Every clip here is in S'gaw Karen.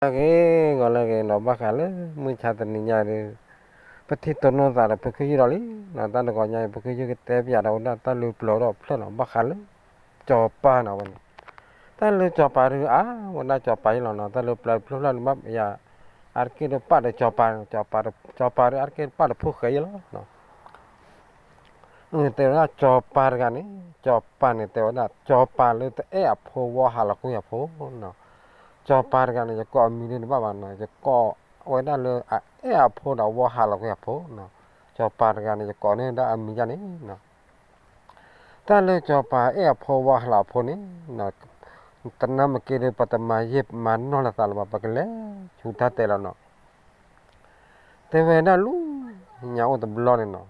ဂီၤလၢဂ့ၤ ဂီၤလၢဂ့ၤနီၤ ဘၣ်ဃးလၢမုၢ်ဆါတနံၤညါဒီး ပထံၣ်တိၢ်နီၣ်သးဒီးဖိခွါယုၢ်ဒီးလံနီၤ တၢ်တဂီၤညါအံၤ ဖိခွါယုၢ်ကတဲပၠးဒီးဝဲဒၣ်တၢ်လၢပျၢၤဒီးဖျၢၣ်နီၤ ဘၣ်ဃးလၢ စီၤပၤနီၤဝဲန့ၣ် တၢ်လၢစီၤပၤဒုးအါ ဝဲဒၣ်စီၤပၤယဲလီၤနီၤ တၢ်လၢပျၢၤဖျၢၣ်ဖျၢၣ်န့ၣ် ဘၣ်ယၤ အါတက့ၢ်ဒီးပာ်ဒီးစီၤပၤ စီၤပၤ စီၤပၤဒီး အါတက့ၢ်ဒီးပာ်ဒီးဖိၣ်ဃဲယဲလီၤနီၤ တဲဝဲဒၣ်စီၤပၤတဂၤန့ၣ် စီၤပၤန့ၣ် တဲဝဲဒၣ် စီၤပၤလၢတအဲၣ်အဖိဝံၤဟးလီၤကွံာ်အဖိနီၤ စီၤပၤတဂၤန့ၣ် ယကိးအမံၤဒ်န့ၣ်ဘၣ်ဘၣ်နီၤ ယကိးဝဲဒၣ်လၢအအဲၣ်အဖိဒီးဝံၤဟးလီၤကွံာ်အဖိနီၤ စီၤပၤတဂၤန့ၣ် ယကိးန့ၢ်ဒၣ်အမံၤဒ်န့ၣ်နီၤ တၢ်လၢစီၤပၤအဲၣ်အဖိဝံၤဟးလီၤအဖိန့ၣ် တနၢ်မ့ၢ်က့ၤဒီး ပတမၤယံာ်မၤနီၢ်လၢသးလၢၤဘၣ် ပကလဲၤဆူတၢ်တဲလီၤနီၤ တဲဝဲဒၣ်လၢ ညါအိၣ်တဘျီန့ၣ်နီၤ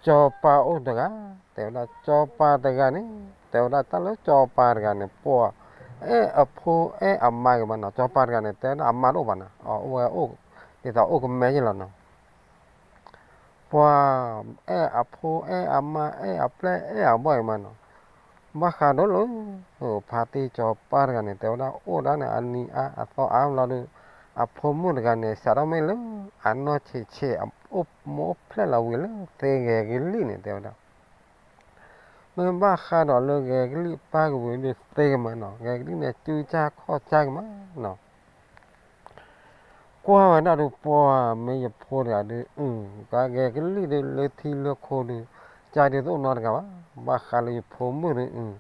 စီၤပၤအိၣ်တဂၤ တဲဝဲဒၣ်စီၤပၤတဂၤန့ၣ် တဲဝဲဒၣ်တၢ်လၢစီၤပၤတဂၤန့ၣ် ပှၤအဲၣ်အဖိအဲၣ်အမါဂ့ၤမးနီၤ စီၤပၤတဂၤန့ၣ် တဲဝဲဒၣ်အမါတအိၣ်ဘၣ်နီၤ အအိၣ်ဝဲအိၣ် ဒ်သိးအိၣ်ကမဲယဲလီၤနီၤ ပှၤအဲၣ်အဖိအဲၣ်အမါအဲၣ်အပျဲၢ်အဲၣ်အဘီၣ်ဂ့ၤမးနီၤ ဘၣ်ဃးဒီးလၢ ဖါတံၢ်စီၤပၤတဂၤန့ၣ် တဲဝဲဒၣ်အိၣ်ဒၣ်န့ၣ် အနံၤအါအသီအါဘျီဒီး အဖိမုၣ်တဂၤန့ၣ် စးထီၣ်မ့ၢ်လၢ အနီၢ်ဆံးဆံး အအိၣ်မိၢ်အိၣ်ဖျဲၣ်လီၤဝံၤလၢသ့ဂဲၤကလံၣ်န့ၣ် တဲဝဲဒၣ် မ့ၢ်ဘၣ်ဃးဒီးလၢဂဲၤကလံၣ်ပၢ်ကဝံၤဒီးသ့ကမးနီၤ ဂဲၤကလံၣ်န့ၣ် စုကၢ်ခီၣ်ကၢ်ကမးနီၤ ကွၢ်ဝဲဒၣ်ဒီးပှၤမ့ၢ်ယဖိတဂၤဒီး အုၣ် ကဂဲၤကလံၣ်ဒီးလၢထံလၢခိဒီး ကၢ်ဒုးတအိၣ်နီတဂၤဘၣ် ဘၣ်ဃးလၢယဖိမုၣ်ဒီး အုၣ်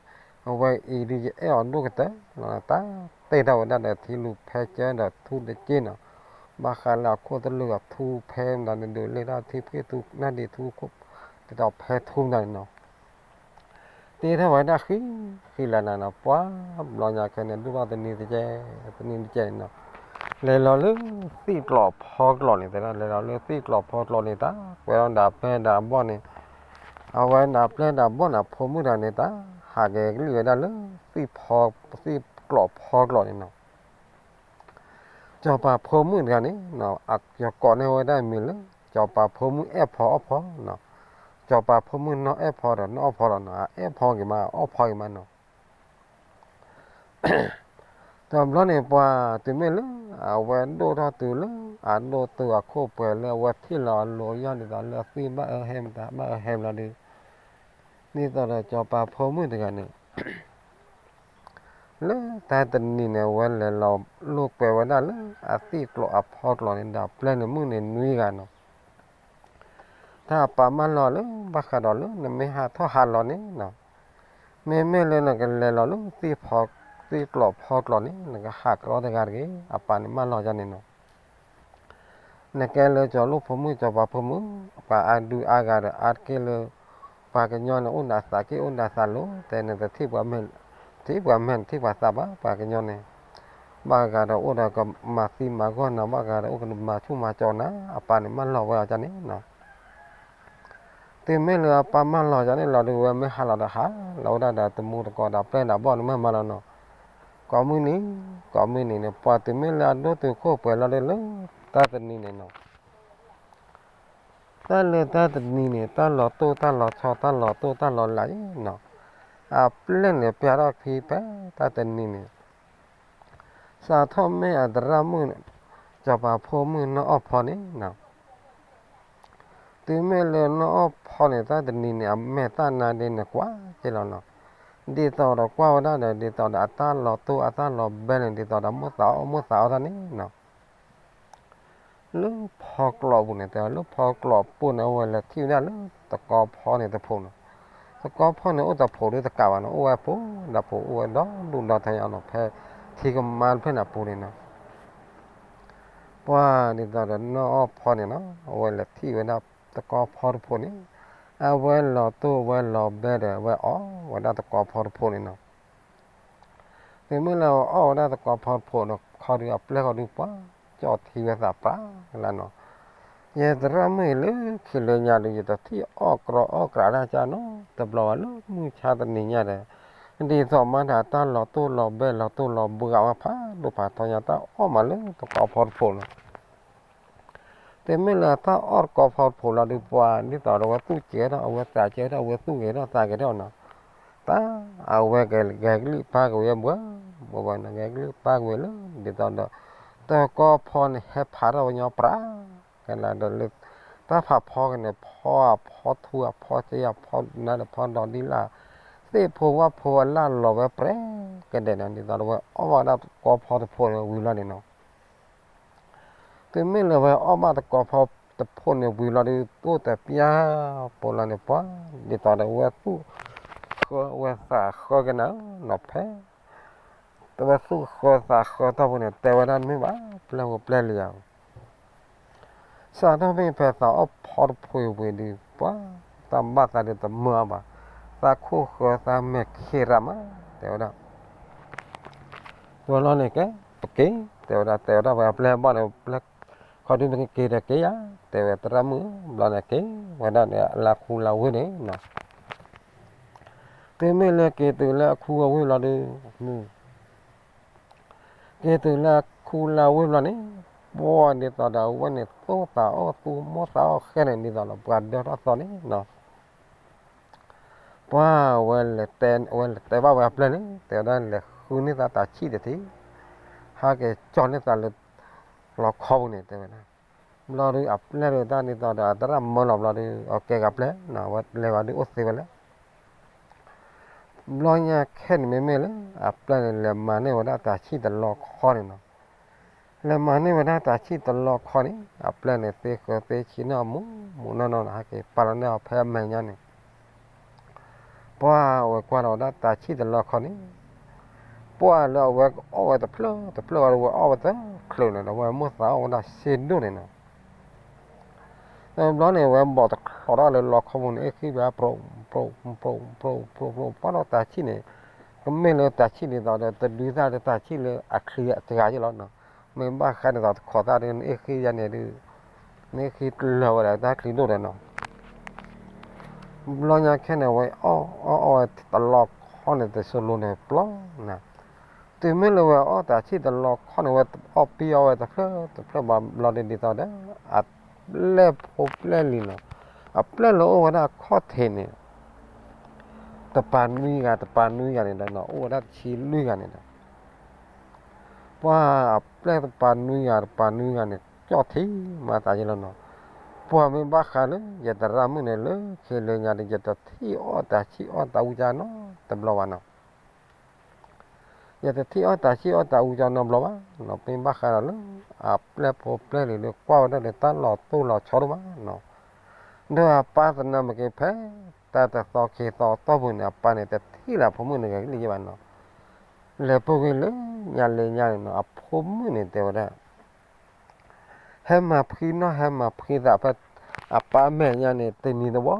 အဝဲအံၤဒုးယအဲၣ်အီၤဒိၣ်ကတၢၢ် တၢ်တဲတၢ်ဝဲဒၣ်ဒီးထံလူၤဖဲကၢဒီးထူတက့ၢ်နီၤ ဘၣ်ဃးလၢအခိၣ်သလုးအထူဖဲမတၤန့ၣ် ဒုးလ့ၣ်ဒၣ်ထံဖှ့ၣ်ထူနၢ်ဒံးထူခိၣ် ဒ်သိးဖဲထူမတၤန့ၣ်နီၤ တ့ထီၣ်ဝဲဒၣ်ဃံ ဃံလၤနၤနီၤ ပှၤဘျီညါခဲန့ၣ် ဒိၣ်ထီၣ်တနံၤတကဲ တနံၤတကဲန့ၣ်နီၤ လဲၤလီၤလၢသ့ၣ်ကျိးဖီကျိးန့ၣ် တဲဒၣ်လဲၤလီၤလၢသ့ၣ်ကျိးဖီကျိးန့ၣ် တၢ်ကွဲးလီၤဒၣ်ပျဲၢ်ဒၣ်ဘီၣ်န့ၣ် အဝဲဒၣ်ပျဲၢ်ဒၣ်ဘီၣ်န့ၣ် အဖိမုၣ်တဂၤန့ၣ် တၢ်ဟးဂဲၤကလံၣ်ဝဲဒၣ်လၢ သ့ၣ်ကျိးဖီကျိးန့ၣ်နီၤ စီၤပၤဖိမုၣ်တဂၤန့ၣ် ယကိးန့ၢ်ဝဲဒၣ်မံၤလၢ စီၤပၤဖိမုၣ်အဲၣ်ဖီအီၣ်ဖီနီၤ စီၤပၤဖိမုၣ်နီၢ်အဲၣ်ဖီဒီးနီၢ်အီၣ်ဖီလီၤနီၤ အအဲၣ်ဖီဂ့ၤမး အီၣ်ဖီဂ့ၤမးနီၤ တဘျီန့ၣ် ပှၤတုၤမ့ၢ်လၢ အဝဲဒိၣ်ထီၣ်တုၤလၢ အဒိၣ်တုၤအခိၣ်ပှဲၤလၢအဝဲထံၣ်လီၤအလိၤယီၢ်ဒ်သိးလၢအသွံၣ်ဘၣ်အၢဟဲမတၤဘၣ်အၢဟဲဘျီဒီး ဒ်သိးဒီးစီၤပၤဖိမုၣ်တဂၤန့ၣ် လၢတၢ်တနံၤန့ၣ် အဝဲလဲၤလီၤလိာ်ကွဲဝဲဒၣ်လၢအသ့ၣ်ကျိးအဖီကျိးန့ၣ်ဒီး ပျဲၢ်န့ၣ်မုၣ်န့ၣ်နွံဂၤနီၤ တၢ်အပၢ်မၢလီၤလၢ ဘၣ်ဃးဒီးလၢနမ့ၢ်ဟးထီၣ်ဟးလီၤန့ၣ်နီၤ မ့မ့ၢ်လၢနကလဲၤလီၤလၢ သ့ၣ်ကျိးဖီကျိးန့ၣ် နကဟးကရီတဂၤတဂ့ၤ အပၢ်န့ၣ်မၢလီၤယၤန့ၣ်နီၤ နကဲလၢစီၤလိၣ်ဖိမုၣ် စီၤပၤဖိမုၣ် ပှၤအါဒုအါဂၤဒီးအါတက့ၢ်လၢ ပှၤကညီန့ၣ် အိၣ်နသးက့ၢ်အိၣ်နသးလိၤ တဲနတထံၣ်ပှၤမဲာ် ထံၣ်ပှၤမဲာ်နထံၣ်ပှၤသးဘၣ် ပှၤကညီန့ၣ် ဘၣ်ဂၤဒီးအိၣ်ဒီးကမၤသံမၤဂီၢ်နၤ ဘၣ်ဂၤဒီးအိၣ်ကမၤဆူၣ်မၤကၠီနၤ အပၢ်န့ၣ်မၢလီၤဝဲအီၤန့ၣ်နီၤ တုၤမ့ၢ်လၢအပၢ်မၢလီၤယၤန့ၣ်လီၤဒီး ဝဲမ့ၢ်ဟးလီၤဒီးဟးလီၤဝဲဒၣ်ဒီးတမူတကိးဒီးပျဲၢ်ဒီးဘီၣ်န့ၣ်မ့ၢ်မးလီၤနီၤ ကိးမုၢ်နံၤ ကိးမုၢ်နံၤန့ၣ် ပှၤတုၤမ့ၢ်လၢအဒိၣ်တုၤခိၣ်ပှဲၤလီၤဒီးလၢ တၢ်တနံၤန့ၣ်နီၤ တၢ်လၢတၢ်တနံၤန့ၣ် တၢ်လီၤတိၢ်တၢ်လီၤဆီ တၢ်လီၤတိၢ်တၢ်လီၤလးနီၤ အပျဲၢ်န့ၣ်ပျဲထီၣ်ခံဖဲတၢ်တနံၤန့ၣ် စးထီၣ်မ့ၢ်အသရၣ်မုၣ် စီၤပၤဖိမုၣ်နီၢ်အီၣ်ဖီန့ၣ်နီၤ တုၤမ့ၢ်လၢနီၢ်အီၣ်ဖီန့ၣ် တၢ်တနံၤန့ၣ် အမဲာ်တၢ်နါဒ့န့ၣ်ကွၢ်က့လီၤနီၤ ဒ်သိးဒီးကွၢ်ဝဲဒၣ်ဒီး ဒ်သိးဒီးအတၢ်လီၤတိၢ်အတၢ်လီၤဘဲန့ၣ် ဒ်သိးဒီးမိၣ်သးအီၣ်မိၣ်သးအီတၢ်န့ၣ်နီၤ လၢဖီကျိးပူၤန့ၣ် တဲလၢဖီကျိးပူၤန့ၣ် အဝဲလဲၤထံၣ်ဝဲဒၣ်လၢတကီဖီန့ၣ်တဖိးနီၤ တကီဖီန့ၣ်အိၣ်တဖိးဒီးတကးဘၣ်နီၤ အိၣ်ဝဲဖိဒီးဖိး အိၣ်ဝဲဒီဒူၣ်ဒီထၢညါနီၤ ဖဲထံကမါတဖျၢၣ်န့ၣ်အပူၤန့ၣ်နီၤ ပှၤဒ်သိးဒီးနီၢ်အီၣ်ဖီန့ၣ်နီၤ အဝဲလဲၤထံၣ်ဝဲဒၣ်တကီဖီတဖိးန့ၣ် အဝဲလီၤတိၢ်အဝဲလီၤဘဲဒီး အဝဲအီၣ်ဝဲဒၣ်တကီဖီတဖိးန့ၣ်နီၤ တုၤမ့ၢ်လၢအီၣ်ဝဲဒၣ်တကီဖီတဖိးဒီး ခီဒုးအပျဲၢ်ဃီဒုးပှၤ ကၠီၣ်ထံဝဲသးပြးကလါနီၤ ယသရၣ်မုၣ်အံၤလၢခံလၢညါဒီး ယတထံၣ်အီၣ်ကြီအီၣ်ကြးတၢ်ကၢ်နီတဘျီဘၣ် လၢမုၢ်ဆါတနံၤညါဒီး ဒ်သိးမးဒီးတၢ်လီၤတိၢ်လီၤဘဲလီၤတိၢ်လီၤဘှါဝဲဖးဒိၣ်ဖးထီညါ တၢ်အီၣ်မးလၢတကီဖီတဖိးနီၤ တုၤမ့ၢ်လၢတၢ်အီၣ်တကီဖီတဖိးလီၤဒီး ပှၤဒ်သိးဒီးအဝဲသူၣ်ကဲထီၣ် အဝဲသးကဲထီၣ် အဝဲသူၣ်ဂဲၤထီၣ်သးဂဲၤထီၣ်နီၤ တၢ်အဝဲဂဲၤကလံၣ်ပၢ်ကဝံၤဘှဲဘှဲဘှဲနီၤ ဂဲၤကလံၣ်ပၢ်ကဝံၤလၢ ဒ်သိးဒီး တကီၢ်ဖီန့ၣ် ဟဲဖးထီၣ်ဝဲညီပြး ကနၤဒီးလၢ တၢ်ဖးဖီကန့ၣ် ဖီအဖီထူအဖီစ့အဖီနါဒီးဖီဒီဒံလၢ် သ့ၣ်ဖိဝၣ်ဖိအလၢ်လီၤဝဲပြဲကဒဲးန့ၣ် ဒ်သိးဒီးဝဲအီၣ်ဘၣ်ဒၣ်တကီၢ်ဖီတဖိန့ၣ်ဝံၤလီၤန့ၣ်နီၤ. တုၤမ့ၢ်လၢဝဲအီၣ်ဘၣ်တကီၢ်ဖီတဖိန့ၣ်ဝံၤလီၤဒီး အိၣ်တပျၢ်ပိလီၤန့ၣ် ပှၤဒ်သိးဒီးဝဲသူၣ်ဃၢဝဲသးဃၢကနၤနီၤ ဖဲ တဝဲသူၣ်ဃၢသးဃၢထီၣ်ဖိန့ၣ် တဲဝဲဒၣ်မ့ၢ်ဘၣ် ပျဲၢ်ဖိပျဲၢ်လံၤဧၢ စးထီၣ်မ့ၢ်ဖဲသးအီၣ်ဖီတဖိဝံၤဒီး ပှၤတၢ်ဘၣ်သးဒုးတမုာ်အီၤဘၣ်, သးခိၣ်ဃၢသးမဲာ်ခံးရးမး တဲဝဲဒၣ်. ဝဲလီၤန့ၣ်ကဲ ပက့ၤ တဲဝဲဒၣ် တဲဝဲဒၣ်ဝဲအပျဲၢ်ဘီၣ်န့ၣ် ပျဲၢ်ခီဒုးပက့ၤဒီးက့ၤယၤ တဲဝဲသရၣ်မုၣ် ဘျီန့ၣ်က့ၤဝဲဒၣ်န့ၣ် လၢခူလၢဝ့ၢ်န့ၣ်နီၤ. တုၤမ့ၢ်လၢက့ၤတုၤလၢအခူအဝ့ၢ်လီၤဒုး က့ၤတုၤလၢခူလၢဝ့ၢ်ဘျီန့ၣ် ပှၤဒ်သိးဒီးအဝဲန့ၣ် သူၣ်သးအိၣ်သူၣ်မိၢ်သးအိၣ်ဃဲန့ၣ် ဒ်သိးဒီးပှၤဒၢထီၣ်သီန့ၣ်နီၤ. ပှၤဝဲလဲၤတဲ ဝဲလဲၤတဲဘၣ်ဝဲအပျဲၢ်န့ၣ် တဲဝဲဒၣ်လဲၤဃုန့ၢ်သးတၢ်ဆံၣ်တထံၣ် ဟဲက့ၤကၠီန့ၢ်သးလၢ လီခီပူၤန့ၣ် တဲဝဲဒၣ်. ဘျီဒုးအပျဲၢ်ဒုးတၢ်ဒ်သိးဒီး အသရၣ်မၢလီၤဘျီဒုး အကဲကပျဲၢ်နီၤ ဝဲလဲၤဝဲဒုးအိၣ်သ့ဝဲလဲၣ် ဘျီညါခဲန့ၣ်မ့မ့ၢ်လၢ အပျဲၢ်န့ၣ် လဲၤမၤန့ၢ်ဝဲဒၣ်တၢ်ဆံၣ်တလီခီန့ၣ်နီၤ. လဲၤမၤန့ၢ်ဝဲဒၣ်တၢ်ဆံၣ်တလီခီန့ၣ် အပျဲၢ်န့ၣ် သ့ဃၢၤသ့ဆံးန့ၢ်အီၤမူးမူးနီၢ်နီၢ်န့ၣ် ဟဲက့ၤပာ်လီၤန့ၢ်အီၤဖဲအမဲာ်ညါန့ၣ် ပှၤဝဲကွၢ်လီၤဝဲဒၣ်တၢ်ဆံၣ်တလီခီန့ၣ် ပှၤလၢအဝဲအီၣ်ဝဲတဖျၢၣ်တဖျၢၣ်ဝဲဒီး ဝဲအီၣ်ဝဲတချုးန့ၣ်ဒီး ဝဲမိၢ်သးအီၣ်ဝဲဒၣ်စ့ဒိၣ်န့ၣ်နီၤ. တဘျီန့ၣ် ဝဲဘီၣ်တချီးထီၣ်လၢလီခီပူၤန့ၣ် အ့ၣ်ဃံဘၣ် ပြိး ပြိး ပြိး ပြိး ပြိး ပှၤဒီးတၢ်ဆံၣ်န့ၣ် ကမ့ၢ်လၢတၢ်ဆံၣ်ဒ်သိးဒီး တဒုသၣ်လၢတၢ်ဆံၣ်လၢအချံအတဂၤယ့ၣ်လီၤနီၤ. မ့ၢ်ဘၣ်ဃးဒ်သိးတခီးသၣ်ဒီး နအ့ၣ်ဃံယါန့ၣ်ဒုး နအ့ၣ်ဃံတလၢာ်ဝဲဒီးတၢ်ချံဒိၣ်ဒီးနီၤ. ဘျီညါခဲန့ၣ် ဝဲအီၣ်အီၣ်အီၣ်ဝဲတလီခီန့ၣ် တစိၤလိၤန့ၣ်ပျီနၤ. တုၤမ့ၢ်လၢဝဲအီၣ်တၢ်ဆံၣ်တလီခီန့ၣ် ဝဲအီၣ်ပံအီၣ်ဝဲတဖျၢၣ်တဖျၢၣ်ဘၣ်ဘျီဒ်သိးဒီး အပျဲၢ်ဖိပျဲၢ်လံၤနီၤ. အပျဲၢ်လၢအိၣ်ဝဲဒၣ်အခီၣ်ထံးန့ၣ် တပၤနွံဂၤ တပၤနွံဂၤန့ၣ်ဒီးနီၤ အိၣ်ဝဲဒၣ်တဆံလွံၢ်ဂၤန့ၣ်ဒီး ပှၤအပျဲၢ်တပၤနွံဂၤ တပၤနွံဂၤန့ၣ် ကၠီၣ်ထံမၤသးယ့ၣ်လီၤနီၤ. ပှၤမ့ၢ်ဘၣ်ဃးလၢ ယသရၣ်မုၣ်န့ၣ် လၢခံလၢညါဒီး ယတထံၣ်အီၣ်တၢ်ဆံၣ်အီၣ်တၢ်အူကၠါနီတဘျီဘၣ်နီၤ. ယတထံၣ်အီၣ်တၢ်ဆံၣ်အီၣ်တၢ်အူကၠါနီတဘျီဘၣ်နီၤ. မ့ၢ်ဘၣ်ဃးဒီးလၢ အပျဲၢ်ဖိပျဲၢ်လံၤလၢကွၢ်ဝဲဒၣ်ဒီးတၢ်လီၤတိၢ်လီၤဆီဒိၣ်မးနီၤ. ဒီးအပၢ်သနာ်က့ဖဲ တၢ်တသီခံသီတီၢ်ပူၤန့ၣ် အပၢ်န့ၣ် တထံၣ်လၢအဖိမုၣ်န့ၣ်ဂဲၤကလံၣ်ယ့ၣ်ဘၣ်နီၤ. လဲၤပူၤကွံာ်လၢညါလၢညါန့ၣ်နီၤ အဖိမုၣ်န့ၣ်တဲဝဲဒၣ် ဟဲမၤဖှံနီၢ် ဟဲမၤဖှံသးဖဲ အပၢ်မဲာ်ညါန့ၣ် တနံၤတဝီ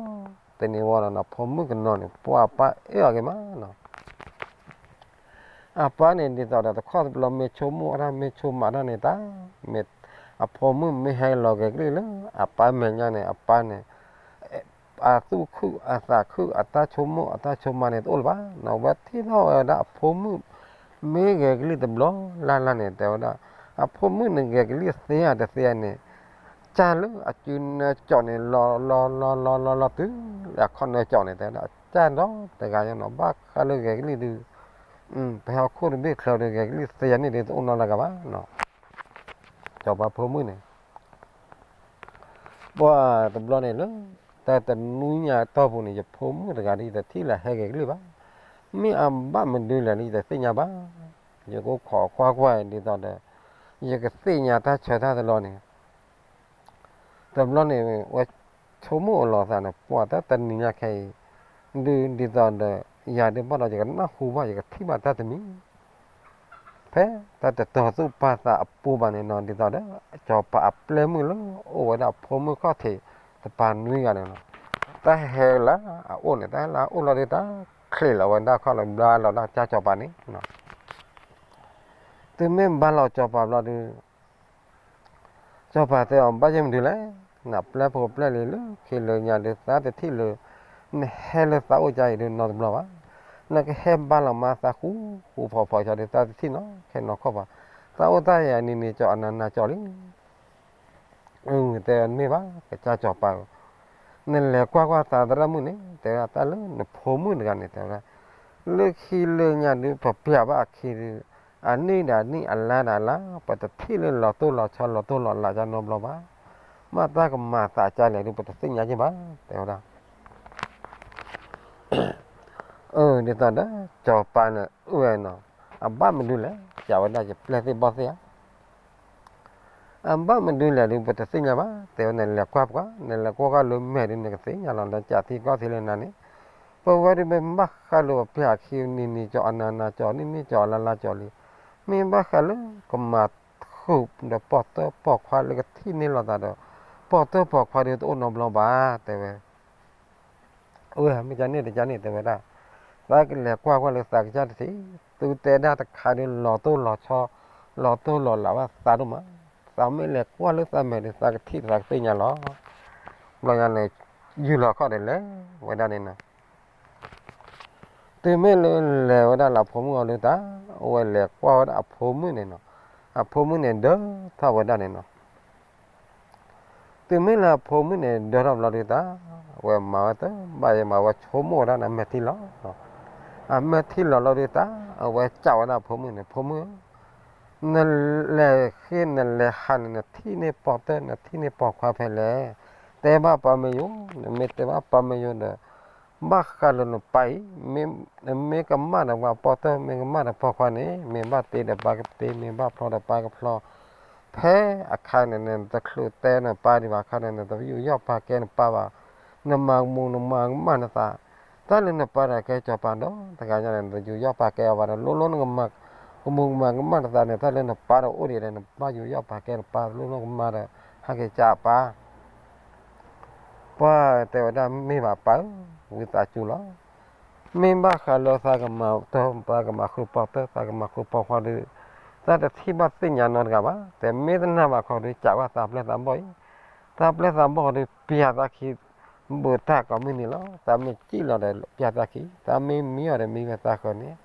တနံၤဝီလီၤနီၤ. ဖိမုၣ်ကနီၤန့ၣ် ပှၤအပၢ်အဲၣ်အီၤက့ၤမးနီၤ. အပၢ်န့ၣ်ဒ်သိးဒီးတခီတဘျီမ့ၢ်ဆိကမိၣ်အတၢ် မ့ၢ်ဆိကမးတၢ်န့ၣ်တၢ် မ့ၢ် အဖိမုၣ်မ့ၢ်ဟဲလီၤဂဲၤကလံၣ်လၢ အပၢ်မဲာ်ညါန့ၣ် အပၢ်န့ၣ် အသူၣ်ခုၣ်အသးခုၣ် အတၢ်ဆိကမိၣ်အတၢ်ဆိကမးန့ၣ်တအိၣ်လၢၤဘၣ်နီၤ. ဝဲထံၣ်ထီၣ်ဝဲဒၣ်အဖိမုၣ် မ့ၢ်ဂဲၤကလံၣ်တဘျီလၢ်လၢ်န့ၣ် တဲဝဲဒၣ် အဖိမုၣ်န့ၣ်ဂဲၤကလံၣ်သ့ဧါတသ့ဧါန့ၣ် ကၢ်လၢအစုနၢကၠီၣ်န့ၣ် လီၤလီၤလီၤလီၤလီၤလီၤတုၤ အခီၣ်နၢကၠီၣ်န့ၣ် တဲဝဲဒၣ် ကၢ်ဒီတဂၤညါနီၤ. ဘၣ်ဃးလၢဂဲၤကလံၣ်ဒုး ပဟဲဟီၣ်ခိၣ်တဘ့ၣ်ချၢဒီး ဂဲၤကလံၣ်သ့န့ၣ်ဒုး တအိၣ်နီတဂၤဘၣ်နီၤ. စီၤပၤဖိမုၣ်န့ၣ် ပှၤတဘျီန့ၣ်လၢ တၢ်တနွံညါအတီၢ်ပူၤန့ၣ် ယဖိမုၣ်တဂၤဒီး ယတထံၣ်လၢဟဲဂဲၤကလံၣ်ဘၣ်. မ့ၢ်အဘၣ်မနုၤလဲၣ်န့ၣ် ယတသ့ၣ်ညါဘၣ်. ယကအိၣ်ခိးကွၢ်ကွၢ်ဒ်သိးဒီး ယကသ့ၣ်ညါတၢ်ဆၢတၢ်တလီၢ်န့ၣ် တဘျီန့ၣ် ဝဲဆိကမိၣ်အလီၤသးန့ၣ် ပှၤတၢ်တနံၤညါခဲအံၤ ဒုးဒ်သိးဒီး ယၤဒုးဘၣ်ဒီးယကနၢ်ဟူဘၣ် ယကထံၣ်ဘၣ်တၢ်တမံၤ ဖဲတၢ်တတီၤသူၣ်ပာ်သးအပူၤဘၣ်န့ၣ်နီၤ ဒ်သိးဒီး စီၤပၤအပျဲၢ်မုၣ်လၢ အိၣ်ဝဲဒၣ်အဖိမုၣ်ခီၣ်ထံး တပၤနွံဂၤန့ၣ်နီၤ တၢ်ဟဲလၢအအိၣ်န့ၣ် တၢ်ဟဲလၢအအိၣ်လီၤဒုး တၢ်ချံးလီၤဝဲဒၣ်ခီၣ်လီၤ ဘျါလီၤဒၣ်ကၢ်စီၤပၤန့ၣ်နီၤ. တုၤမ့ၢ်ဘါလီၤစီၤပၤဘျီဒုး စီၤပၤတဲအီၤ ဘၣ်ယဲၢ်မနုၤလဲၣ်, နပျဲၢ်ဖိပျဲၢ်လံၤလၢခံလၢညါဒုး သးတထံၣ်လၢ နဟဲလၢသးအိၣ်ကါအံၤဒုးနီတဘျီဘၣ်. နကဟဲဘါလီၤမးသးဃူဃူဖိးဖိးကီးဒုး သးတထံၣ်နီၤ ခဲနီၤခီၣ်ဘၣ်. သးအိၣ်တၢ်ယၤနံၤနံၤကၠီအနၤနၤကၠီလံ. အၢ တဲမ့ၢ်ဘၣ် ကစၢ်စီၤပၤဧၢ, နလဲၤကွၢ်ကွၢ်သးသရၣ်မုၣ်န့ၣ် တဲဝဲဒၣ် တၢ်လၢနဖိမုၣ်တဂၤန့ၣ် တဲဝဲဒၣ် လၢခံလၢညါဒုး ပပျၢ်ဘၣ်အခံဒုး အနံၣ်ဒီးအနံၣ် အလါဒီးအလါ ပတထံၣ်လၢလီၤတိၢ်လီၤဆီ လီၤတိၢ်လီၤလးကနီတဘျီဘၣ်. မ့ၢ်တၢ်ကမၤသးကလဲၣ်ဒီး ပတသ့ၣ်ညါက့ၤဘၣ် တဲဝဲဒၣ်. အၢ ဒ်သိးဒီး စီၤပၤန့ၣ် အၢဝဲနီၤ, အဘၣ်မနုၤလဲၣ်, ကးဝဲဒၣ်ယပျဲၢ်သ့ၣ်ဘီၣ်သ့ၣ်ဧါ. အဘၣ်မနုၤလဲၣ်ဒီး ပတသ့ၣ်ညါဘၣ်, တဲဝဲ နလဲၤကွၢ်ပှၤ, နလဲၤကွၢ်ကွၢ်လၢမဲာ်ဒီး နကသ့ၣ်ညါလီၤ, နကးထံကီၢ်ထံလၢနၤန့ၣ်, ပဝဲဒၣ်မ့ၢ်ဘၣ်ဃးလၢပပျဲၢ်အခံ နံၤနံၤကၠီ အနၤနၤကၠီ နံၣ်နံၣ်ကၠီ အလါလါကၠီလံ, မ့ၢ်ဘၣ်ဃးလၢကမၤဃုာ်ဒီး ပီၢ်တၢၢ်ပီၢ်ခွါလၢကထံၣ်န့ၢ်လိာ်သးဒီး ပီၢ်တၢၢ်ပီၢ်ခွါဒီးတအိၣ်နီတဘျီဘၣ် တဲဝဲ. အၢ မ့ၢ်ကန့ၣ်တကန့ၣ် တဲဝဲဒၣ်, သးကလဲၤကွၢ်ကွၢ်လၢသးကစၢ်တထံၣ်, သုတဲဒၣ်တခါဒီး လီၤတိၢ်လီၤဆီ လီၤတိၢ်လီၤလးဘၣ်သးဒိၣ်မး, သးမ့ၢ်လဲၤကွၢ်လၢသးမဲာ်ဒီး သးကထံၣ်သးကသ့ၣ်ညါလီၤ. ဘျီညါန့ၣ် ယူၢ်လီၤခီၣ်ဒီးလဲၤဝဲဒၣ်န့ၣ်နီၤ. တုၤမ့ၢ်လၢလဲၤဝဲဒၣ်လၢအဖိမုၣ်အအိၣ်ဒုးတၢ်, အဝဲလဲၤကွၢ်ဝဲဒၣ်အဖိမုၣ်န့ၣ်နီၤ, အဖိမုၣ်န့ၣ်ဒၢထီၣ်ဝဲဒၣ်န့ၣ်နီၤ. တုၤမ့ၢ်လၢအဖိမုၣ်န့ၣ်ဒၢထီၣ်ဘျီဒုးတၢ်, အဝဲမၤဝဲတဘၣ်ယဲ မၤဝဲဆိကမိၣ်ဝဲဒၣ်န့ၣ် အမဲာ်ထံလီၤ, အမဲာ်ထံလီၤလီၤဒုးတၢ်, အဝဲစံးဝဲဒၣ်အဖိမုၣ်န့ၣ်, ဖိမုၣ်ဧၢ, နလဲၤဃ့နလဲၤဟးန့ၣ် နထံၣ်န့ၢ်ပီၢ်တၢၢ် နထံၣ်န့ၢ်ပီၢ်ခွါဖဲလဲၣ်, တဲဘၣ်ပၢ်မ့ၢ်ယိၤ, နမ့ၢ်တဲဘၣ်ပၢ်မ့ၢ်ယိၤဒီး ဘၣ်ဃးလၢနပၢ်အံၤ, နမ့ၢ်ကမၣ်ဒီးပှၤပီၢ်တၢၢ် မ့ၢ်ကမၣ်ဒီးပီၢ်ခွါန့ၣ် မ့ၢ်ဘၣ်တ့ဒီးပၢ်ကတ့, မ့ၢ်ဘၣ်ဖျီဒီးပၢ်ကဖျီ, ဖဲအခါန့ၣ် နတချုးတဲနပၢ်ဒံးဘၣ်, အခါန့ၣ် နတယူးယီၣ်ပာ်ကဲနပၢ်ဘၣ်, နမၤကမူၤနမၤကမၣ်နသး, တၢ်လၢနပၢ်ဒီးကဲစီၤပၤဒီး တဂၤညါန့ၣ် နတယူးယီၣ်ပာ်ကဲအီၤဘၣ်ဒီး လိၣ်လိၣ်နကမၤကမူၤကမၣ်နသးန့ၣ် တၢ်လၢနပၢ်ဒီးအိၣ်ဒံးဒီး နဘၣ်ယူးယီၣ်ပာ်ကဲနပၢ် လိၣ်လိၣ်ကမၣ်ဒီး ဟဲက့ၤကးအပၢ် ပှၤတဲဝဲဒၣ် မ့ၢ်ဘၣ်ပၢ်ဧၢ, ဝံသးစူၤလီၤ. မ့ၢ်ဘၣ်ဃးလၢသးကမၤတၢ် သးကမၤဃုာ်ပီၢ်တၢၢ် သးကမၤဃုာ်ပီၢ်ခွါဒီး သးတထံၣ်ဘၣ်သ့ၣ်ညါနီတဂၤဘၣ်. တမ့ၢ်တနာ်ဘၣ်ခီဒီး ကးဝဲသးပျဲၢ်သးဘီၣ်အံၤ, သးပျဲၢ်သးဘီၣ်ဒီး ပျဲသးခံ ဘုးတၢ်ကိးမုၢ်နံၤလီၤ. သးမ့ၢ်စံၣ်လီၤဒီး ပျဲသးခံ, သးမ့ၢ်မံအီၤဒီး မံဝဲသးဃၢၤန့ၣ်,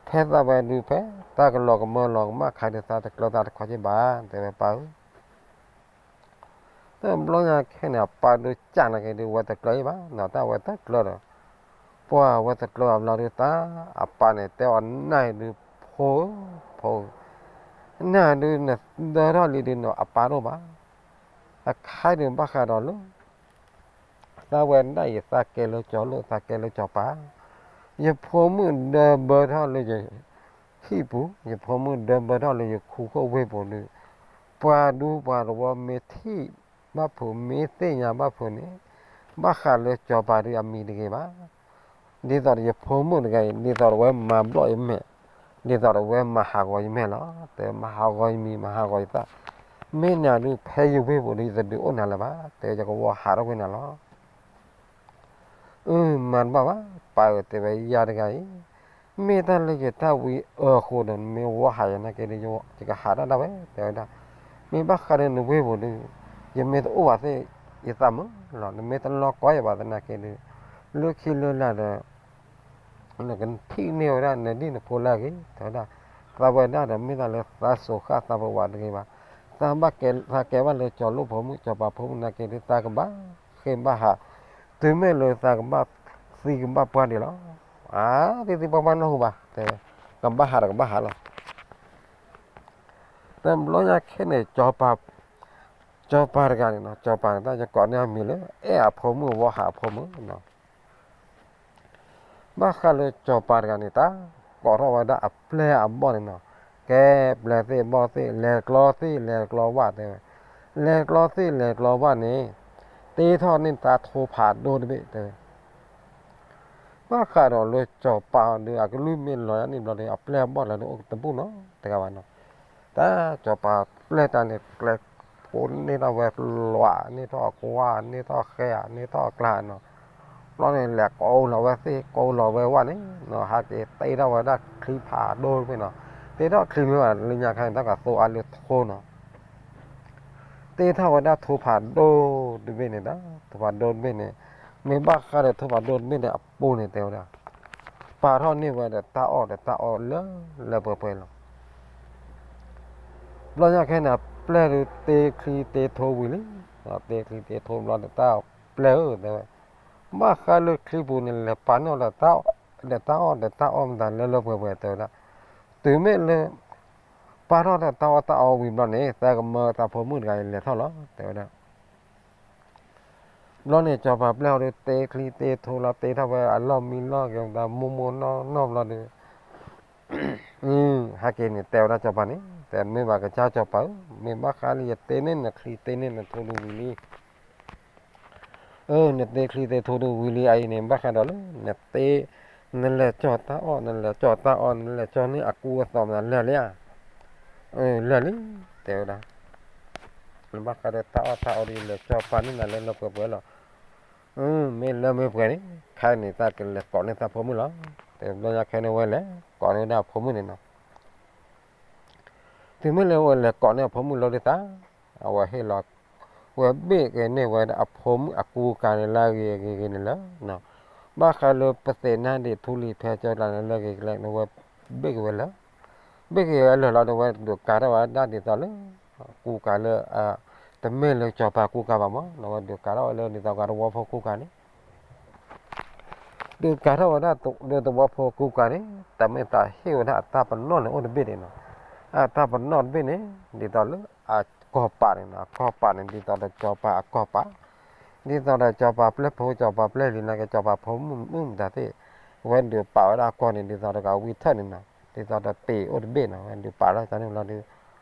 ထဲသးဝဲဒုးဖဲ တၢ်ကလီၤကမၢလီၤကမၣ်ခါဒီး သးတကျၢၤသးတခီက့ၤဘၣ် တဲဝဲပၢ်ဧၢ. တဘျီညါခဲန့ၣ် အပၢ်ဒုးကၢ်နာ်က့ၤဒုး ဝဲတကျၢၤအံၤဘၣ်နီၤ, တၢ်ဝဲတကျၢၤဒီး ပှၤဝဲတကျၢၤအဘျီဒုးတၢ် အပၢ်န့ၣ် တဲအီၤနၤအံၤဒုး ဖိဧၢ, ဖိဧၢ, နၤဒုးနဒၢထီၣ်လံဒုး နအပၢ်တအိၣ်ဘၣ်. အခါဒုးဘၣ်ဃးဒီးလၢ သးဝဲဒၣ်အံၤ သးကဲလၢကၠီၤလိၣ် သးကဲလၢကၠီၤပၤ, ယဖိမုၣ်ဒၢဘၢထီၣ်လၢယဟံၣ်ပူၤ, ယဖိမုၣ်ဒၢဘၢထီၣ်လၢယခူခိၣ်ဝ့ၢ်ပူၤဒုး, ပှၤဒူပှၤသဝီမ့ၢ်ထံၣ်ဘၣ်ဖုး မ့ၢ်သ့ၣ်ညါဘၣ်ဖုးန့ၣ်, ဘၣ်ဃးလၢကၠီၤပၤဒုးအမံၤတဂ့ၤဘၣ်. ဒ်သိးဒီးယဖိမုၣ်တဂၤအံၤ ဒ်သိးဒီးဝဲမၤဘျီၣ်ယမဲာ်, ဒ်သိးဒီးဝဲမၤဟးဂီၤယမဲာ်လီၤ. တဲမၤဟးဂီၤယမံၤ မၤဟးဂီၤယသၣ်, မ့ၢ်နၤဒုး ဖဲယဝ့ၢ်ပူၤဒုး ယတဒုးအိၣ်နၤလၢၤဘၣ်, တဲယကဝီၤဟးထီၣ်ကွံာ်နၤလီၤ. အၢ မၤတဘၣ်ဘၣ် ပၢ်ဧၢ တဲဝဲယၤတဂၤအံၤ, မ့ၢ်တၢ်လၢယတၢ်ဝံအၢအဃိဒီး နမ့ၢ်ဝီဟးယၤနာ်က့ဒီး ယကဟးတၢ်ဒၣ်ဝဲ တဲဝဲဒၣ်, မ့ၢ်ဘၣ်ဃးဒီးနဝ့ၢ်ပူၤဒုး ယမ့ၢ်တအိၣ်ဘၣ်သ့ၣ် ယသးမုာ်လီၤ, နမ့ၢ်တလီၤကီယၤဘၣ်သနာ်က့ဒီး လၢခံလၢလာ်ဒီး နကထံၣ်န့ၢ်ဝဲဒၣ်နဒံၣ်နဖိလၢအဂ့ၤ တဲဝဲဒၣ်, သးဝဲဒၣ်ဒီး မ့ၢ်တၢ်လၢသးစိၤဃၣ်သးပဝးတဂ့ၤဘၣ်, သးဘၣ်ကဲ သးကဲဘၣ်လၢကၠီၤလိၣ်ဖိမုၣ် ကၠီၤပၤဖိမုၣ်နာ်က့ဒီး သးကဘၣ်ဃ့ဘၣ်ဟး, တုၤမ့ၢ်လၢသးကဘၣ်သံကဘၣ်ပှၢ်ဒံးလီၤ. အါ သ့ၣ်သ့ၣ်ပှၢ်ပှၢ်နၢ်ဟူဘၣ် တဲဝဲ, ကဘၣ်ဟးဒီးကဘၣ်ဟးလီၤ. တဘျီညါခဲန့ၣ် ကၠီၤပၤတဂၤန့ၣ်နီၤ, ကၠီၤပၤန့ၣ် တၢ်ယကိးန့ၢ်အမံၤလၢ အဲၣ်အဖိမုၣ်ဝီဟးအဖိမုၣ်နီၤ. ဘၣ်ဃးလၢကၠီၤပၤတဂၤန့ၣ် တၢ်ကိးထီၣ်ဝဲဒၣ်အပျဲၢ်အဘီၣ်န့ၣ်နီၤ, ကဲပျဲၢ်သ့ၣ်ဘီၣ်သ့ၣ် လဲၤကျီသ့ၣ်လဲၤကျီဝၣ်တဲဝဲ, လဲၤကျီသ့ၣ်လဲၤကျီဝၣ်န့ၣ် တ့ထီၣ်န့ၢ်တၢ်ထိဖးဒိၣ်တဘ့ၣ်တဲဝဲ. ဘၣ်ဃးဒီးလၢကၠီၤပၤဒီး အကလုၢ်မ့ၢ်လီၤယါန့ၣ်ဘျီဒီး အပျဲၢ်အဘီၣ်လၢဒုးအိၣ်တဘူၣ်နီတဂၤဘၣ်နီၤ. တၢ်ကၠီၤပၤပျဲၢ်တၢ်န့ၣ် ကျဲဖိန့ၢ်ထီၣ်ဝဲလွး န့ၢ်ထီၣ်အကွၢ် န့ၢ်ထီၣ်ဃဲဧါ န့ၢ်ထီၣ်အကျါနီၤ. ဘျီန့ၣ် လဲၤကိးလီၤဝဲသ့ၣ် ကိးလီၤဝဲဝၣ်န့ၣ်နီၤ, ဟဲက့ၤတ့ထီၣ်ဝဲဒၣ်ချံဖးဒိၣ်တဘ့ၣ်နီၤ, တ့ထီၣ်ချံမ့ၢ်ဘၣ်လၢညါခါန့ၣ် တၢ်ကသိအါလၢထိနီၤ. တ့ထီၣ်ဝဲဒၣ်ထိဖးဒိၣ်တဘ့ၣ်န့ၣ်ဒီး ထိဖးဒိၣ်တဘ့ၣ်န့ၣ် မ့ၢ်ဘၣ်ဃးဒီးထိဖးဒိၣ်တဘ့ၣ်န့ၣ်အပူၤန့ၣ်တဲဝဲဒၣ်, ပာ်ထီၣ်န့ၢ်ဝဲဒီးတၢ်အီၣ်ဒီးတၢ်အီလၢလၢပှဲၤပှဲၤလီၤ. ဘျီညါခဲန့ၣ် ပျဲၢ်ဒုးတ့ချံတ့ထိဝံၤလံ, တ့ချံတ့ထိဘျီဒီး တၢ်ပျဲၢ်ဧၢ တဲဝဲ, ဘၣ်ဃးလၢချံပူၤန့ၣ် လဲၤပာ်န့ၢ်အီၤဒီးတၢ်အီၣ်ဒီးတၢ်အီၣ်မတၤလၢလၢပှဲၤပှဲၤတဲဝဲဒၣ်. တုၤမ့ၢ်လၢ ပာ်ထီၣ်တၢ်အီၣ်တၢ်အီဝံၤဘျီန့ၣ် သးကမၢသးဖိမုၣ်တဂၤအံၤလဲၤထီၣ်လီၤ တဲဝဲဒၣ်. ဘျီန့ၣ် စီၤပၤပျဲၢ်ဟီဒီးတ့ချံတ့ထိလီၤ တ့ထီၣ်ဝဲအလီၢ်မံလီၢ်က့ၤ သးမိၢ်မိၢ်နီၢ်နီၢ်ဘျီဒီး ဟဲက့ၤန့ၣ် တဲဝဲဒၣ်စီၤပၤန့ၣ် တဲမ့ၢ်ဘၣ်ကစၢ်စီၤပၤဧၢ, မ့ၢ်ဘၣ်ဃးလၢယတ့န့ၢ်နချံတ့န့ၢ်နထိဒုဝံၤလံ အၢ နတ့ချံတ့ထိဒုဝံၤလံ အအံၤန့ၣ် ဘၣ်ဃးဒီးလၢ နတ့ နလဲၤကၠီၤတၢ်အီၣ် နလဲၤကၠီၤတၢ်အီၣ် နလဲၤကၠီၤန့ၢ်အကူအသိးမနုၤလဲၣ်လံဧါ, အၢ လဲၣ်လံ တဲဝဲဒၣ်. နဘၣ်ဃးဒီးတၢ်အီၣ်တၢ်အီဒီး လဲၤကၠီၤပာ်န့ၢ်နၤလၢလၢပှဲၤပှဲၤလီၤ. မ့ၢ်လၢမ့ၢ်ပှဲၤန့ၣ် ခဲအံၤန့ၣ် သးကလဲၤကိးန့ၢ်သးဖိမုၣ်လီၤ. တဲဘျီညါခဲန့ၣ် ဝဲလဲၤကိးန့ၢ်ဝဲဒၣ်အဖိမုၣ်န့ၣ်နီၤ. တုၤမ့ၢ်လၢဝဲလဲၤကိးန့ၢ်အဖိမုၣ်လီၤဒုးသး အဝဲဟ့ၣ်လီၤ ဝဲဘ့ၣ်က့ၤန့ၢ်ဝဲဒၣ်အဖိမုၣ်အကူကၤန့ၣ်လၢအဂ့ၤဂ့ၤဂ့ၤန့ၣ်လၢ ဘၣ်ဃးလၢပသ့ၣ်နါဒံးထူလံၤဖဲကၠီကျါန့ၣ် လၢဂ့ၤကလဲာ်န့ၣ် ဝဲဘ့ၣ်က့ၤဝဲလၢ ဘ့ၣ်က့ၤဝဲလၢာ်လီၤဒီး ဝဲဒုးကၤထီၣ်ဝဲဒၣ်ဒ်သိးလၢ ကူကၤလၢ တမ့ၢ်လၢစီၤပၤကူကၤဘၣ်မးနီၤ ဝဲဒုးကၤထီၣ်ဝဲလၢဒ်သိးကၤသဝီဖိကူကၤန့ၣ် ဒုးကၤထီၣ်ဝဲဒၣ်လၢသဝီဖိကူကၤန့ၣ် တၢ်မ့ၢ်သးဟ့ၣ်ဝဲဒၣ်အတၢ်ပနီၣ်န့ၣ်အိၣ်တဘ့ၣ်န့ၣ်နီၤ. အတၢ်ပနီၣ်တဘ့ၣ်န့ၣ် ဒ်သိးလၢအကီၢ်ပာ်န့ၣ်နီၤ အကီၢ်ပာ်န့ၣ် ဒ်သိးဒီးစီၤပၤအကီၢ်ပာ် ဒ်သိးဒီးစီၤပၤပျဲၢ်ဖိ စီၤပၤပျဲၢ်လံၤနာ်က့ စီၤပၤဖိမုၣ်မုၣ်မတၤသ့ၣ် ဝဲဒုးပာ်ဝဲဒၣ်အကီၢ်န့ၣ် ဒ်သိးဒီးကဝံထၢၣ်န့ၣ်နီၤ ဒ်သိးဒီးပ့ၤအိၣ်တဘ့ၣ်နီၤ ဝဲဒုးပာ်လီၤကန့ၣ်လီၤဒီး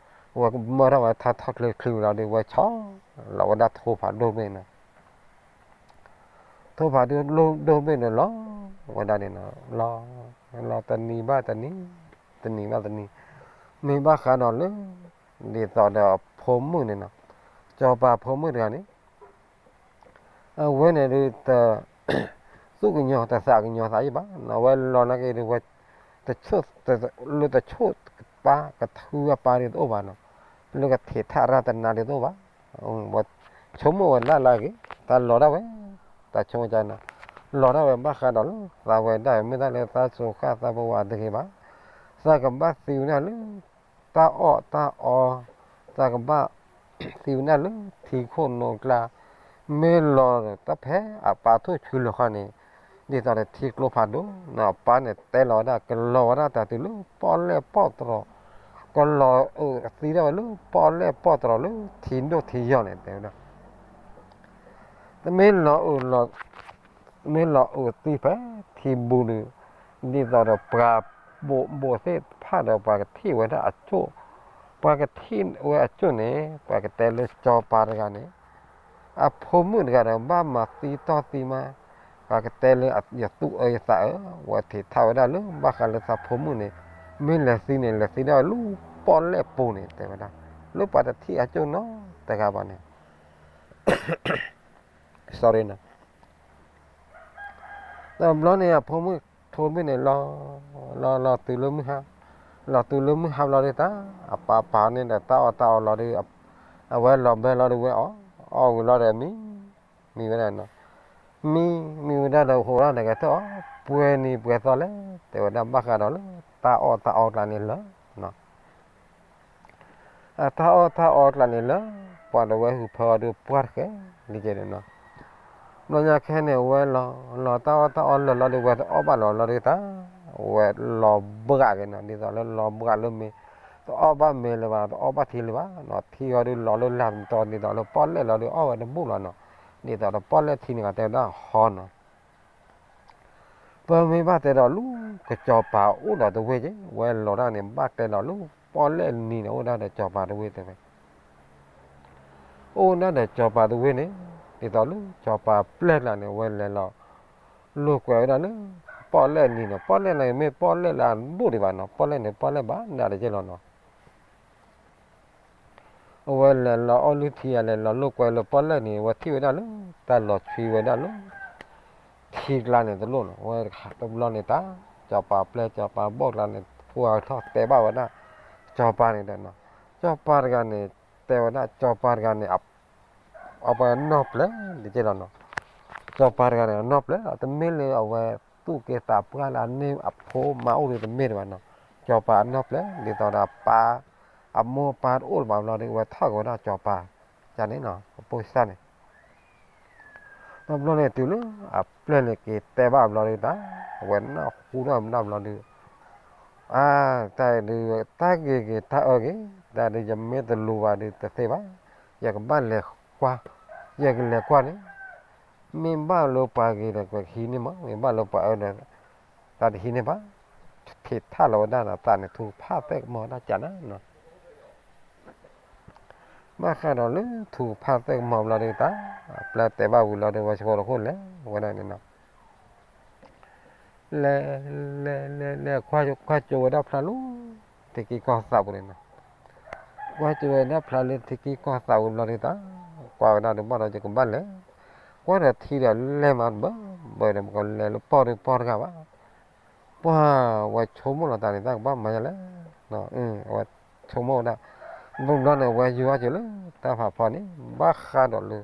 ဝဲကမၢထီၣ်ဝဲထါထီၣ်ချ့ချ့ဝံၤလီၤဒီး ဝဲဆီလီၤဝဲဒၣ်ထိဖးဒိၣ်တဘ့ၣ်နီၤ ထိဖးဒိၣ်ဒိၣ်တဘ့ၣ်န့ၣ်လီၤဝဲဒၣ်န့ၣ်နီၤ လီၤ လီၤတနံၤဘၣ်တနံၤ တနံၤဘၣ်တနံၤ မ့ၢ်ဘၣ်ဃးဒီးလၢ ဒ်သိးဒီးအဖိမုၣ်န့ၣ်နီၤ စီၤပၤဖိမုၣ်တဂၤန့ၣ် အဝဲန့ၣ်ဒုး တ သူၣ်ကညီၤတသးကညီၤသးယံၣ်ဘၣ်နီၤ အဝဲလီၤနာ်က့ဒုးဝဲ တဆိၣ် လၢတဆိၣ်ပာ်ကထုအပၢ်ဒုးတအိၣ်ဘၣ်နီၤ လၢကထံးထၣ်ရၣ်တနါဒုးတအိၣ်ဘၣ် ဝဲဆိကမိၣ်ဝဲဒၣ်လၢအဂ့ၤ တၢ်လီၤဒၣ်ဝဲ တၢ်ဆိကမိၣ်ကန့ၣ် လီၤဒၣ်ဝဲဘၣ်ဃးဒီးလၢ သးဝဲဒၣ်မ့ၢ်တၢ်လၢသးစူၤဃၣ်သးပဝးတဂ့ၤဘၣ် သးကဘၣ်သံဝဲဒၣ်လၢ တၢ်အီၣ်တၢ်အီ သးကဘၣ်သံဝဲဒၣ်လၢထံခိၣ်နိကျါ မ့ၢ်လီၤဒီးတၢ်ဖဲအပၢ်ထိၣ်ဆူလီၤခီန့ၣ် ဒ်သိးဒီးထံကျိဖးဒိၣ်နီၤ အပၢ်န့ၣ်တဲလီၤဝဲဒၣ် ကလီၤဝဲဒၣ်တၢ်တုၤလၢပီၣ်လဲၣ်ပီၣ်တြီၤ ကလီၤအုးသံဒၣ်ဝဲလၢပီၣ်လဲၣ်ပီၣ်တြီၤလၢထံဒိၣ်ထံယီၤန့ၣ် တဲဝဲဒၣ် တမ့ၢ်လီၤအုးလီၤ မ့ၢ်လီၤအုးသံဖဲထံဘူးဒီး ဒ်သိးဒီးပှၤဘိးဘိးသ့ၣ်တဖၣ်ဒီး ပှၤကထံၣ်ဝဲဒၣ်အကၠိၣ် ပှၤကထံၣ်ဝဲအကၠိၣ်န့ၣ် ပှၤကတဲလၢစီၤပၤတဂၤန့ၣ် အဖိမုၣ်တဂၤဒီး ဘၣ်မၤသံတီၢ်သံမါ ပှၤကတဲလၢယသူၣ်အၢယသးအၢ ဝဲထံးထးဝဲဒၣ်လၢ ဘၣ်ဃးလၢသးဖိမုၣ်န့ၣ် မ့ၢ်လဲၤသံန့ၣ် လဲၤသံဒၣ်ဝဲလၢပီၣ်လဲၣ်ပူၤန့ၣ် တဲဝဲဒၣ် လၢပှၤတထံၣ်အကၠိၣ်နီတဂၤဘၣ်န့ၣ် sorry နီၤ တဘျီန့ၣ် အဖိမုၣ်ထိးမုၣ်န့ၣ် လီၤ လီၤလီၤတုၤလၢမုၢ်ဟါ လီၤတုၤလၢမုၢ်ဟါဘျီဒုးတၢ် အပၢ်ပာ်န့ၢ်ဒီးတၢ်အီၣ်တၢ်အီလီၤဒီး အဝဲလီၤဘဲလီၤဒီးဝဲအီၣ် အီၣ်ဝံၤလီၤဒီးမံ မံဝဲဒၣ်နီၤ မံ မံဝဲဒၣ်ဒီးဟိးထီၣ်န့ၣ်ကဲထီၣ် ပှဲၤနံၤပှဲၤသီလဲၣ် တဲဝဲဒၣ်ဘၣ်ဃးဒီးလၢ တၢ်အီၣ်တၢ်အီကျါန့ၣ်လၢ အတၢ်အီၣ်တၢ်အီကျါန့ၣ်လၢ ပှၤတဝဲဟူးဖၢအီၤဒီးပှၢ်တဃဲ လံကဲန့ၣ်နီၤ ဘျီညါခဲန့ၣ် အဝဲလီၤ လီၤတၢ်အီၣ်တၢ်အီလၢာ်လီၤဒီး ဝဲတအီၣ်ဘၣ်လီၤလီၤဒီးတၢ် ဝဲလီၤဘှးက့ၤနီၤ ဒ်သိးလၢလီၤဘှးလၢမ့ၤ တအီၣ်ဘၣ်မ့ၤလၢၤဘၣ် တအီၣ်ဘၣ်ထံလၢၤဘၣ်နီၤ ထံဂီၤဒီးလီၤလၢလၢ်မတီၤ ဒ်သိးလၢပီၣ်လဲၣ်လီၤဒီးအီၣ်ဝဲတဘူၣ်လီၤနီၤ ဒ်သိးဒီးပီၣ်လဲၣ်ထံန့ၣ်ကတဲဝဲဒၣ်ဟီနီၤ ပမ့ၢ်ဘၣ်တဲဒီးလူၤ ကစီၤပၤအိၣ်ဒီးတဝ့ၢ်က့ ဝဲလီၤဒၣ်န့ၣ် ဘၣ်တဲဒီးလူၤ ပီၣ်လဲၣ်နံၤန့ၣ် အိၣ်ဒၣ်ဒီးစီၤပၤတဝ့ၢ်တဲဝဲ အိၣ်ဒၣ်ဒီးစီၤပၤတဝ့ၢ်န့ၣ် ဒ်သိးလၢစီၤပၤပျဲၢ်ကျါန့ၣ် ဝဲလဲၤလီၤ လိာ်ကွဲဝဲဒၣ်လၢ ပီၣ်လဲၣ်နံၤန့ၣ် ပီၣ်လဲၣ်န့ၣ် မ့ၢ်ပီၣ်လဲၣ်လၢအဒိၣ်ဒံးဘၣ်နီၤ ပီၣ်လဲၣ်န့ၣ် ပီၣ်လဲၣ်ဘၣ်ဒၣ်တက့ၢ်လီၤနီၤ အဝဲလဲၤလီၤအီၣ်လုၢ်ထံအလဲၤလီၤလိာ်ကွဲလၢပီၣ်လဲၣ်န့ၣ် အဝဲထံၣ်ဝဲဒၣ်လၢ တၢ်လီၤဆွံဝဲဒၣ်လၢ ထံကျါန့ၣ်တလိၣ်နီၤ အဝဲတဘျီန့ၣ်တၢ် စီၤပၤပျဲၢ်စီၤပၤဘီၣ်ကျါန့ၣ် ပှၤထီၣ်တဲဘၣ်ဝဲဒၣ် စီၤပၤန့ၣ်ဒီးနီၤ စီၤပၤတဂၤန့ၣ် တဲဝဲဒၣ်စီၤပၤတဂၤန့ၣ် အပှၤနီၢ်ပျဲၢ်တက့ၢ်လီၤနီၤ စီၤပၤတဂၤန့ၣ် အနီၢ်ပျဲၢ်လီၤ တမ့ၢ်လၢအဝဲသူၣ်က့သးပှၢ်လၢအန့ၢ်အဖိမါအိၣ်ဒီးတမ့ၢ်တဘၣ်နီၤ စီၤပၤအနီၢ်ပျဲၢ် ဒ်သိးဒီးအပၢ် အမိၢ်အပၢ်တအိၣ်လၢၤဘၣ်ဘျီဒီး အဝဲထီၣ်က့ၤဝဲဒၣ်စီၤပၤ ကန့ၣ်နီၤ အဖိစၢ်န့ၣ် တဘျီန့ၣ်တုၤလၢအပျဲၢ်န့ၣ်က့ၤတဲဘၣ်ဘျီဒီးတၢ် အဝဲနၢ်ဟူထီၣ်မတၢ်ဘျီဒီး အါ, တၢ်ဒုး တၢ်ဂ့ၤဂ့ၤ တၢ်အၢဂ့ၤ, တၢ်ဒုး ယမ့ၢ်တလူၤဘၣ်ဒုးတသ့ဘၣ်, ယကဘၣ်လဲၤကွၢ်, ယကလဲၤကွၢ်န့ၣ်, မ့ၢ်ဘၣ်လၢပှၤဂ့ၤဒီး ပကဟံးန့ၢ်မး, မ့ၢ်ဘၣ်လၢပှၤအၢဒီး တၢ်တဟံးန့ၢ်ဘၣ်, ဖံးထၣ်လီၤဝဲဒၣ်နီၤ, သးန့ၣ်ထူကဖၣ်သဲၣ်ကမီၤဒၣ်ကနၤနီၤ ဘၣ်ဃးဒီးလၢထူကဖၣ်သဲၣ်ကမီၤဘျီဒုးတၢ်, အပျဲၢ်တဲဘၣ်ဝံၤလီၤဒုး ဝဲဆိကမိၣ်တဃိလဲၣ်ဝဲဒၣ်န့ၣ်နီၤ, လဲၤ, လဲၤ, လဲၤ, လဲၤ, ကွၢ်ကၠိဝဲဒၣ်ဖျါလၢ ထံကံကီၢ်သးပူၤန့ၣ်နီၤ, ကွၢ်ကၠိဝဲဒၣ်ဖျါလၢထံကံကီၢ်သးပူၤဘျီဒုးတၢ်, ကွၢ်ဝဲဒၣ်ဒုးဘၣ်ဒီးယကဘၣ်လဲၤ, ကွၢ်ဒီးထံဒီးလဲၢ်မးတဘၢဘၢဒီး ပကလဲၤလၢပီၢ်ဒုးပီၢ်တဂၤဘၣ် ပှၤဝဲဆိကမိၣ်လီၤသးန့ၣ် တၢ်ကဘၣ်မၤယၤလဲၣ်, အဝဲဆိကမိၣ်ဝဲဒၣ်, ဘျီဘျီန့ၣ် ဝဲယိၤအီၣ်က့ၤလၢတၢ်ဖးဖီန့ၣ် ဘၣ်ဃးဒီးလၢ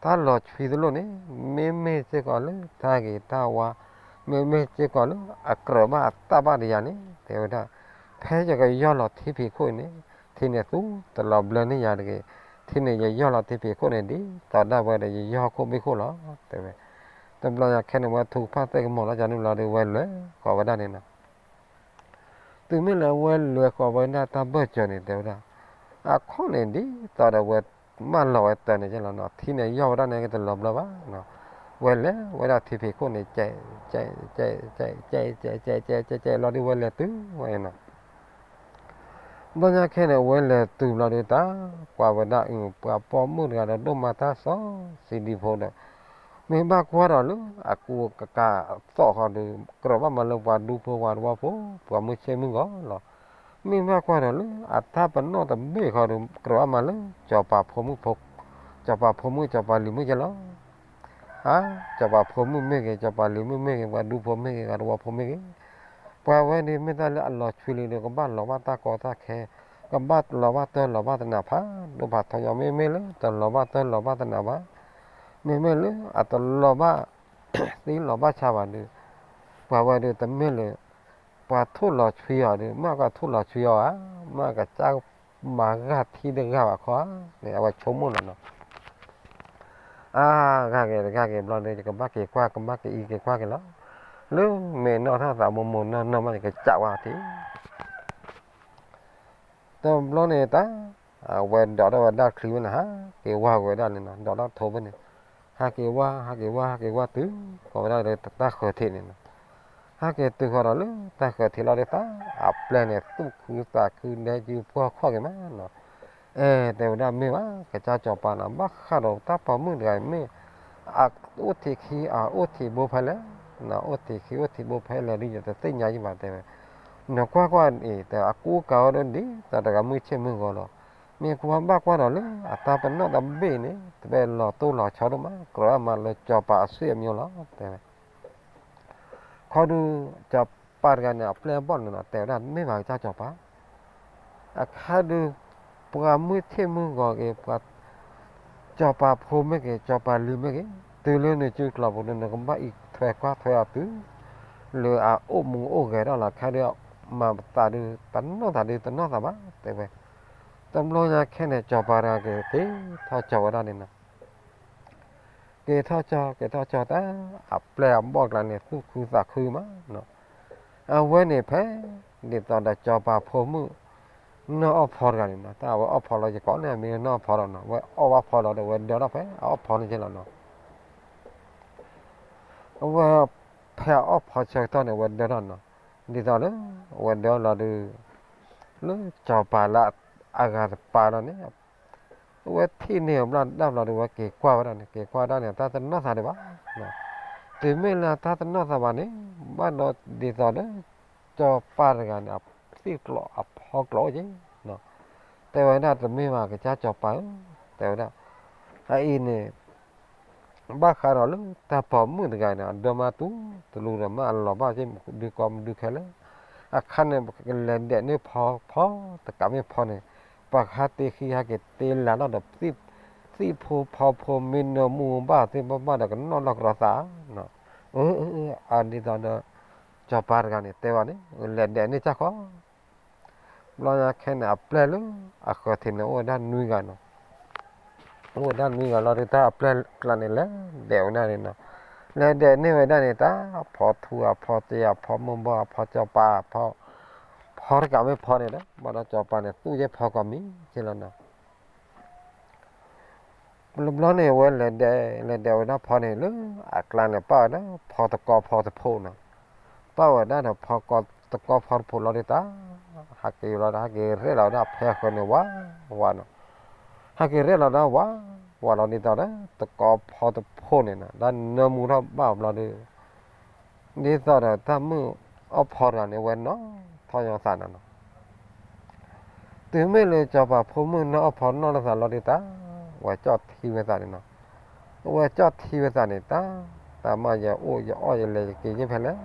တၢ်လီၤဆွံသလိၣ်န့ၣ် မ့မ့ၢ်စ့ၢ်ကီးလၢတၢ်ဂ့ၤတၢ်ဝါ, မ့မ့ၢ်စ့ၢ်ကီးလၢအကြၢးဘၣ်အသၣ်ဘၣ်တယၤန့ၣ် တဲဝဲဒၣ်, ဖဲယကယီၢ်လီၤထံဖံးခိၣ်န့ၣ်, ထံန့ၣ်သူတလီၤဘျၢန့ၢ်ယၤတဂ့ၤ, ထံန့ၣ်ယယီၢ်လီၤထံဖံးခိၣ်န့ၣ် ဒ်သိးဒၣ်ဝဲဒီးယယီၢ်ခိၣ်ဘ့ၣ်ခိၣ်လီၤ, တဲဝဲ, တဘျီညါခဲန့ၣ် ဝဲထူကဖၣ်သဲၣ်ကမီၤလီၤကန့ၣ်ဘျီဒီး ဝဲလဲၤဃီၤဝဲဒၣ်န့ၣ်နီၤ တုၤမ့ၢ်လၢဝဲလဲၤဃီၤဝဲဒၣ်တၢ်ဘၢၣ်စၢၤန့ၣ် တဲဝဲဒၣ်, အခီၣ်န့ၣ်ဒ်သိးဒီးဝဲမၢလီၤဝဲတၢ်န့ၣ်ကလီၤနီၤ, ထံန့ၣ်ယီၢ်ဝဲဒၣ်န့ၣ်ကတလီၤဘျၢဘၣ်, ဝဲလဲၤဝဲဒၣ်ထံဖံးခိၣ်န့ၣ် ကဲ, ကဲ, ကဲ, ကဲ, ကဲ, ကဲ, ကဲ, ကဲ, ကဲလီၤဒုးဝဲလဲၤတုၤဝဲနီၤ ဘျီညါခဲန့ၣ် အဝဲလဲၤတုၤဘျီဒုးတၢ်, ကွၢ်ဝဲဒၣ်အု ပှၤပိာ်မုၣ်တဂၤဒီးဒိၣ်မးတၢ်စီဆှံဒံဖိဒီး, မ့ၢ်ဘၣ်ကွၢ်ဒီးလၢအကူအကၤအသီၣ်ဃီဒီး ကြၢးဘၣ်မၤလၢပှၤဒူဖိပှၤသဝီဖိ, ပှၤမုၢ်ဆ့ၣ်မုၢ်ဂီၤလီၤ. မ့ၢ်ဘၣ်ကွၢ်ဒီးလၢအတၢ်ပနီၣ်တဘ့ၣ်ဃီဒီး ကြၢးဘၣ်မၤလၢ စီၤပၤဖိမုၣ်ဖိ, စီၤပၤဖိမုၣ် စီၤပၤလံၤမုၣ်ကဲလီၤ. အါ, စီၤပၤဖိမုၣ်မ့ၢ်ဂ့ၤ, စီၤပၤလံၤမုၣ်မ့ၢ်ဂ့ၤ, ပှၤဒူဖိမ့ၢ်ဂ့ၤ, ပှၤသဝီဖိမ့ၢ်ဂ့ၤ, ပှၤဝဲန့ၣ်မ့ၢ်တၢ်လၢအလီၤဆွံလံဒီး ကဘၣ်လီၤဘၣ်တၢ်ကီတၢ်ခဲ, ကဘၣ်လီၤဘၣ်တၢ်လီၤဘၣ်သနးဖးဒိၣ်ဖးထီညီ, မ့မ့ၢ်လၢတလီၤဘၣ်တၢ်လီၤဘၣ်သနးဘၣ်, မ့မ့ၢ်လၢအတလီၤဘၣ်သံလီၤဘၣ်ဆါဘၣ်ဒီး, ပှၤဝဲဒီးတမ့ၢ်လၢ ပှၤထိၣ်လီၤဆွံအီၤဒီး မ့ၢ်ကထိၣ်လီၤဆွံအီၤဧါ, မ့ၢ်ကစၢ်မၤဂာ်ထံတဂၤဘၣ်ခီဧါန့ၣ် အဝဲဆိကမိၣ်လီၤနီၤ. အါ, ဂာ်က့ၤတဂာ်က့ၤဘျီဒီး ယကဘၣ်က့ၤကွၢ် ကဘၣ်က့ၤအံၤက့ၤကွၢ်က့ၤလီၤ. လၢမဲာ်နီၢ်ထီၣ်သးမိၢ်မိၢ်နီၢ်နီၢ်မး ယကစးဝဲထံ တဘျီန့ၣ်တၢ်, အဝဲဒိးထီၣ်ဝဲဒၣ်ချံဝဲန့ၣ် ဟးက့ၤဝါက့ၤဝဲဒၣ်န့ၣ်နီၤ, ဒိးထီၣ်ထိဖဲန့ၣ်, ဟးက့ၤဝါ ဟးက့ၤဝါ ဟးက့ၤဝါတုၤဃီၤဝဲဒၣ်လၢတၢ်ဃၢၤထံးန့ၣ်နီၤ. ဟဲက့ၤတုၤဃီၤဒီးလၢတၢ်ဃၢၤထံးလီၤဒုးတၢ်, အပျဲၢ်န့ၣ်သူၣ်ခုသးခု ဒဲကၠူပှီၢ်ခီၣ်က့ၤမးနီၤ. အဲ တဲဝဲဒၣ်မ့ၢ်ဘၣ် ကစၢ်စီၤပၤနီၤ, ဘၣ်ဃးဒီးတၢ်ပိာ်မုၣ်တဂၤအံၤမ့ၢ် အအိၣ်ထံးခံ အအိၣ်ထံးဘိဖဲလဲၣ်, အိၣ်ထံးခံအိၣ်ထံးဘိဖဲလဲၣ်ဒ်ယတသ့ၣ်ညါယံဘၣ်တဲဝဲ, နကွၢ်ကွၢ်အံၤ တဲအကူအကၤဝဲဒၣ်ဒ်သိးတဂၤမုၢ်ဆ့ၣ်မုၢ်ဂီၤလီၤ. မ့ၢ်ကွၢ်ဘၣ်ကွၢ်ဒီးလၢအတၢ်ပနီၣ်တဘ့ၣ်န့ၣ် တဘၣ်လီၤတိၢ်လီၤဆီဒိၣ်မး, ကြၢးအမၤလၢစီၤပၤအဆွေမျိုးလီၤ တဲဝဲ ခီဒုး စီၤပၤတဂၤန့ၣ် အပျဲၢ်အဘီၣ်န့ၣ်နီၤ တဲဝဲဒၣ်မ့ၢ်ဘၣ်ကစၢ်စီၤပၤ, အခါဒုး ပှၤမုၢ်ဆ့ၣ်မုၢ်ဂီၤက့ၤ ပှၤ စီၤပၤဖိမ့ၢ်ဂ့ၤ စီၤပၤလံၤမ့ၢ်ဂ့ၤ တုၤလၢနစုကျိၤပူၤန့ၣ် နကဘၣ်အံးထွဲကွၢ်ထွဲအီၤတုၤ လၢအအိၣ်မူအိၣ်ဂဲၤထီၣ်လီၤ. ခါဒုးမၤသးဒုး တနီၢ်သးဒုးတနီၢ်သးဘၣ် တဲဝဲ, တဘျီညါခဲန့ၣ် စီၤပၤတဂၤက့ၤက့ၤထီၣ်ကၠီၤဝဲဒၣ်န့ၣ်နီၤ က့ၤထီၣ်ကၠီၤ က့ၤထီၣ်ကၠီၤတၢ် အပျဲၢ်အဘီၣ်ကျါန့ၣ် သူၣ်ခုသးခုမးနီၤ. အဝဲန့ၣ်ဖဲ ဒ်သိးဒီးစီၤပၤဖိမုၣ် နီၢ်အီၣ်ဖီတဂၤန့ၣ်နီၤ, တၢ်အဝဲအီၣ်ဖီလီၤယကိးန့ၣ် မ့ၢ်နီၢ်အီၣ်ဖီလီၤနီၤ, အဝဲအီၣ်ဘၣ်ဖီလီၤဒီး အဝဲဒၢထီၣ်ဖဲအအီၣ်ဖီန့ၣ်က့လီၤနီၤ. အဝဲ ဖဲအအီၣ်ဖီဆၢကတီၢ်န့ၣ် အဝဲဒၢထီၣ်နီၤ, ဒ်သိးလၢ အဝဲဒၢလီၤဒုး လၢစီၤပၤလၢအဂၤတပၤလီၤန့ၣ် အဝဲထံၣ်န့ၢ်အဘျီဒၣ်ဘျီဒီး အဝဲက့ၤကွၢ်ဝဲဒၣ်န့ၣ် က့ၤကွၢ်ဒၣ်န့ၣ် တၢ်တနီၢ်သးဒံးဘၣ်. တုၤမ့ၢ်လၢတၢ်တနီၢ်သးဘၣ်န့ၣ် ဘၣ်ဒီးဒ်သိးဒီး စီၤပၤတဂၤန့ၣ် အသံၣ်ကျိးအဖီကျိးအိၣ်က့ၤ တဲဝဲဒၣ်တမ့ၢ်ဘၣ်ကစၢ်စီၤပၤဧၢ, တဲဝဲဒၣ် အအံၤန့ၣ် ဘၣ်ဃးဒီးလၢတၢ်ပိာ်မုၣ်တဂၤန့ၣ် အဒၢမးတူၢ်တလူဒီး မ့ၢ်အလီၤဘၣ်က့ၤဒုးကီမဒုးခဲလၢာ်, အခါန့ၣ် ပကလဲၤဒဲးန့ၢ်ဖီဖီတကးမ့ၢ်ဖီန့ၣ် ပှၤကဟးတ့ခံဟဲက့ၤတ့လၤထီၣ်ဒီး သံၣ်ဖိဖီဖိမ့ၢ်နၢမူဘၣ်သ့ၣ်ဘၣ်ဘၣ်ဒီး ကနီၣ်လီၢ်ကရီသး အၢ အၢ အၢ အဒ်သိးဒီး စီၤပၤတဂၤန့ၣ် တဲဝဲန့ၣ် လဲၤဒဲးန့ၢ်ကၢ်ခီ ဘျီညါခဲန့ၣ် အပျဲၢ်လၢအဃၢၤထံးန့ၣ် အိၣ်ဝဲဒၣ်နွံဂၤနီၤ, အိၣ်ဝဲဒၣ်နွံဂၤလီၤဒီး တၢ်အပျဲၢ်ကျါန့ၣ် လဲၤဒဲးဝဲဒၣ်န့ၣ်နီၤ, လဲၤဒဲးန့ၢ်ဝဲဒၣ်န့ၣ် တၢ်ဖီထူအဖီတ့အဖီမိၢ်ဘီအဖီစီၤပၤအဖီ ဖီတကးမ့ၢ်ဖီန့ၣ်ဒီး ဘၣ်ဒီးစီၤပၤန့ၣ် သူၣ်ယဲၢ်ဖီကီးမံၤက့လီၤနီၤ. ဘျီန့ၣ် အဝဲလဲၤဒဲး လဲၤဒဲးဝဲဒၣ်ဖီန့ၣ် လၢအကျါန့ၣ် ပၣ်ဝဲဒၣ်ဖီတကီဖီတဖိးနီၤ. ပၣ်ဝဲဒၣ်ဒီးဖီတကီဖီတဖိးလီၤဒုးတၢ် ဟးက့ၤလီၤဒီး ဟဲက့ၤရဲၣ်လီၤဝဲဒၣ်ဖဲဃၢၤန့ၣ်ဝးဝးနီၤ. ဟဲက့ၤရဲၣ်လီၤဒၣ်ဝးဝးလီၤဒ်သိးဒီး တကီဖီတဖိးန့ၣ်နီၤ တၢ်နၢမူထီၣ်ဘၣ်အီၤဘျီဒီး ဒ်သိးဒီးတၢ်မုၣ်အီၣ်ဖီတဂၤန့ၣ် ဝဲနီၣ်ထီၣ်ညီသးနီၤနီၤ. တုၤမ့ၢ်လၢစီၤပၤဖိမုၣ်နီၣ်အီၣ်ဖီနီၣ်လၢသးလီၤဒုးတၢ် ဝဲကၠီၣ်ထံဝဲသးန့ၣ်နီၤ. ဝဲကၠီၣ်ထံဝဲသးန့ၣ်တၢ် တၢ်မ့ၢ်ယအိၣ်ယအီၣ်ယလဲၤယက့ၤယ့ၢ်ဖဲလဲၣ်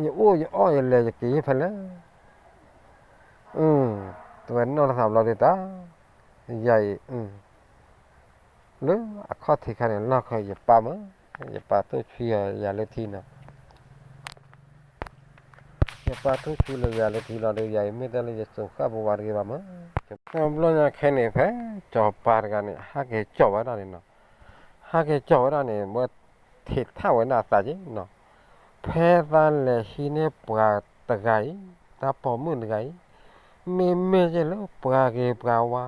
ယအိၣ်ယအီၣ်ယလဲၤယက့ၤယ့ၢ်ဖဲလဲၣ်. တဝဲနီၣ်လၢသးဘျီဒုးတၢ် ယၤအံၤ လၢအခီၣ်ထံးခါန့ၣ် လီၢ်ခၢၣ်ယပၢ်မး ယပၢ်သူၣ်ဆူယၤလၢထံနီၤ. ယပၢ်သူၣ်ဆူလၢယၤလၢထံလီၤဒီး ယၤအံၤမ့ၢ်တဲလၢယစိၤဃၣ်ပဝးတဂ့ၤဘၣ်မး. တဘျီညါခဲန့ၣ် ဖဲစီၤပၤတဂၤန့ၣ် ဟဲက့ၤကၠီၣ်ဝဲဒၣ်န့ၣ်နီၤ. ဟဲက့ၤကၠီၣ်ဝဲဒၣ်န့ၣ် ဝဲထံးထးဝဲဒၣ်အသးက့နီၤ. ဖဲသးလဲၤဟံးန့ၢ်ပှၤတဂၤအံၤ တၢ်ပိာ်မုၣ်တဂၤအံၤ မ့မ့ၢ်ယဲၢ်လၢပှၤဂ့ၤပှၤဝါ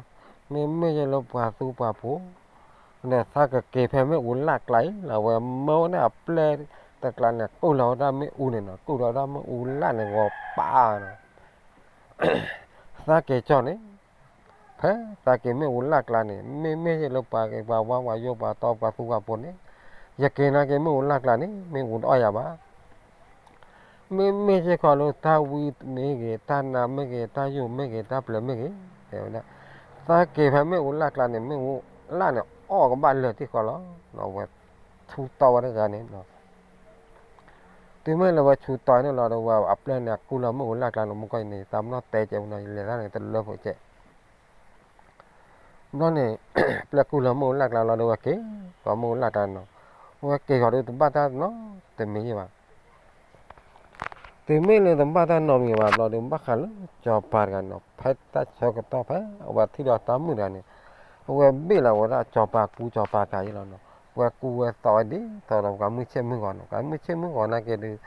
မ့မ့ၢ်ယဲၢ်လၢပှၤသူပှၤဖိ ဒီးသးကက့ၤဖဲမ့ၣ်အူလၢ်ကျါအံၤလီၤ. အဝဲမၢဝဲဒၣ်အပျဲၢ်တကျါန့ၣ် ကုၢ်လီၤဝဲဒၣ်မ့ၣ်အူန့ၣ်နီၤ. ကုၢ်လီၤဝဲဒၣ်မ့ၣ်အူလၢ်န့ၣ် ဂီၤပာ်နီၤ. သးက့ၤကၠီၣ်န့ၣ် ဖဲသးက့ၤမ့ၣ်အူလၢ်ကျါန့ၣ် မ့မ့ၢ်ယဲၢ်လၢပှၤဂ့ၤပှၤဝါ ပှၤယိၤပှၤတီပှၤသူပှၤဖိန့ၣ် ယက့ၤနာ်က့ၤမ့ၣ်အူလၢ်ကျါန့ၣ် မ့ၣ်အူတအီၣ်ယၤဘၣ်. မ့မ့ၢ်စ့ၢ်ကီးလၢတၢ်ဝံမ့ၢ်ဂ့ၤ တၢ်နါမ့ၢ်ဂ့ၤ တၢ်ယိာ်မ့ၢ်ဂ့ၤ တၢ်ပျဲၤမ့ၢ်ဂ့ၤ တဲဝဲဒၣ် သးက့ၤဖဲမ့ၣ်အူလၢ်ကျါန့ၣ် မ့ၣ်အူလၢ်န့ၣ် အီၣ်ကဘၣ်လၢာ်တံၢ်ဃီလီၤ. ဝဲဆူတီဝဲတဂၤန့ၣ် တုၤမ့ၢ်လၢဝဲဆူတီန့ၣ်လီၤဒီး ဝဲအပျဲၢ်န့ၣ် အကူၣ်လီၤမ့ၣ်အူလၢ်ကျါန့ၣ် မူကီၢ်အံၤန့ၣ် သးပနီၣ်တဲကဲးဝဲနီၤ ယလဲၤတၢ်န့ၣ် တလၢဖိကဲး ဘျီန့ၣ် ပျဲၢ်ကူၣ်လီၤမ့ၣ်အူလၢ်ကျါလီၤဒီး ဝဲက့ၤ ဃီၤမ့ၣ်အူလၢ်ကျါနီၤ. ဝဲက့ၤဃီၤဒီးတဘၣ်တၢ်နီတမံၤယဲၢ်ဘၣ်. တုၤမ့ၢ်လၢတဘၣ်တၢ်နီတမံၤဘၣ်ဘျီဒီး ဘၣ်ဃးလၢစီၤပၤတဂၤနီၤ ဖဲတၢ်ဆၢကတီၢ်ဖဲအဝဲထံၣ်ဒီးတၢ်မုာ်တဂၤန့ၣ် အဝဲဘ့ၣ်လီၤဝဲဒၣ်စီၤပၤကူစီၤပၤကၤယဲၢ်လီၤနီၤ. ဝဲကူဝဲသိးဝဲဒ်သိးဒီးပှၤမုၢ်ဆ့ၣ်မုၢ်ဂီၤနီၤ. ပှၤမုၢ်ဆ့ၣ်မုၢ်ဂီၤနာ်က့ဒီး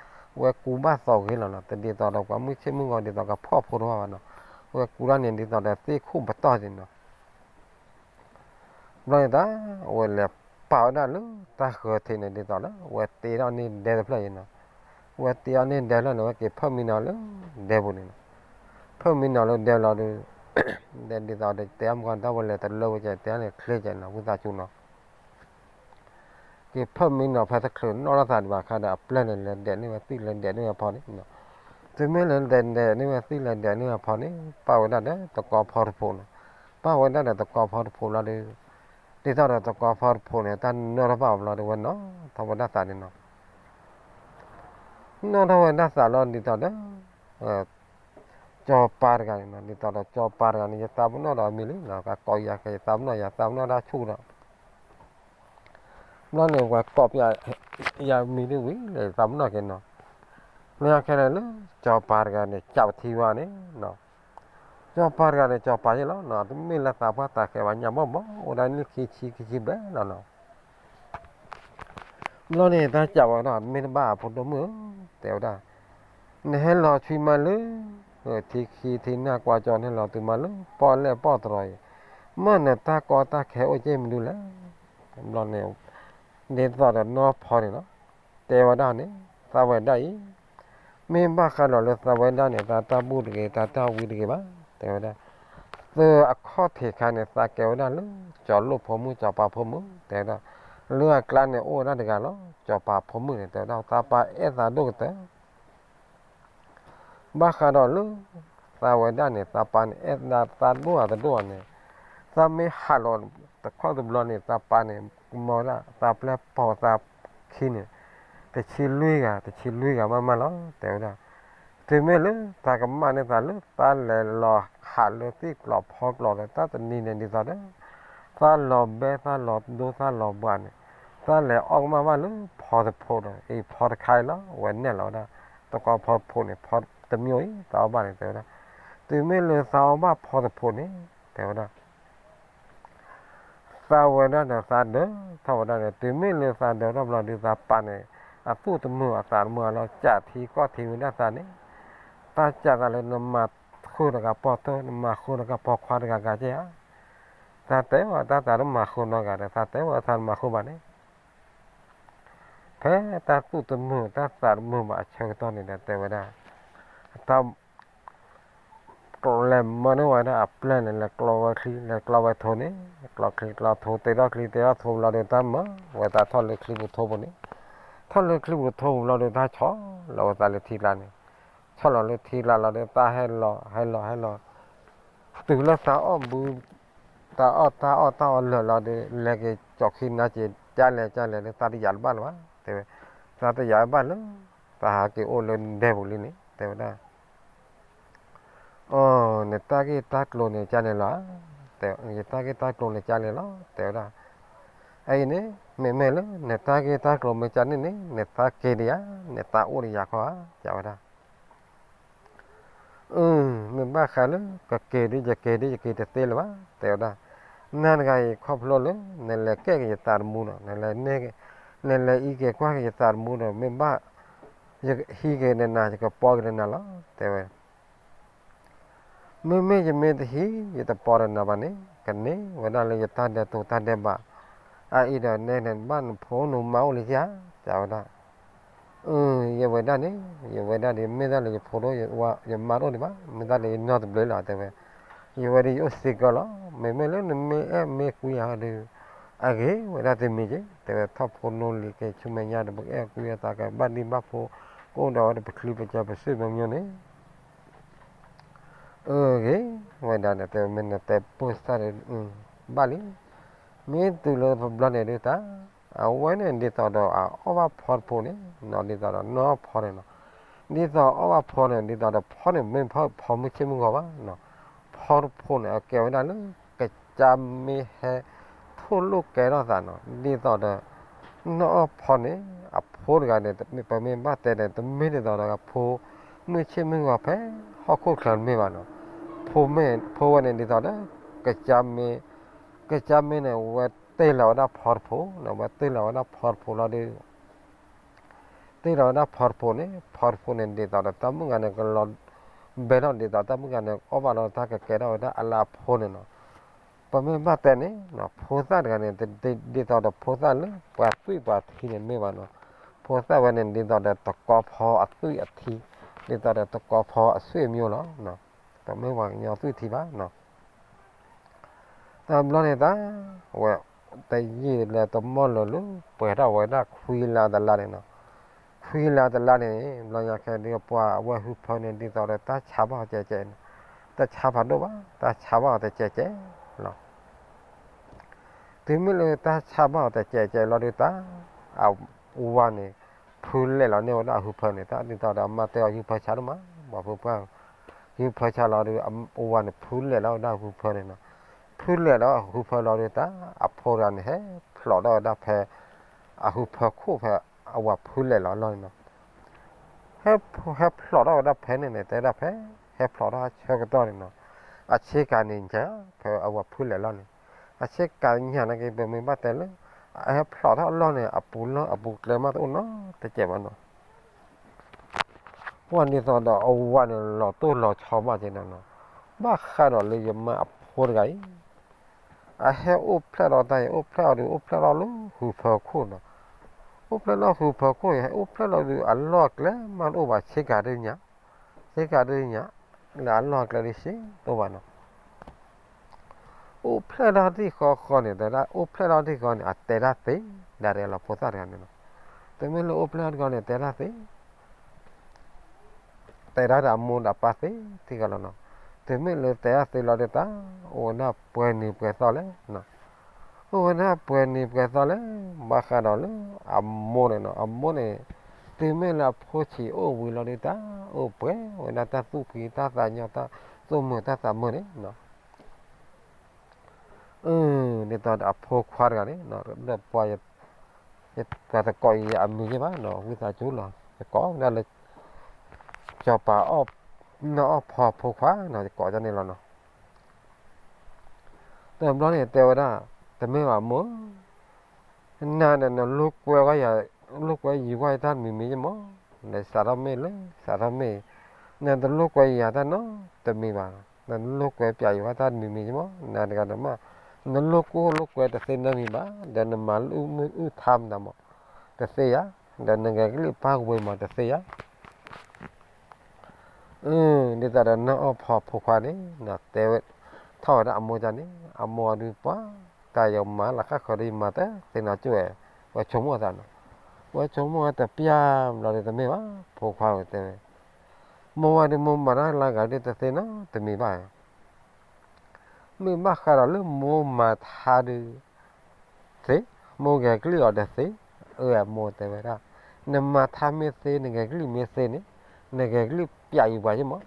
ဝဲကူဘၣ်သိးဂ့ၤလီၤနီၤ. တဒ်သိးဒီးပှၤမုၢ်ဆ့ၣ်မုၢ်ဂီၤဒ်သိးကဖှီၣ်ဖိတဖၣ်ဘၣ်နီၤ. ဝဲကူဒၣ်န့ၣ်ဒ်သိးဒီးသ့ၣ်ခိၣ်ပတီၢ်က့ၤနီၤ. ဘျီန့ၣ်တၢ် အဝဲလဲၤပာ်ဝဲဒၣ်လၢတၢ်ဃၢၤထံးန့ၣ်ဒ်သိးလၢ ဝဲတ့ထီၣ်န့ၢ်ဒဲတဖျၢၣ်အံၤနီၤ. ဝဲတ့ထီၣ်န့ၢ်ဒဲတဖျၢၣ်န့ၣ် ဝဲက့ၤဖၢမံနီၤလၢဒဲပူၤန့ၣ်နီၤ. ဖၢမံနီၤလၢဒဲလီၤဒီး ဒဲဒ်သိးဒီးတဲအါမကီၢ်တၢ်ဝဲလဲၤတလၢဝဲကဲတဲန့ၣ်ချ့ကဲနီၤ ဝံသးစူၤနီၤ. က့ၤဖၢမံနီၤဖဲတချုးနီၣ်ထီၣ်သးဒံးဘၣ်အခါဒီး အပျဲၢ်န့ၣ်လဲၤဒဲးန့ၢ်ဝဲသံၣ်လဲၤဒဲးန့ၢ်ဝဲဖီန့ၣ်နီၤ. တုၤမ့ၢ်လၢလဲၤဒဲးန့ၢ်ဝဲသံၣ်လဲၤဒဲးန့ၢ်ဝဲဖီန့ၣ် ပာ်ဝဲဒၣ်ဒီးတကီဖီတဖိးနီၤ. ပာ်ဝဲဒၣ်ဒီးတကီဖီတဖိးလီၤဒီး ဒ်သိးဒီးတကီဖီတဖိးန့ၣ် တၢ်နၢထီၣ်ဘၣ်ဘျီဒီးဝဲနီၣ်ထီၣ်ဝဲဒၣ်သးန့ၣ်နီၤ. နီၣ်ထီၣ်ဝဲဒၣ်သးလီၤဒ်သိးဒီး စီၤပၤတဂၤန့ၣ်နီၤ. ဒ်သိးဒီးစီၤပၤတဂၤန့ၣ် ယသးပနီၣ်ဒီးအမံၤလံနီၤ. ကကိးယၤကဲ ယသးပနီၣ် ယသးပနီၣ်တၢ်ဆူၣ်ဒီး ဘျီန့ၣ် ပှၤကိးပယၤမံၤဒ်ဝံၤလၢယသးပနီၣ်က့ၤနီၤ. လၢညါခဲန့ၣ်လၢ စီၤပၤတဂၤန့ၣ် ကးပထံဝဲန့ၣ်နီၤ. စီၤပၤတဂၤန့ၣ် စီၤပၤယဲၢ်လီၤနီၤ. တမ့ၢ်လၢသးပှၢ်သးဃဲးဘၣ် ညါဘီၣ်ဘီၣ် အိၣ်ဒၣ်နံၣ်ခံဆံခံဆံဘျဲၣ်လီၤနီၤ. ဘျီန့ၣ် တၢ်ကးဝဲဒီး မ့ၢ်တဘၣ်အဖိဒိၣ်မုၣ်ဧၢ တဲဝဲဒၣ်, နဟဲလီၤဆံမးလၢ ထံခံထံနၢ်ကွၢ်ကၠီ နဟဲလီၤတုၤမးလၢ ပီၣ်လဲၣ်ပီၣ်တရီအံၤ, မ့ၢ်နတၢ်ကီတၢ်ခဲအိၣ်က့ၢ်မနုၤလဲၣ်. ဘျီန့ၣ် ဒ်သိးဒီးနီၢ်ဖီန့ၣ်လီၤ. တဲဝဲဒၣ်န့ၣ် သးဝဲဒၣ်အံၤ မ့ၢ်ဘၣ်ဃးဒီးလၢသးဝဲဒၣ်န့ၣ် သးတၢ်ဘူၣ်တဂ့ၤ သးတၢ်ဝံတဂ့ၤဘၣ် တဲဝဲဒၣ်. သုအခီၣ်ထံးခါန့ၣ် သးကဲဝဲဒၣ်လၢ ကၠီၤလိၣ်ဖိမုၣ် ကၠီၤပၤဖိမုၣ် တဲဝဲဒၣ်. လၢအကျါန့ၣ် အိၣ်ဝဲဒၣ်တဂၤလီၤ ကၠီၤပၤဖိမုၣ်န့ၣ် တဲဝဲဒၣ် သးပၢ်အဲၣ်သးဒိၣ်ကတၢၢ် ဘၣ်ဃးဒီးလၢ သးဝဲဒၣ်န့ၣ် သးပၢ်န့ၣ် အဲၣ်သးဒိၣ်အသးဒိၣ်န့ၣ် သးမ့ၢ်ဟးလီၤတခီတဘျီန့ၣ် သးပၢ်န့ၣ် ကမၤဝဲဒၣ် သးပျဲၢ်ပိာ်သးခံန့ၣ် တဆံလွံၢ်ဂၤ တဆံလွံၢ်ဂၤမးမးလီၤ တဲဝဲဒၣ်. တုၤမ့ၢ်လၢသးကမၣ်န့ၢ်သးလၢ သးလဲၤလီၤဟးလၢသ့ၣ်ကျီၤဖီကျီၤဒီး တၢ်တနံၤန့ၣ်ဒ်သိးဒီး သးလီၤဘဲ သးလီၤဒိ သးလီၤဘှါန့ၣ် သးလဲၤအီၣ်ကမၣ်ဘၣ်လၢဖီတဖိးဒီး အံၤဖီတခါအံၤလီၤ အဝဲနဲၣ်လီၤဝဲဒၣ် တကီဖီတဖိးန့ၣ် ဖီတမံၤအံၤ သးအီၣ်ဘၣ်န့ၣ် တဲဝဲဒၣ်. တုၤမ့ၢ်လၢသးအီၣ်ဘၣ်ဖီတဖိးန့ၣ် တဲဝဲဒၣ် သးဝဲဒၣ်ဒီးသးဒၢးထီၣ်ဝဲဒၣ်န့ၣ် တုၤမ့ၢ်လၢသးဒၢးထီၣ်ဘျီဒီး သးပၢ်န့ၣ် အသူၣ်တမုာ်အသးတမုာ်လီၤ ကးထံကီၢ်ထံဝံၤဒၣ်သးန့ၣ်, တၢ်ကးသးလၢနမၤဃုာ်တဂၤပီၢ်တိၢ် နမၤဃုာ်တဂၤပီၢ်ခွါတဂၤဂၤကဲဧါ, သးတဲဝဲတၢ်သးတမၤဃုာ်နီတဂၤဒီး သးတဲဝဲသးတမၤဃုာ်ဘၣ်န့ၣ် ဖဲတၢ်သူၣ်တမုာ်တၢ်သးတမုာ်ဘၣ်အဆၢကတီၢ်န့ၣ်ဒီး တဲဝဲဒၣ်, တၢ် ကျီလဲၤမၢန့ၢ်ဝဲဒၣ်အပျဲၢ်န့ၣ် လဲၤကျီဝဲချံ လဲၤကျီဝဲထိန့ၣ်, ကျီချံကျီထိ တ့ထီၣ်ချံတ့ထီၣ်ထိလီၤဒီး တၢ်မၢဝဲသးထီၣ်လၢချံပူၤထိပူၤန့ၣ်, ထီၣ်လၢချံပူၤထိပူၤလီၤဒီး တၢ်ဆီၣ်လီၤဝဲသးလၢထံကျါန့ၣ်, ဆီၣ်လီၤလၢထံကျါလီၤဒီး တၢ်ဟဲလီၤ ဟဲလီၤ ဟဲလီၤ တုၤလၢသးအီၣ်ဘု သးအီၣ်တၢ်အီၣ်တၢ်အီၣ်လၢာ်လီၤဒီး လဲၤက့ၤကၠီၤခံနါက့ၤ ကၢ်လဲၤကၢ်လဲၤဒီး သးတယာ်တဘၣ်လၢၤဘၣ် တဲဝဲ, သးတယာ်ဘၣ်လၢ သးဟးက့ၤအိၣ်လၢဒဲပူၤလံန့ၣ် တဲဝဲဒၣ် အိ နတၢ်ဂ့ၢ်တၢ်ကျိၤန့ၣ်ကၢ်န့ၣ်လီၤ, ယတၢ်ဂ့ၢ်တၢ်ကျိၤန့ၣ်ကၢ်န့ၣ်လီၤ တဲဝဲဒၣ်, အအံၤန့ၣ် မ့မ့ၢ်လၢ နတၢ်ဂ့ၢ်တၢ်ကျိၤမ့ၢ်ကၢ်န့ၣ်န့ၣ် နသးက့ၤဒံးဧါ, နသးအိၣ်ဒံးယၤခီဧါ တဲဝဲဒၣ် အၢ မ့ၢ်ဘၣ်ဃးလၢ ကက့ၤဒ်ယက့ၤဒ်ယက့ၤတသ့လၢၤဘၣ် တဲဝဲဒၣ်, နၤတဂၤအံၤခီဖျိလၢ နလဲၤကဲက့ၤယသးသမူဒီး နလဲၤ နလဲၤအံးက့ၤကွၢ်က့ၤယသးသမူဒီး မ့ၢ်ဘၣ် ယဟံးက့ၤနနၤ ယကပီက့ၤနနၤလီၤ တဲဝဲ, မ့မ့ၢ်ယမ့ၢ်တဟံး ယတပီဒီးနၤဘၣ်န့ၣ် ကန့ၢ်ဝဲဒၣ်လၢယတၢ်ဒဲးတိာ်တၢ်ဒဲးဘး, အအံၤဒီးနဲန့ၣ် ဘၣ်နဖိနမါအိၣ်လံဧါ တဲဝဲဒၣ် အၢ ယဝဲဒၣ်န့ၣ် ယဝဲဒၣ်ဒ်မ့ၢ်ဒၣ်လၢယဖိဒိၣ်ယမါတအိၣ်ဒံးဘၣ် မ့ၢ်ဒၣ်လၢယနီၢ်တဘျုးလီၤ တဲဝဲ, ယဝဲဒၣ်ယအိၣ်သ့ကၢလီၤ မ့မ့ၢ်လၢနမ့ၢ်အဲၣ်မ့ၢ်ကွံအီၤဒီး အဂ့ၤဝဲဒၣ်တမံၤက့ၤ တဲဝဲ ထီၣ်ဖိနီၢ်လံၤက့ၤဆူမဲာ်ညါဒီး ပကအဲၣ်ကွံအသးကဘၣ်ဒံၣ်ဘၣ်ဖိ ကအိၣ်ဒီးဝဲဒၣ်ပချံပကၢၤပစုမ့ၢ်မ့ၢ်န့ၣ် အဂ့ၤဝဲဒၣ်န့ၣ် တဲဝဲမ့ၢ်နတဲပိၢ်သၣ်ဒီး ဘၣ်လံ, မ့ၢ်တုၤလၢပဘျီန့ၣ်ဒုးတၢ် အဝဲန့ၣ်ဒ်သိးဒီးအအီၣ်ဘၣ်ဖီတဖိန့ၣ်နီၤ ဒ်သိးဒီးနီၢ်ဖီန့ၣ်နီၤ, ဒ်သိးအီၣ်ဘၣ်ဖီန့ၣ် ဒ်သိးဒီးဖီန့ၣ် မ့ၢ်ဖီမုၢ်ဆ့ၣ်မုၢ်ဂီၤဘၣ်နီၤ, ဖီတဖိန့ၣ် အကဲဝဲဒၣ်လၢ ကစၢ်မ့ၢ်ဟဲ ထိၣ်လိာ်ကဲထီၣ်သးနီၤ ဒ်သိးဒီး နီၢ်အီၣ်ဖီန့ၣ် အဖိတဂၤန့ၣ် ပမ့ၢ်ဘၣ်တဲန့ၣ် တမ့ၢ်ဒ်သိးဒီးအဖိ မုၢ်ဆ့ၣ်မုၢ်ဂီၤဖဲဟီၣ်ခိၣ်ချၢတမ့ၢ်ဘၣ်နီၤ, ဖိဝဲန့ၣ်ဒ်သိးဒီး ကစၢ်မ့ၢ် ကစၢ်မ့ၢ်န့ၣ် ဝဲတ့ၢ်လီၤဝဲဒၣ်ဖီတဖိနီၤ ဝဲတ့ၢ်လီၤဝဲဒၣ်ဖီတဖိလီၤဒီး တ့ၢ်လီၤဝဲဒၣ်ဖီတဖိန့ၣ် ဖီတဖိန့ၣ် ဒ်သိးဒီးတၢ်မုၣ်ဂၤန့ၣ် ကလီၤဘဲထီၣ်ဒ်သိးတၢ်မုၣ်ဂၤန့ၣ် အီၣ်ဘၣ်လီၤတၢ်ကကဲထီၣ်ဝဲဒၣ်အလၢအဖိန့ၣ်နီၤ, ပမ့ၢ်ဘၣ်တဲန့ၣ် ဖိသၣ်တဂၤန့ၣ် ဒ်သိးဒီးဖိသၣ်လၢပှၤသွံၣ်ပှၤထံန့ၣ်မ့ၢ်ဘၣ်နီၤ, ဖိသၣ်ဝဲန့ၣ် ဒ်သိးဒီးတကီဖီအသွံၣ်အထံ, ဒ်သိးဒီးတကီဖီအသွံၣ်အမံၤလီၤ, တမ့ၢ်ပှၤကညီသွံၣ်ထံဘၣ်နီၤ တဘျီန့ၣ်တၢ် ဝဲ တယံာ်လၢတမီၢ်လၢၤလၢ ပှဲၤထီၣ်ဝဲဒၣ်ခွံလါတလါန့ၣ်နီၤ, ခွံလါတလါန့ၣ် ဘျီညါခဲဒုးပှၤအဝဲဟုဖၢန့ၣ် ဒ်သိးဒီးတၢ်ဆါဘၣ်အီၤကဲးကဲးန့ၣ်, တၢ်ဆါဖးဒိၣ်ဘၣ် တၢ်ဆါဘၣ်အီၤတကဲးကဲးလီၤ. တုၤမ့ၢ်လၢတၢ်ဆါဘၣ်အီၤတကဲးကဲးလီၤဒုးတၢ် အဝၤန့ၣ် ဖုလဲၣ်လီၤန့ၢ်ဝဲဒၣ်အဟုဖၢန့ၣ် တၢ်ဒ်သိးဒီးအမါတဲအီၤဟုဖၢဆါဒိၣ်မး ပှၤဖုပှၢ် ဟုဖၢဆါလီၤဒီး အဝၤန့ၣ် ဖုလဲၣ်လီၤဝဲဒၣ်အဟုဖၢန့ၣ်နီၤ, ဖုလဲၣ်လီၤအဟုဖၢလီၤဒီးတၢ် အဖိတဂၤန့ၣ် ဟဲဖျိးထီၣ်ဝဲဒၣ်ဖဲ အဟုဖၢခိၣ်ဖဲ အဝၤဖုလဲၣ်လီၤအလီၢ်န့ၣ်နီၤ, ဟဲဖျိးထီၣ်ဝဲဒၣ်ဖဲန့ၣ်န့ၣ် တဲဒၣ်ဖဲ ဟဲဖျိးထီၣ်ဆၢကတီၢ်န့ၣ်နီၤ, အဆ့ကၤန့ၣ်ညါ ဖဲအဝၤဖုလဲၣ်လီၤန့ၣ်, အဆ့ကၤညါန့ၣ်က့ၤ ပမ့ၢ်ဘၣ်တဲလၢ အဟဲဖျိးထီၣ်အလီၢ်န့ၣ် အပူၤလီၢ်အပူၤကျဲမးတအိၣ်နီတစဲးဘၣ်နီၤ ပှၤဒ်သိးဒီးအဝၤန့ၣ် လီၤတိၢ်လီၤဆီဘၣ်က့ၤနီၤနီၤ, ဘၣ်ဃးဒီးလၢယမါအဖိတဂၤအံၤ အဟဲအိၣ်ဖျဲၣ်ဒီးတၢ်အံၤ အိၣ်ဖျဲၣ်အီၤဒီး အိၣ်ဖျဲၣ်ထီၣ်လၢဟုဖၢခိၣ်နီၤ, အိၣ်ဖျဲၣ်ထီၣ်ဟုဖၢခိၣ်အံၤ ဟဲအိၣ်ဖျဲၣ်လီၤဒီး အလီၢ်အကျဲမးတအိၣ်ဘၣ် ဆ့ကၤဒုးညါ, ဆ့ကၤဒုးညါ, လၢအလီၢ်အကျဲဒုးဆံးတအိၣ်ဘၣ်နီၤ အိၣ်ဖျဲၣ်ထီၣ်ထံၣ်ဃီဃီန့ၣ် တဲဒၣ် အိၣ်ဖျဲၣ်ထီၣ်ထံၣ်ဃီန့ၣ် အတဲဒၣ်သ့ ဒၣ်ရဲၣ်လီၤဖိသၣ်တဂၤန့ၣ်နီၤ, တမ့ၢ်လၢအိၣ်ဖျဲၣ်ထီၣ်ထံၣ်ဃီန့ၣ် တဲဒၣ်သ့ တဲဒၣ်ဒီးအမိၢ်ဒီးအပၢ်သ့ထံၣ်ဃီလီၤနီၤ, တမ့ၢ်လၢတဲဒၣ်သ့လီၤဒီးတၢ် အိၣ်ဝဲဒၣ်ပှဲၤနံၤပှဲၤသီလဲၣ်နီၤ, အိၣ်ဝဲဒၣ်ပှဲၤနံၤပှဲၤသီလဲၣ်, ဘၣ်ဃးဒီးလၢ အမိၢ်န့ၣ်နီၤ အမိၢ်န့ၣ် တုၤမ့ၢ်လၢအဖိဆံးအိၣ်ဝံၤလီၤဒီးတၢ် အိၣ်ပှဲၤဝဲဒၣ်တၢ်သူၣ်ဖှံတၢ်သးညီ တၢ်သူၣ်မုာ်တၢ်သးမုာ်န့ၣ်နီၤ ဒ်သိးဒီးအဖိခွါတဂၤန့ၣ် ဒီးပှၤ ပှၤတကိးအံၤအမံၤယဲၢ်ဘၣ်နီၤ ဝံသးစူၤလီၤ ယကိးဝဲဒၣ်လၢ စီၤပၤအီၣ် နီၢ်အီၣ်ဖီအဖိခွါနီၤ ယကိးဒ်န့ၣ်လီၤနီၤ, တဘျီန့ၣ်တဲဝဲဒၣ် တမ့ၢ်ဘၣ်မိၢ်ဧၢ, နၤန့ၣ်နလူကွဲဝဲယၤ နလိာ်ကွဲယံၤဝဲတၢ်တမံၤမံၤယမီၢ်, နစးထီၣ်မ့ၢ်လၢ စးထီၣ်မ့ၢ်, နတလိာ်ကွဲယံၤတၢ်နီတမံၤဘၣ်, နလိာ်ကွဲပျးယံၤဝဲတၢ်တမံၤမံၤယမီၢ်, နတဂၤတမး, နလိာ်ကွဲလိာ်ကွဲတသ့နီတမံၤဘၣ်, ဒီးနမၤလၢအုၣ်မုာ်အုၣ်ထါမတၤမီၢ်, တသ့ယၤ, ဒီးနဂဲၤကလံၣ်ပၢ်ကဝ့ၤမီၢ်တသ့ယၤ ဒ်သိးဒီးနီၢ်အီၣ်ဖီဖိခွါန့ၣ် တဲဝဲ, ထီၣ်ဝဲဒၣ်အမိၢ်တၢ်န့ၣ် အမိၢ်အဒုးပှၤ, တၢ်ယမၤလၢဃၣ်ဃၢၤဒီးယမၤတသ့နီၤကၠိဝဲ, ဝဲဆိကမိၣ်အသးနီၤ, ဝဲဆိကမိၣ်ဝဲတပျၢ်ဘျီဒီးတမ့ၢ်ဘၣ်, ဖိခွါဝဲတဲဝဲ, မိၢ်ဝဲဒုးမိၢ်မၤတၢ်လၢဂၤဒုးတသ့နီတမံၤဘၣ် မ့ၢ်ဘၣ်ဃးဒီးလၢမိၢ်မၤထါဒုးသ့, မိၢ်ဂဲၤကလံၣ်အီၤဒီးသ့, အမိၢ်တဲဝဲဒၣ်, နမၤထါမ့ၢ်သ့ နဂဲၤကလံၣ်မ့ၢ်သ့န့ၣ်, နဂဲၤကလံၣ်ပျးယံၤပှၤယမီၢ်,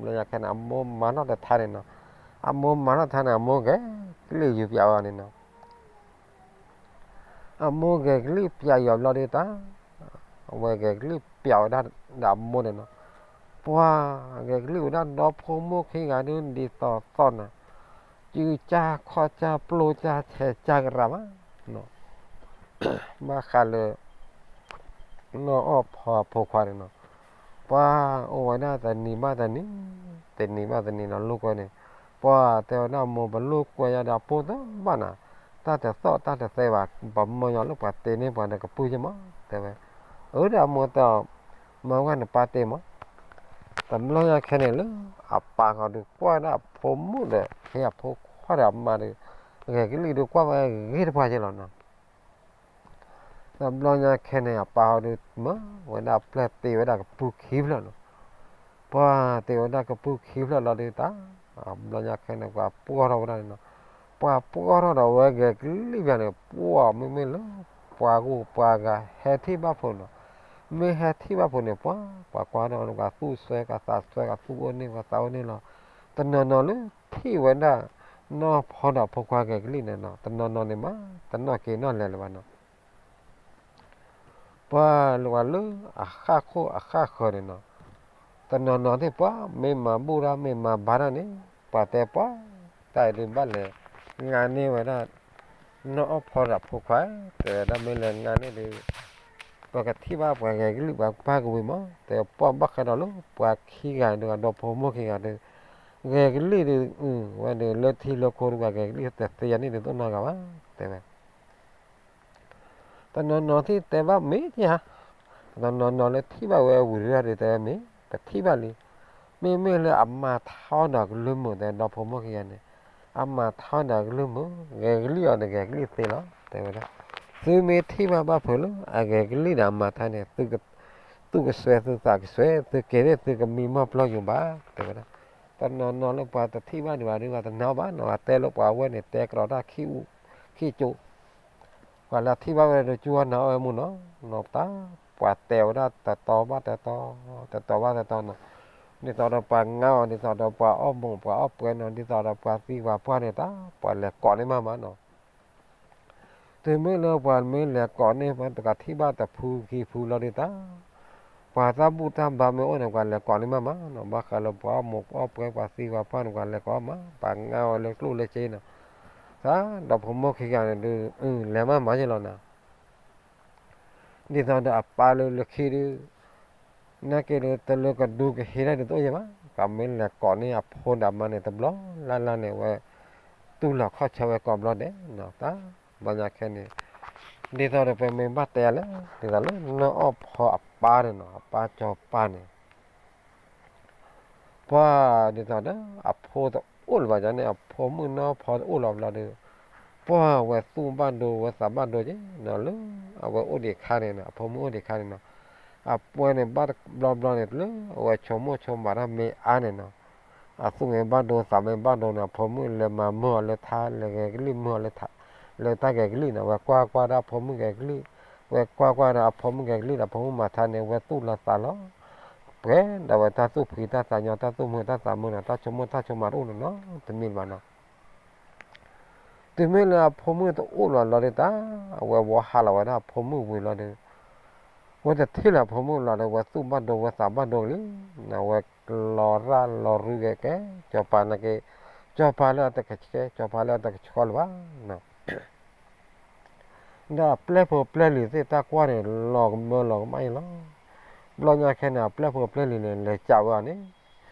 ဘျီညါခဲန့ၣ် အမိၢ်မၤထီၣ်တထါန့ၣ်နီၤ, အမိၢ်မၤထီၣ်ထါန့ၣ် အမိၢ်ဂဲၤကလံၣ်ယံၤပျးအီၤန့ၣ်နီၤ အမိၢ်ဂဲၤကလံၣ်ပျးယံၤဘျီဒုးတၢ်, အဝဲဂဲၤကလံၣ်ပျးဝဲဒၣ်ဒီးအမိၢ်န့ၣ်နီၤ, ပှၤဂဲၤကလံၣ်ဝဲဒၣ်ဒီဖိမိၢ်ခံဂၤဒုးဒ်သိးသိးနၤ, စုကၢ်ခီၣ်ကၢ်ပျိကၢ်ဆဲးကၢ်ကရၢဘၣ်, ဘၣ်ဃးလၢ နီၢ်အီၣ်ဖီဖိခွါန့ၣ်နီၤ, ပှၤအိၣ်ဝဲဒၣ်တနံၤဘၣ်တနံၤ, တနံၤဘၣ်တနံၤနီၤ လိာ်ကွဲန့ၣ်, ပှၤတဲဝဲဒၣ်မိၢ်ပလိာ်ကွဲယၤဒီးအဖိတဘၣ်နၤ, တၢ်တသီၣ်တၢ်တသဲဘၣ်, ပမၢယၤလၢပှၤတ့န့ၢ်ပှၤဒီးကပုၢ်ယမီၢ် တဲဝဲ, အၢ ဒီးအမိၢ်တဲအီၤ, မၤဝဲနပၢ်တ့မီၢ်, တဘျီညါခဲန့ၣ်လၢ အပၢ်ဃီဒုးကွၢ်ဒၣ်အဖိမုၣ်ဒီး ဟ့ၣ်အဖိခွါဒီးအမါဒီး ဂဲၤကလံၣ်ဒုးကွၢ်ဝဲဂ့ၤတပှၢ်က့လီၤနီၤ တဘျီညါခဲန့ၣ် အပၢ်ဟီဒုးမၢဝဲဒၣ်ပျဲၢ်တ့ဝဲဒၣ်ကပုၢ်ခံဖျၢၣ်နီၤ, ပှၤတ့ဝဲဒၣ်ကပုၢ်ခံဖျၢၣ်လီၤဒုးတၢ်, တဘျီညါခဲန့ၣ် ပှၤပှီၢ်ထီၣ်ဝဲဒၣ်န့ၣ်နီၤ, ပှၤပှီၢ်ထီၣ်ဒီးဝဲဂဲၤကလံၣ်ဘၣ်န့ၣ် ပှီၢ်မ့မ့ၢ်လၢ ပှၤဂုၤပှၤဂၤဟဲထံၣ်ဘၣ်ဖိနီၤ, မ့ၢ်ဟဲထံၣ်ဘၣ်ဖိန့ၣ် ပှၤ ပှၤကွၢ်ထီၣ်ဝဲဒၣ်သူၣ်စွဲကသးစွဲကသူၣ်အိၣ်န့ၢ်ကသးအိၣ်န့ၢ်လီၤ, တနီၤနီၤလၢထံၣ်ဝဲဒၣ် နီၢ်ဖီဒီးဖိခွါဂဲၤကလံၣ်န့ၣ်နီၤ တနီၤနီၤန့ၣ်မး တနီၣ်က့ၤနီၣ်လဲၤလၢၤဘၣ်နီၤ ပှၤလၢပှၤလၢအဃၣ်ခိၣ်အဃၣ်ဃၢၤန့ၣ်နီၤ, တနီၤနီၤသ့ၣ်ပှၤ မ့ၢ်မၤဘူၣ်တၢ်မ့ၢ်မၤဘါတၢ်န့ၣ် ပှၤတဲပှၤ တၢ်အံၤဒုးဘၣ်လဲၤ ငါန့ၢ်ဝဲဒၣ် နီၢ်အီၣ်ဖီဒီးဖိခွါ တဲဝဲဒၣ်မ့ၢ်လဲၤငါန့ၢ်ဒုး ပကထံၣ်ဘၣ်ပှၤဂဲၤကလံၣ်ပှၤပၢ်ကဝံၤမး တဲပှၤဘၣ်ဃးဒီးလၢပှၤခံဂၤဒုး ဒီဖိမိၢ်ခံဂၤဒုး ဂဲၤကလံၣ်ဒုး ဝဲဒုးလၢထံလၢခိဒုးပှၤဂဲၤကလံၣ်တသ့ယၤန့ၣ်ဒုးသိၣ်နီတဂၤဘၣ် တဲဝဲ တနီၤနီၤသ့ၣ်တဲဘၣ်မ့ၢ်ဧါ, တနီၤနီၤလၢထံၣ်ဘၣ်ဝဲဝံၤတဂၤဒုးတဲဝဲမ့ၢ် ပထံၣ်ဘၣ်လံ, မ့မ့ၢ်လၢအမၤထါဒီးကလုၢ်မုာ် တဲဒီဖိမိၢ်ခံဂၤန့ၣ်, အမၤထါဒီးကလုၢ်မုာ် ဂဲၤကလံၣ်အီၤန့ၣ် ဂဲၤကလံၣ်သ့လီၤ တဲဝဲဒၣ်, သုမ့ၢ်ထံၣ်ဘၣ်ဘၣ်ဖုးလၢအဂဲၤကလံၣ်ဒီးအမၤထါန့ၣ် သုကစွဲသုသးကစွဲ သုက့ၤန့ၣ်သုကမံမီၢ်ပျီယိာ်ဘၣ် တဲဝဲဒၣ်, တနီၤနီၤလၢပှၤတထံၣ်ဘၣ်ဒံးဘၣ်ဒုး ပှၤတနာ်ဘၣ်နီၤ အတဲလၢပှၤဝဲန့ၣ် တဲကရီတၢ်ခံအူခံကၠိ ပှၤလၢထံၣ်ဘၣ်ဝဲဒၣ်ဒုး ကၠူဝဲနၤအီၣ်ဝဲမုၢ်နီၤ, နီၤတၢ် ပှၤတဲဝဲဒၣ်တတီၤဘၣ်တတီၤ, တတီၤဘၣ်တတီၤနီၤ, ဒ်သိးဒီးပှၤငါအီၤ ဒ်သိးဒီးပှၤအီၣ်မိၢ်ပှၤအီၣ်ပှဲၤနီၤ, ဒ်သိးဒီးပှၤသံပှၤပှၢ်န့ၣ်တၢ် ပှၤလဲၤကိးန့ၢ်မးမးနီၤ, တုၤမ့ၢ်လၢပှၤမ့ၢ်လဲၤကိးန့ၢ်မးတဂၤထံၣ်ဘၣ်တဖုခံဖုလီၤဒုးတၢ် ပှၤသၣ်ဘူၣ်တၢ်ဘါမ့ၢ်အိၣ်န့ၣ် ပှၤလဲၤကိးန့ၢ်မးမးနီၤ, ဘၣ်ဃးလၢပှၤအီၣ်မိၢ်အီၣ်ပှဲၤပှၤသံပှၤပှၢ်န့ၣ် ပှၤလဲၤကိးမး, ပှၤငါအီၤလၢကျိၣ်လၢစ့နီၤ, တၢ်ဒီဖိမိၢ်ခံဂၤန့ၣ်ဒုး လဲၤမးမးယဲလီၤနီၤ ဒ်သိးဒီးအပၢ်လၢလၢခံဒုး နာ်က့ဒုး တလၢကဒူကဟ့ၣ်တၢ်ဒုးတအိၣ်ယဲဘၣ်, ပှၤမ့ၢ်လဲၤကိးန့ၢ်အဖိဒီးအမါန့ၣ် တဘျီလၢ်လၢ်န့ၣ် ဝဲတူၢ်လီၤခီၣ်ဆၢဝဲကိးဘျီဒဲးနီၤ, တၢ်ဘျီညါခဲန့ၣ် ဒ်သိးဒီးပမ့ၢ်ဘၣ်တဲလၢ ဒ်သိးလၢနီၢ်အီၣ်ဖီအပၢ်န့ၣ်နီၤ, အပၢ်စီၤပၤန့ၣ် ပှၤဒ်သိးဒီး အဖိတအိၣ်လၢၤဘၣ်န့ၣ် အဖိမုၣ်နီၢ်ဖီတအိၣ်လၢၤဘျီဒီး ပှၤဝဲသူၣ်ဘၣ်ဒိဝဲသးဘၣ်ဒိက့ၤနီၤ, လၢအဝဲအိၣ်ဒံးခါန့ၣ်နီၤ, အဖိမုၣ်အိၣ်ဒံးခါန့ၣ်နီၤ, အပှဲၤန့ၣ်ဘၣ်တဘျီဘျီန့ၣ် လၢအဝဲဆိကမိၣ်ဆိကမးတၢ်မ့ၢ်အါန့ၣ်နီၤ, အသူၣ်မ့ၢ်ဘၣ်ဒိသးမ့ၢ်ဘၣ်ဒိန့ၣ် အဖိမုၣ်လဲၤမၤမုာ်အီၤလၢထါ လဲၤဂဲၤကလံၣ်မုာ်အီၤလၢထါ လၢတၢ်ဂဲၤကလံၣ်နီၤ, ဝဲကွၢ်ကွၢ်ဒီးအဖိမုၣ်ဂဲၤကလံၣ်, ဝဲကွၢ်ကွၢ်ဒီးအဖိမုၣ်ဂဲၤကလံၣ်ဒီး အဖိမုၣ်မၤထါန့ၣ် ဝဲသူၣ်လီၤသးလီၤ ပှဲၤဒီးဝဲတၢ်သူၣ်ဖှံတၢ်သးညီ တၢ်သူၣ်မုာ်တၢ်သးမုာ်နီၤ, တၢ်ဆိကမိၣ်တၢ်ဆိကမးတအိၣ်နီၤနီၤ တမံၤဘၣ်နီၤ. တုၤမ့ၢ်လၢအဖိမုၣ်တအိၣ်လီၤလီၤဒီးတၢ် အဝဲဝီဟးလီၤဝဲဒၣ်အဖိမုၣ်ဝံၤလီၤဒီး ဝဲတထံၣ်လၢအဖိမုၣ်လီၤဒီး ဝဲသူၣ်ဘၣ်ဒိဝဲသးဘၣ်ဒိကလံ, အဝဲလီၤရၣ်လီၤရူက့ၤကဲ စီၤပၤနာ်က့, စီၤပၤလၢအတကဆှဲ စီၤပၤလၢအတကဆှီလၢၤဘၣ်နီၤ. ဒီးအပျဲၢ်ဖိပျဲၢ်လံၤသ့ၣ်တၢ်ကွၢ်န့ၣ် လီၤကမၢလီၤကမၣ်အံၤလီၤ. ဘျီညါခဲန့ၣ် အပျဲၢ်ဖိပျဲၢ်လံၤန့ၣ် လဲၤကးဝဲအီၤန့ၣ်,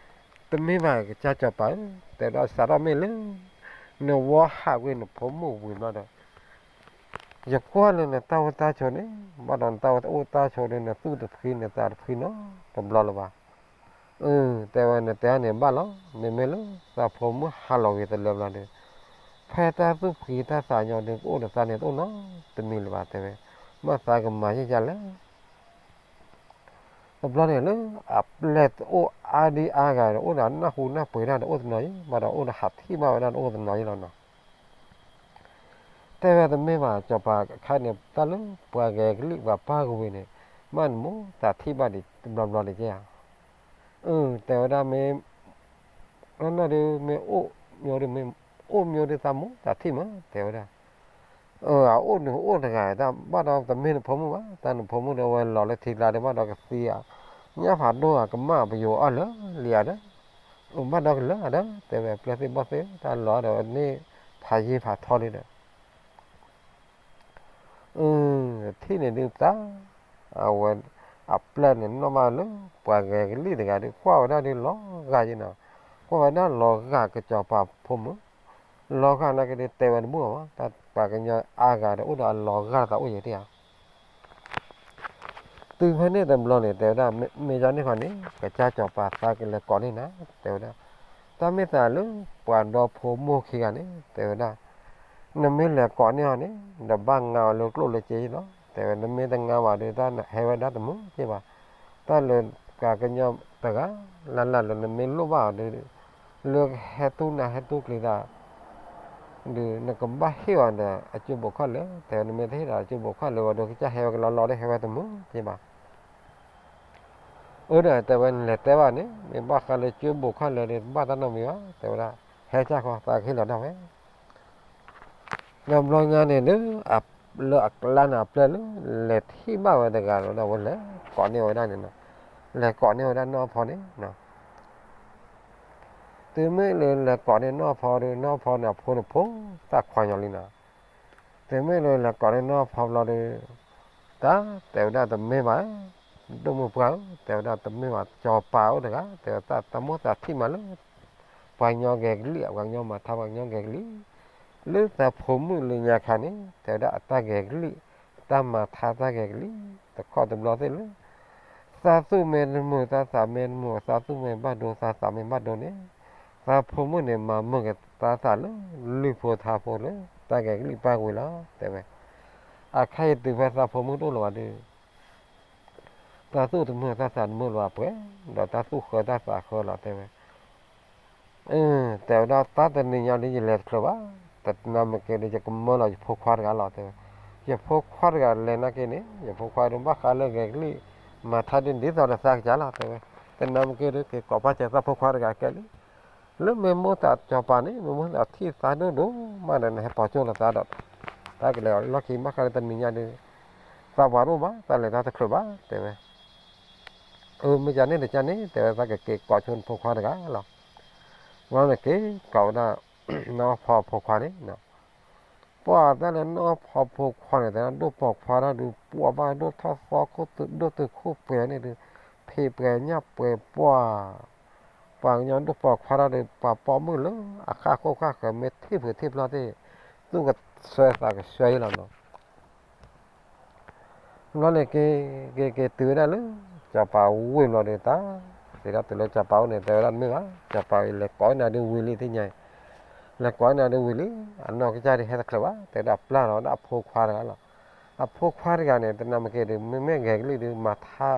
တမ့ၢ်ဘၣ်ကစၢ်စီၤပၤဧၢ, တဲဝဲဒၣ် စးထီၣ်မ့ၢ်လၢ နဝီဟးကွံာ်နဖိမုၣ်ဝံၤဘျီဒီး ယကွၢ်လၢနတၢ်အိၣ်တၢ်ဆိးန့ၣ် ဘၣ်ဒီးနတၢ်အိၣ်တၢ်ဆိးဒီး နသူၣ်တဖှံနသးတဖှံနီတဘျီလၢၤဘၣ်. အၢ တဲဝဲ နတဲအီၤန့ၣ်ဘၣ်လီၤ. မ့မ့ၢ်လၢသးဖိမုၣ်ဟးလီၤဂ့ၤတလၢဘျီဒီး ဖဲတၢ်သူၣ်ဖှံတၢ်သးညီဒီး ကအိၣ်ဒီးသးန့ၣ်တအိၣ်နီတမံၤလၢၤဘၣ် တဲဝဲ. မ့ၢ်သးကမၤယဲၢ်ယဲၢ်လဲၣ်. တဘျီန့ၣ်လၢ အပျဲၢ်တအိၣ်အါဒံအါဂၤဒီး အိၣ်ဒီးနၢ်ဟူနၢ်ပှ့ၤတၢ်ဒီး အိၣ်တနီၤအံၤ ဘၣ်ဒီးအိၣ်ဒီးဟးထံၣ်ဘၣ်ဝဲဒၣ်ဒီး အိၣ်တနီၤအံၤလီၤနီၤ. တဲဝဲတမ့ၢ်ဘၣ် စီၤပၤခဲအံၤန့ၣ် တၢ်လၢပှၤဂဲၤကလံၣ်ပှၤပၢ်ကဝ့ၤန့ၣ် ဘၣ်နမိၢ်သးထံၣ်ဘၣ်ဒံးတဘျီဘျီဒံးကဲဧါ. အၢ တဲဝဲဒၣ် မ့ၢ် နီၢ်နီၢ်ဒုး မ့ၢ်အိၣ်မ့ၢ်ဒုး မ့ၢ်အိၣ်မ့ၢ်ဒုး သးမိၢ်သးထံၣ်မး တဲဝဲဒၣ်. အၢ အအိၣ်န့ၣ်အိၣ်တဂၤ တၢ်ဘၣ်ဒီးတမ့ၢ်နဖိမုၣ်ဘၣ် တၢ်နဖိမုၣ်ဒီးဝဲလီၤလၢထံကျါဒီး ဘၣ်ဒီးကသံဧါ, ညၣ်ဖးဒိၣ်ဧါ ကမၣ်ပယိၤအီၣ်လၢလံဧါဒီး, အိၣ်ဘၣ်ဒီးကလၢာ်ဧါဒီး တဲဝဲ ပျဲၢ်သ့ၣ်ဘီၣ်သ့ၣ် တၢ်လီၤဒီးန့ၢ်ဖးယံၤဖးထီလံဒီး အၢ ထံၣ်န့ၣ်ဒုးတၢ်, အဝဲ အပျဲၢ်န့ၣ်နီၣ်ဘၣ်လၢ ပှၤဂဲၤကလံၣ်တဂၤဒီး ကွၢ်ဝဲဒၣ်ဒုးလီၤဂာ်ယဲနီၤ, ကွၢ်ဝဲဒၣ်လီၤဂာ်ကစီၤပၤဖိမုၣ်, လီၤဂာ်နာ်က့ဒုးတဲဝဲတဘူၣ်အီၤဘၣ် တၢ်ပှၤကညီအါဂၤဒီးအိၣ်ဒီးအလီၤဂာ်သးအိၣ်ယဲတ့ၢ်ဧါ. တုၤဖဲန့ၣ်တဘျီန့ၣ် တဲဝဲဒၣ် မ့ၢ်ယါန့ၢ်ဃီန့ၣ် ကစၢ်စီၤပၤသးကလဲၤကိးန့ၢ်နၤ တဲဝဲဒၣ်, တၢ်မ့ၢ်သးလၢပှၤဒီဖိမိၢ်ခံဂၤန့ၣ် တဲဝဲဒၣ်, နမ့ၢ်လဲၤကိးန့ၢ်အီၤန့ၣ် ဒီးဘၣ်ငါအီၤလၢကျိၣ်လၢစ့လီၤ တဲဝဲ, နမ့ၢ်တငါဘၣ်ဒီး တၢ်ဟဲဝဲဒၣ်တမုာ်က့ဘၣ်, တၢ်လၢပှၤကညီတဂၤလၢ်လၢ်လၢနမ့ၢ်လိၣ်ဘၣ်အီၤဒီး လၢကဟဲတူၢ်နၤဟဲတူၢ်ကျံၤသး ဒီးနကဘၣ်ဟ့ၣ်အီၤဒီးအကၠိဘိးခီၣ်လဲၢ်, တဲဝဲ နမ့ၢ်တဟ့ၣ်ဒီးအကၠိဘိးခီၣ်လဲၢ်ဝဲဒီး ကစၢ်ဟဲဝဲကလီလီဒီး ဟဲဝဲတမုာ်က့ဘၣ်. အၢ ဒီးတဲဝဲ နလဲၤတဲဘၣ်န့ၣ် မ့ၢ်ဘၣ်ဃးလၢကၠိဘိးခီၣ်လဲၢ်ဒီး တဘၣ်တၢ်နီတမံၤဘၣ် တဲဝဲဒၣ်, ဟဲကၢ်ဃီ သးကဟ့ၣ်လီၤဒၣ်ဝဲ ဒီးဘျီညါန့ၣ်ဒီး လၢအကျါန့ၣ် အပျဲၢ်လၢ လဲၤထံၣ်ဘၣ်ဝဲတဂၤလီၤဒီး ဝဲလဲၤကိးန့ၢ်ဝဲဒၣ်န့ၣ်နီၤ, လဲၤကိးန့ၢ်ဝဲဒၣ်နီၢ်ဖီန့ၣ်နီၤ. တုၤမ့ၢ်လၢလဲၤကိးန့ၢ်နီၢ်ဖီဒီး နီၢ်ဖီန့ၣ် အဖိန့ၣ်ဖိသၣ်ခွါညီလံနီၤ. တုၤမ့ၢ်လၢလဲၤကိးန့ၢ်နီၢ်ဖီဘျီဒီး တၢ်တဲဝဲဒၣ်တမ့ၢ်ဘၣ်, ဒိၣ်မုၢ်ပှၢ်ဧၢ တဲဝဲဒၣ်တမ့ၢ်ဘၣ် စီၤပၤအိၣ်တဂၤ တဲဝဲ သးမိၢ်သးထံၣ်မးလၢ ပှၤကညီဂဲၤကလံၣ် ပှၤကညီမၤထါ ပှၤကညီဂဲၤကလံၣ်, လၢသးဖိမုၣ်လၢညါခါန့ၣ် တဲဝဲဒၣ်အတၢ်ဂဲၤကလံၣ် တၢ်မၤထါတၢ်ဂဲၤကလံၣ် တခီတဘျီသ့ၣ်လၢ သးသူၣ်မ့ၢ်တမုာ် သးသးမ့ၢ်တမုာ် သးသူၣ်မ့ၢ်ဘၣ်ဒိ သးသးမ့ၢ်ဘၣ်ဒိန့ၣ် သးဖိမုၣ်န့ၣ် မၤမုာ်က့ၤသးသးလၢ လုၢ်ဖိထါဖိလၢ တၢ်ဂဲၤကလံၣ်ပၢ်ကွံာ်လီၤ တဲဝဲ. အခါအံၤတုၤဖဲသးဖိမုၣ်တအိၣ်လၢၤဘၣ်ဒီး သးသူၣ်တမုာ် သးသးတမုာ်လၢၤဘၣ်ပှဲၤ, ဒီးတၢ်သူၣ်ဃၢတၢ်သးဃၢလီၤ တဲဝဲ. တဲဝဲဒၣ် တၢ်တနံၤညါဒီး ယလဲၤတချုးဘၣ်, တနၤမ့ၢ်က့ၤဒီး ယကမၢလီၤယဖိခွါတဂၤလီၤ တဲဝဲ. ယဖိခွါတဂၤလဲၤနာ်က့န့ၣ် ယဖိခွါဒီးဘၣ်ဃးလၢဂဲၤကလံၣ် မၤထါဒ်န့ၣ် ဒ်သိးဒီးသးကစၢ်လီၤ တဲဝဲ. တနၤမ့ၢ်က့ၤဒီး က့ၤကိးပာ်စၢၤသးဖိခွါတဂၤကဲလံ. လၢမ့ၢ်မိၢ်သးစီၤပၤန့ၣ် မ့ၢ်မိၢ်သးထံၣ်သးဒိၣ်ဒိၣ်မးဒီး နဟဲပိာ်ကၠိလီၤသးဒီး တၢ်ကလဲၤအီၤလီၢ်ခံ ဘၣ်ဃးလၢတနံၤညါဒီး သးပှၤတအိၣ်ဘၣ် သးလဲၤတၢ်တချုးဘၣ် တဲဝဲ. အၢ မ့ၢ်ကန့ၣ်တကန့ၣ် တဲဝဲ သးကက့ၤကိးဆိနဖိခွါတဂၤလီၤ. ဘျီန့ၣ်က့ၤကိးဝဲဒၣ် နီၢ်ဖီဖိခွါန့ၣ် ပှၤတၢ်လၢနီၢ်ဖီဖိခွါန့ၣ် တဲဒၣ်ဒိၣ်ပိာ်ခွါတၢ်ဒုး ပှၤဘၣ်ဒိၣ်ထီၣ်သီခိၣ်သုး ဒိၣ်တုာ်ခိၣ်ပှဲၤန့ၣ်ဒီး ဖံးပှဲၤညၣ်ပှဲၤပှၢ် ပှၤကညီဒိၣ်ပိာ်ခွါတၢ်ဒီး ပှၤပိာ်မုၣ်လၢအဃၣ်ခိၣ်ဃၣ်ဃၢၤ မ့ၢ်ထံၣ်ဖုးထံၣ်ဖျီၣ်သ့ၣ် သူၣ်ကဆှၢသးကဆှၢအံၤလီၤနီၤ. ဘျီန့ၣ်က့ၤ က့ၤက့ၤတုၤဝဲဒၣ်လၢ စီၤပၤဝ့ၢ်ဘျီဒီးတၢ် စံးဒၣ်တုၤလၢစီၤပၤအိၣ်န့ၣ် တဲဝဲဒၣ်တမ့ၢ်ဘၣ် စီၤပၤအံၤလဲၤကိးနၤဒုးဝံၤလံသ့ၣ်ညါအံၤ လဲၤကိးနၤဒုးဝံၤလံ အနီၢ်ကစၢ်ဒုးဟဲတချုးဘၣ် တဲဝဲဒၣ်ပျၢ်လီၤဝဲဒၣ်အဖိခွါတဂၤလီၤ. အဖိခွါတဂၤန့ၣ် တနၤမ့ၢ်က့ၤဒီး မ့မ့ၢ်ဂဲၤကလံၣ်ဒုးမၤထါ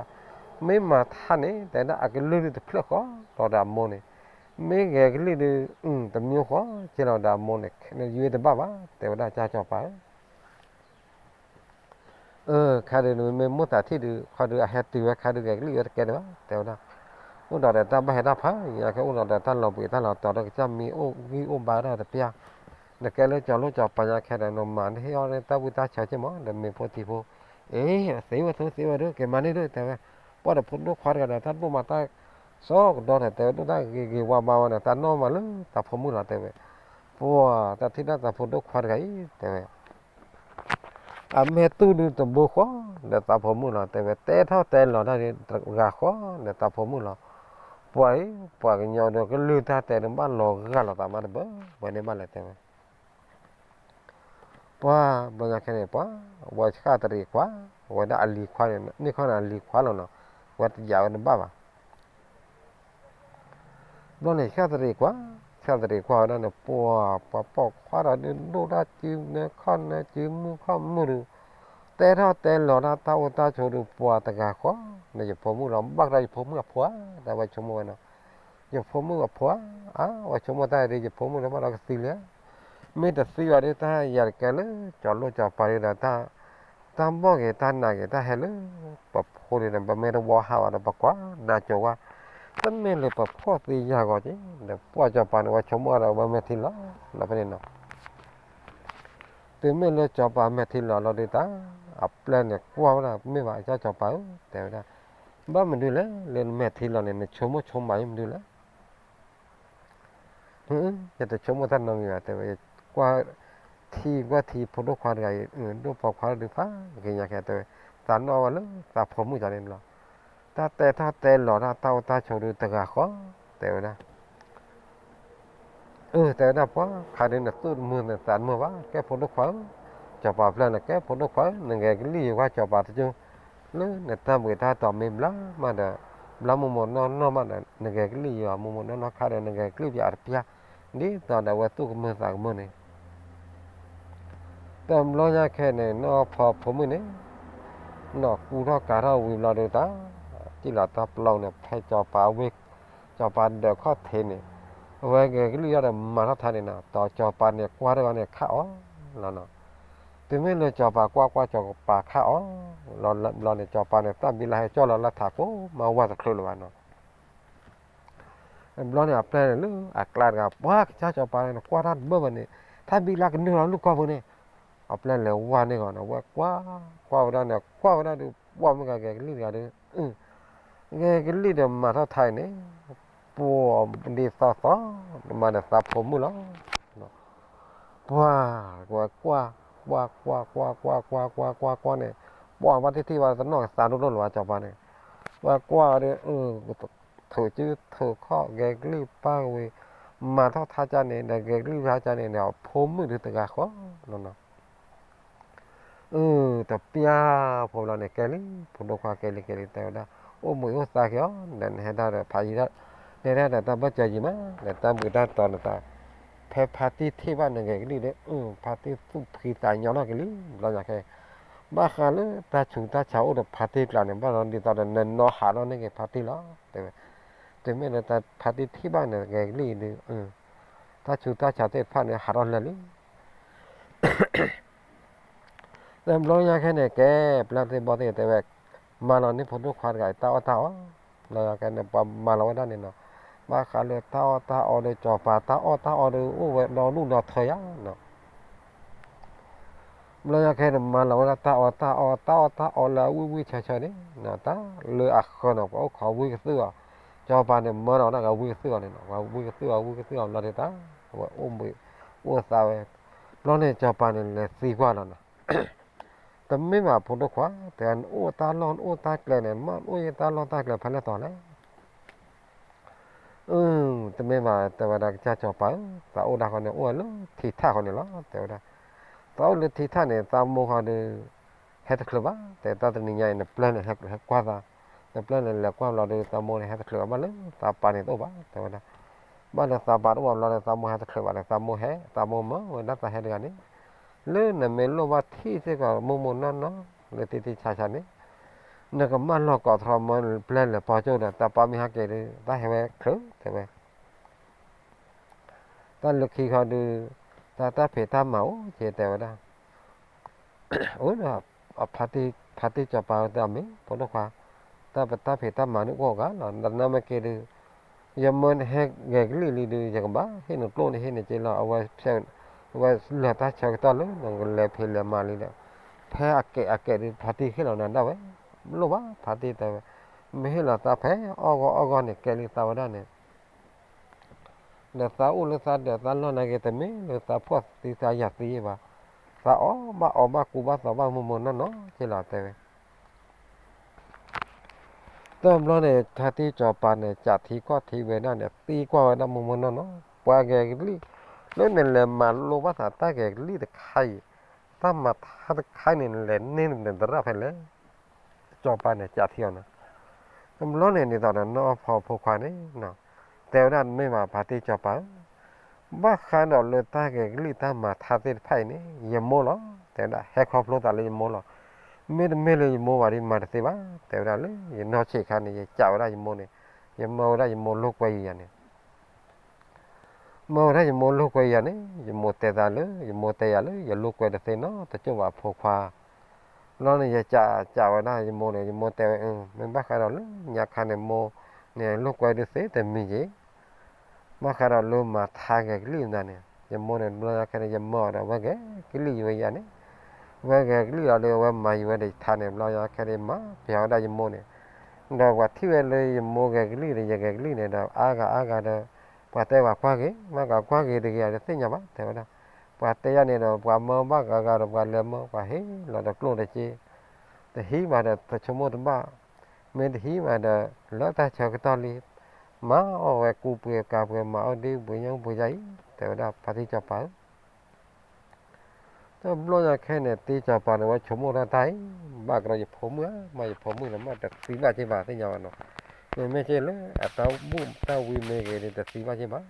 မ့ၢ်မၤထါန့ၣ် တဲဝဲဒၣ်အကလုၢ်ဒုးတဖျၢၣ်ဃီလီၤဒီးအမိၢ်န့ၣ် မ့ၢ်ဂဲၤကလံၣ်ဒုး တမံၤဃီက့လီၤဒီးအမိၢ်န့ၣ် ယွ့တဘၣ်ဘၣ် တဲဝဲဒၣ်ကၢ်စီၤပၤဧၢ အၢ ခါဒုးနမ့ၢ်မိၢ်သးထံၣ်ဒုး ခီဒုးအဟဲတုၤဝဲခါဒုးဂဲၤကလံၣ်ဝဲတကဲဒံးဘၣ် တဲဝဲဒၣ်. အိၣ်ဒီးတၢ်ဘၣ်ဟဲတၢ်ဖးယံၤ ကအိၣ်ဒီးတၢ်လီၤဘှံးတၢ်လီၤတီၤဒီးကစၢ်မံၤအိၣ်ဂံၢ်အိၣ်ဘါတၢ်တပျၢ် နကဲလၢစီၤလိၣ်စီၤပၤညါခဲဒီး နမၤနဟ့ၣ်အီၣ်တၢ်ဝံတၢ်ဆၢက့မး ဒီးမ့ၤဖိထံဖိ အ့ သ့ဝဲသ့ဝဲဒုး က့ၤမၤန့ၢ်ဒုး တဲဝဲ. ပှၤဒီးဖိဒိၣ်ခွါတဂၤဒီး တၢ်ဒိၣ်မးတၢ်စီကဒီးဒီး တဲဝဲဒိၣ်တၢ်ဂ့ၤဂ့ၤဝါဝါဝဲဒီး တၢ်နီၢ်မးလၢတၢ်ဖိမုၣ်လီၤ တဲဝဲ. ပှၤတၢ်ထံၣ်ဒၣ်တၢ်ဖိဒိၣ်ခွါတဂၤအံၤ တဲဝဲ အမဲာ်တူၢ်ဒုးတဘိဃီ, ဒီးသးဖိမုၣ်လီၤ တဲဝဲ, တဲထီၣ်တဲလီၤတၢ်ဒုးတဂၤဃီ, ဒီးသးဖိမုၣ်လီၤ. ပှၤအံၤ ပှၤကညီဒီးကလုၢ်တၢ်တဲဒုး ဘၣ်လီၤဂာ်လိာ်သးမးတဘၣ်, ဝဲန့ၣ်ဘၣ်လဲၤတဲဝဲ ပှၤ ဘျီညါခဲန့ၣ် ပှၤ ဝဲဆှၣ်တရံးခွါ, ဝဲဒၣ်အလံၤခွါန့ၣ် န့ၢ်ခီန့ၣ်အလံၤခွါလီၤနီၤ, ဝဲတယာ်ဝဲတဘၣ်ဘၣ်. ဘျီန့ၣ် ဆှၣ်တရံးခွါ, ဆှၣ်တရံးခွါဝဲဒၣ်န့ၣ် ပှၤ ပှၤပိာ်ခွါဒီးဒုး ဒိၣ်တၢ်စုနဲခီၣ်နဲစုမုၢ်ခီၣ်မုၢ်ဒုး တဲထီၣ်တဲလီၤတၢ် တၢ်အိၣ်တၢ်ဆိးဒုး ပှၤတဂၤဃီ, ဒီးယဖိမုၣ်လီၤ ဘၣ်ကဒီးယဖိမုၣ်အဖိဧါ, တၢ်ဝဲဆိကမိၣ်ဝဲနီၤ, ယဖိမုၣ်အဖိဧါ, ဝဲဆိကမိၣ်တၢ်ဒုး ယဖိမုၣ်လၢဘၣ်ဒီးကသံလံဧါ, မ့ၢ်တသံဘၣ်ဒုး တၢ်ယၤတကဲလၢ ကၠီၤလိၣ်ကၠီၤပၤဒုးဒီး တၢ်ဘီၣ်ဂ့ၤ တၢ်နာ်ဂ့ၤ တၢ်ဟဲလၢ ပဖိဒုးန့ၣ် ပမ့ၢ်တဝီဟးဘၣ်ဒီး ပကွၢ်နၤကၠီၤဝါ, တမ့ၢ်လၢပဖိသံယၤဂီၤက့ၤ ဒီးပှၢ်ကၠီၤပၤန့ၣ် ဝဲဆိကမိၣ်ဒီး ဝဲမဲာ်ထံလီၤ လီၤဖဲန့ၣ်နီၤ. တုၤမ့ၢ်လၢကၠီၤပၤမဲာ်ထံလီၤလီၤဒုးတၢ်, အပျဲၢ်န့ၣ်ကွၢ်ဝဲဒၣ် မ့ၢ်ဘၣ်အကၢ်ကၠီၤပၤဧၢ, တဲဝဲဒၣ်, ဘၣ်မနုၤလဲၣ် လၢနမဲာ်ထံလီၤန့ၣ် နဆိကမိၣ်ဆိကမးအံၤမနုၤလဲၣ် ယတဆိကမိၣ်တၢ်နီတမံၤဘၣ် တဲဝဲ, ကွၢ်ထံကွၢ်ထံဖိဒိၣ်ခွါတဂၤအံၤ ဒိၣ်ပိာ်ခွါဒုးဖးက့ၤညါခဲတဲဝဲ, သးနီၣ်ဝဲလၢသးဖိမုၣ်ကန့ၣ်လီၤ. တၢ်တဲထီၣ်တဲလီၤတၢ် တၢ်အိၣ်တၢ်ဆိးဒုးတဂၤဃီ, တဲဝဲဒၣ် အၢ တဲဝဲဒၣ် ပှၤခါဒုးနသူၣ်တမုာ်နသးတမုာ်ဘၣ် ကဲဖိဒိၣ်ခွါဧၢ, ကၠီၤပၤပျဲၢ်န့ၣ် ကဲဖိဒိၣ်ခွါဧၢ, နဂဲၤကလံၣ်ယွၤကွၢ်ကၠီၤပၤတကၠိ, လၢနတၢ်ဘှံးတၢ်တီၤမ့ၢ်ဘျါမးဒီး ဘျါမိၢ်မိၢ်နီၢ်နီၢ်မးဒီး နဂဲၤကလံၣ်ယွၤမိၢ်မိၢ်နီၢ်နီၢ်ခါဒီး နဂဲၤကလံၣ်ပၠးအတပျၢ်, ဒ်သိးဒီးအဝဲသူၣ်ကမုာ်သးကမုာ်န့ၣ် တဘျီညါခဲန့ၣ် နီၢ်ဖီဖိမုၣ်န့ၣ် နီၢ်ကူထီၣ်ကၤထီၣ်ဝံၤဘျီဒုးတၢ်, စံၣ်လီၤတၢ်ပျီန့ၣ် ဖဲကၠီၤပၤဝ့ၢ်, ကၠီၤပၤဒၢးခီၣ်ထံးန့ၣ်, အဝဲဂဲၤကလံၣ်ယီၤဒီးမၤထီၣ်ထါန့ၣ်နီၤ, ဒီးကၠီၤပၤန့ၣ်ကွၢ်တဂီၤန့ၣ်ခးအီၤလီၤနီၤ. တုၤမ့ၢ်လၢကၠီၤပၤကွၢ်ကွၢ် ကၠီၤပၤခးအီၤလီၤဘျီန့ၣ် ကၠီၤပၤန့ၣ် တၢ်ဘံလၢဟဲကၠီၣ်လီၤလၢထးကိးမၤဝဲတချုးလၢၤဘၣ်နီၤ. ဘျီန့ၣ် အပျဲၢ်န့ၣ်လၢအကျါတဂၤ ပှၤကစၢ်ကၠီၤပၤန့ၣ် ကွၢ်တၢ်တဘၢၣ်ဘၣ်န့ၣ် တၢ်ဘံလၢကနုာ်လီၤလူၢ်ခီၣ်ဖိန့ၣ်, အပျဲၢ်လဲၤဝဲန့ၢ်ဂီၤန့ၣ် ဝဲကွၢ်, ကွၢ်ဝဲဒၣ်န့ၣ် ကွၢ်ဝဲဒၣ်ဒုး ပှၢ်မ့ၢ်ဂၤဂဲၤကလံၣ်တဂၤဒုး, ဂဲၤကလံၣ်ဒီးမၤထီၣ်ထါအံၤန့ၣ်, ပှၤဒ်သိးသိး, မၤဒီးသးဖိမုၣ်လီၤ. ပှၤ, ဝဲကွၢ်, ကွၢ်, ကွၢ်, ကွၢ်, ကွၢ်, ကွၢ်, ကွၢ်, ကွၢ်, ကွၢ်န့ၣ်, ပှၤဘၣ်တထံၣ်ဘၣ်တနီၣ်ကသးဒိၣ်ဒိၣ်လၢၤဘၣ်ကၠီၤပၤန့ၣ်, ဝဲကွၢ်ဒီး ထုးစုထုးခီၣ် ဂဲၤကလံၣ်ပၢ်ဝံၤ, မၤထီၣ်ထါကန့ၣ် ဒီးဂဲၤကလံၣ်ပၢ်ကန့ၣ်ဒီး ဖိမုၣ်ဒုးတဂၤဃီလီၤနီၤ. အၢ တပျၢ်ဖိဘျီန့ၣ် ကဲလံ, ဖိဒိၣ်ခွါကဲလံ ကဲလံ တဲဝဲဒၣ်, အိၣ်ဘှံးအိၣ်သါက့ၤအီၤ, ဒီးနဟဲဒၣ်ဒီးဖးယံၤဒၣ်, နဟဲဒၣ်ဒီးတၢ်ဘၢၣ်စၢၤယံၤမး, ဒီးတၢ်ဘှံးတၢ်တီၤနသး, ဖဲဖါတံၢ်ထံၣ်ဘၣ်နဂဲၤကလံၣ်ဒီး ဖါတံၢ်သူၣ်ဖှံသးညီထီၣ်က့ၤလံ, ဘျီညါခဲ, ဘၣ်ဃးလၢတၢ်ဆူးတၢ်ဆါအိၣ်ဒီးဖါတံၢ်ကျါန့ၣ် ဘၣ်ဒီးဒ်သိးဒီးနနီၢ်ဟးထီၣ်န့ၢ်က့ၤဖါတံၢ်လီၤ, တဲဝဲ, တုၤမ့ၢ်လၢတၢ်ဖါတံၢ်ထံၣ်ဘၣ်နဂဲၤကလံၣ်ဒုး, တၢ်ဆူးတၢ်ဆါသ့ၣ်တဖၣ်န့ၣ် ဟးထီၣ်လၢာ်လံ တဘျီညါခဲန့ၣ် ကဲပျၢ်သ့ၣ်ဘီၣ်သ့ၣ်တဲဝဲ, မၤလီၤန့ၢ်ဖိဒိၣ်ခွါတဂၤအံၤတၢ်အီၣ်တၢ်အီ, ဘျီညါခဲန့ၣ် ပှၤမၤလီၤဝဲဒၣ်န့ၣ်နီၤ, ဘၣ်ဃးလၢတၢ်အီၣ်တၢ်အီဒီး ကၠီၤပၤတၢ်အီၣ်တၢ်အီဒီး အိၣ်ဝဲဒီဒူၣ်ဒီထၢယါနီၤ. ဘျီညါခဲန့ၣ် မၤလီၤဝဲဒၣ်တၢ်အီၣ်တၢ်အီ တၢ်အီၣ်တၢ်အီလၢအဝံၣ်ဝံၣ်ဆၢဆၢန့ၣ်, တၢ်လၢအဃၢၤနီၤ ပှၤအိၣ်ခိးဝံသးစူၤအီၤ, ကၠီၤပၤန့ၣ် မၢလီၤဝဲဒၣ်ကဝံသးစူၤအီၤန့ၣ်နီၤ, ပှၤဝံသးစူၤအီၤ ဝံသးစူၤအီၤဘျီဒုးတၢ်, ဝဲအိၣ်ဘှံးအိၣ်သါဝဲ, ဘျီန့ၣ် ကၠီၤပၤန့ၣ် လဲၤသံကွၢ်လီၤနီၤ တမ့ၢ်ဘၣ်ဖိဒိၣ်ခွါ, တဲနအိၣ်တၢ်လီၢ်နအိၣ်တၢ်ကျဲန့ၣ် မ့ၢ်အိၣ်ယတၢ်လီၢ်တၢ်ကျဲဖဲလဲၣ်တီၤလဲၣ်. အၢ တမ့ၢ်ဘၣ် တဲဝဲဒၣ် ကစၢ်ကၠီၤပၤဧၢ, သးအိၣ်ဒၣ်ဃီန့ၣ် အိၣ်ဝဲလၢထံထၣ်ဃီန့ၣ်လီၤ တဲဝဲဒၣ်. သးအိၣ်လၢထံထၣ်န့ၣ် သးမိၢ်ဃီဒီး ဟဲတချုးဘၣ်, တဲတၢ်တနံၤညါအံၤ နပျဲၢ်န့ၣ် ဟဲကွၢ်သး, နပျဲၢ်န့ၣ် လဲၤကွၢ်ဘျီဒီး သးမိၢ်န့ၣ် ဟဲတချုးဘၣ် ဘၣ်လၢသးပၢ်န့ၣ်တအိၣ်ဘၣ် တဲဝဲဒၣ်. ဘၣ်လၢသးပၢ်တအိၣ်ဘၣ်ဘျီဒီး သးမိၢ်ဟဲတချုးဘၣ်ဒီး သးမိၢ်ဟဲ သးမိၢ်မၢဝဲဒၣ်သးဟဲတဂၤန့ၣ်, လၢနမ့ၢ်လိၣ်ဘၣ်ထံၣ်စ့ၢ်ကီး မိၢ်မိၢ်နီၢ်နီၢ် လၢသ့သ့ဆးဆးန့ၣ်, နကမၢလီၤကိးထီၣ်မၢနပျဲၢ်လဲၤပီကၠိဒီး သးပၢ်မ့ၢ်ဟဲက့ၤဒီး သးဟဲဝဲချုး တဲဝဲ တၢ်လၢခံခီဒုး, တၢ်တၢ်ဖံးတၢ်မၤအိၣ်က့ၤ တဲဝဲဒၣ်. အိၣ်ဒီး ဖါတံၢ်စီၤပၤတဲအီၤ မ့ၢ်ဖိဒိၣ်ခွါ, တၢ်ပတၢ်ဖံးတၢ်မၤဒုးအိၣ်ဂၤလီၤ, နနာ်မ့ၢ်က့ၤဒုး, ယမၢနဟဲဂဲၤကလံၣ်လံဒုး ယကဘၣ် ဟ့ၣ်နကျိၣ်န့ၣ်ဟ့ၣ်နက့လီၤ, အဝဲ အဝဲလၢာ်တၢ်ဆၢကတီၢ်လၢ နကလဲၤဖံးလဲၤမၤလံဒီး, ဖဲအကဲးအကဲးဒုး ဖါတံၢ်ဟ့ၣ်လီၤနၤဒၣ်ဝဲ, လိၣ်ဘၣ်ဖါတံၢ်တဲဝဲ, မ့ၢ်ဟ့ၣ်လီၤသးဖဲအီၣ်ဂီၢ်အီၣ်ဂီၢ်န့ၣ် ကဲလံသးဝဲဒၣ်န့ၣ် ဒီးသးအိၣ်လၢသးဒၢးသးလီၢ်နာ်က့ၤ တမ့ၢ်လၢသးဖှီၣ်သံသးယာ်သံဘၣ်. သးအီၣ်ဘၣ်အီဘၣ်ကူဘၣ်သီဘၣ်မိၢ်မိၢ်နီၢ်နီၢ်က့လီၤ တဲဝဲ. တဘျီန့ၣ် ဖါတံၢ်စီၤပၤန့ၣ် ကးထံကီၢ်ထံဝဲဒၣ်န့ၣ် သံကွၢ်ဝဲဒၣ်မိၢ်မိၢ်နီၢ်နီၢ် ပှၤဂဲၤကလံၣ် လၢနလဲၤမၤလိဘၣ်သးတၢ်ဂဲၤကလံၣ်တခါအံၤ, တၢ်မၤထါတခါန့ၣ် နလဲၤန့ၢ်နသရၣ်ဖဲလဲၣ်. စီၤပၤန့ၣ်ကးထံအီၤန့ၣ်, တဘျီန့ၣ်ဒ်သိးဒီး နီၢ်ဖီဖိခွါန့ၣ် တဲဝဲဒၣ် မ့ၢ်ဘၣ်ဖါတံၢ်စီၤပၤဧၢ, ဘၣ်ဃးဒီးလၢတၢ်ဂဲၤကလံၣ်တၢ်မၤထါသ့ၣ်တဖၣ်အံၤန့ၣ် ယမိၢ်လီၤ တဲဝဲဒၣ် ဟဲခီဖျိသးလၢယမိၢ်လီၤ. မ့တမ့ၢ်လၢယမိၢ်ဘၣ်ဒီးမၤတသ့ဘၣ် တဲဝဲဒၣ် လၢယနီၢ်ဆံးခါန့ၣ် ယကးဝဲဒၣ်ယမိၢ်န့ၣ်, ယမၢဝဲဒၣ်ယမိၢ်လိာ်ကွဲယၤန့ၣ် မၢဝဲဒၣ်ယမိၢ်လိာ်ကွဲယၤန့ၣ် ယမိၢ်တဲသးလၢ ယမိၢ်တဲယၤလၢ ယလိာ်ကွဲတသ့နီတကၠိၢ်ဘၣ်ဖိခွါ. ဘျီန့ၣ် ယကးဝဲဒၣ်ယမိၢ်န့ၣ် ယမိၢ်တဲဝဲ မ့ၢ်ဘၣ်ဃးဒီးလၢညါခါန့ၣ် မိၢ်န့ၣ်လိာ်ကွဲဒုးသ့တမံၤက့ၤ ဘၣ်ဃးဒီးလၢမၤထါဂဲၤကလံၣ်မတၤန့ၣ် ယမိၢ်န့ၣ် ဘျီညါခဲန့ၣ် ယမၢအီၤဒီးဝဲဂဲၤကလံၣ်ယဝဲယၤန့ၣ်, ဝဲဂဲၤကလံၣ်အီၤဒီး ဝဲမၤယဝဲဒီးယထါန့ၣ် ဘျီညါခဲန့ၣ် မၤပျဲဝဲဒၣ်ယမိၢ်န့ၣ်, ဒီးပှၤထံၣ်ဝဲလၢယမိၢ်ဂဲၤကလံၣ်ဒီး ယဂဲၤကလံၣ်န့ၣ်ဒီး အါဂၤအါဂၤဒီး ပှၤတဲပှၤကွၢ်ဂ့ၤ မ့ၢ်ကကွၢ်ဂ့ၤတဂ့ၤ တသ့ၣ်ညါဘၣ် တဲဝဲဒၣ်, ပှၤတဲယၤန့ၣ်ဒီး ပှၤမၢဘၣ်ဂၤဂၤဒီး ပှၤလဲၤမၢ ပှၤဟ့ၣ်လီၤဒီးကျိၣ်တက့ၢ်, တဟံးဘၣ်ဒီး တဆိကမိၣ်တဘၣ်, မ့ၢ်တဟံးဘၣ်ဒီး လၢတၢ်ဆၢကတီၢ်လံ, မၤအီၣ်ဝဲကူပှ့ၤကၤပှ့ၤ မၤအီၣ်ဒ့ပှ့ၤညၣ်ပှ့ၤယါအံၤ တဲဝဲဒၣ် ဖါတံၢ်စီၤပၤဧၢ တဘျီညါခဲန့ၣ် တံၢ်စီၤပၤန့ၣ် ဝဲဆိကမိၣ်ထီၣ်တၢ်အံၤ, ဘၣ်ကဒီးယဖိမုၣ်ဧါ, မ့ၢ်ယဖိမုၣ်န့ၣ် မ့ၢ်တသံဘၣ်က့ၤဘၣ်သ့ၣ်ညါဘၣ်နီၤ, မ့မ့ၢ်က့ၤလၢအတၢ်ဘူၣ်တၢ်ဝံမ့ၢ်ဂ့ၤန့ၣ် တသံဘၣ်က့ၤဘၣ်,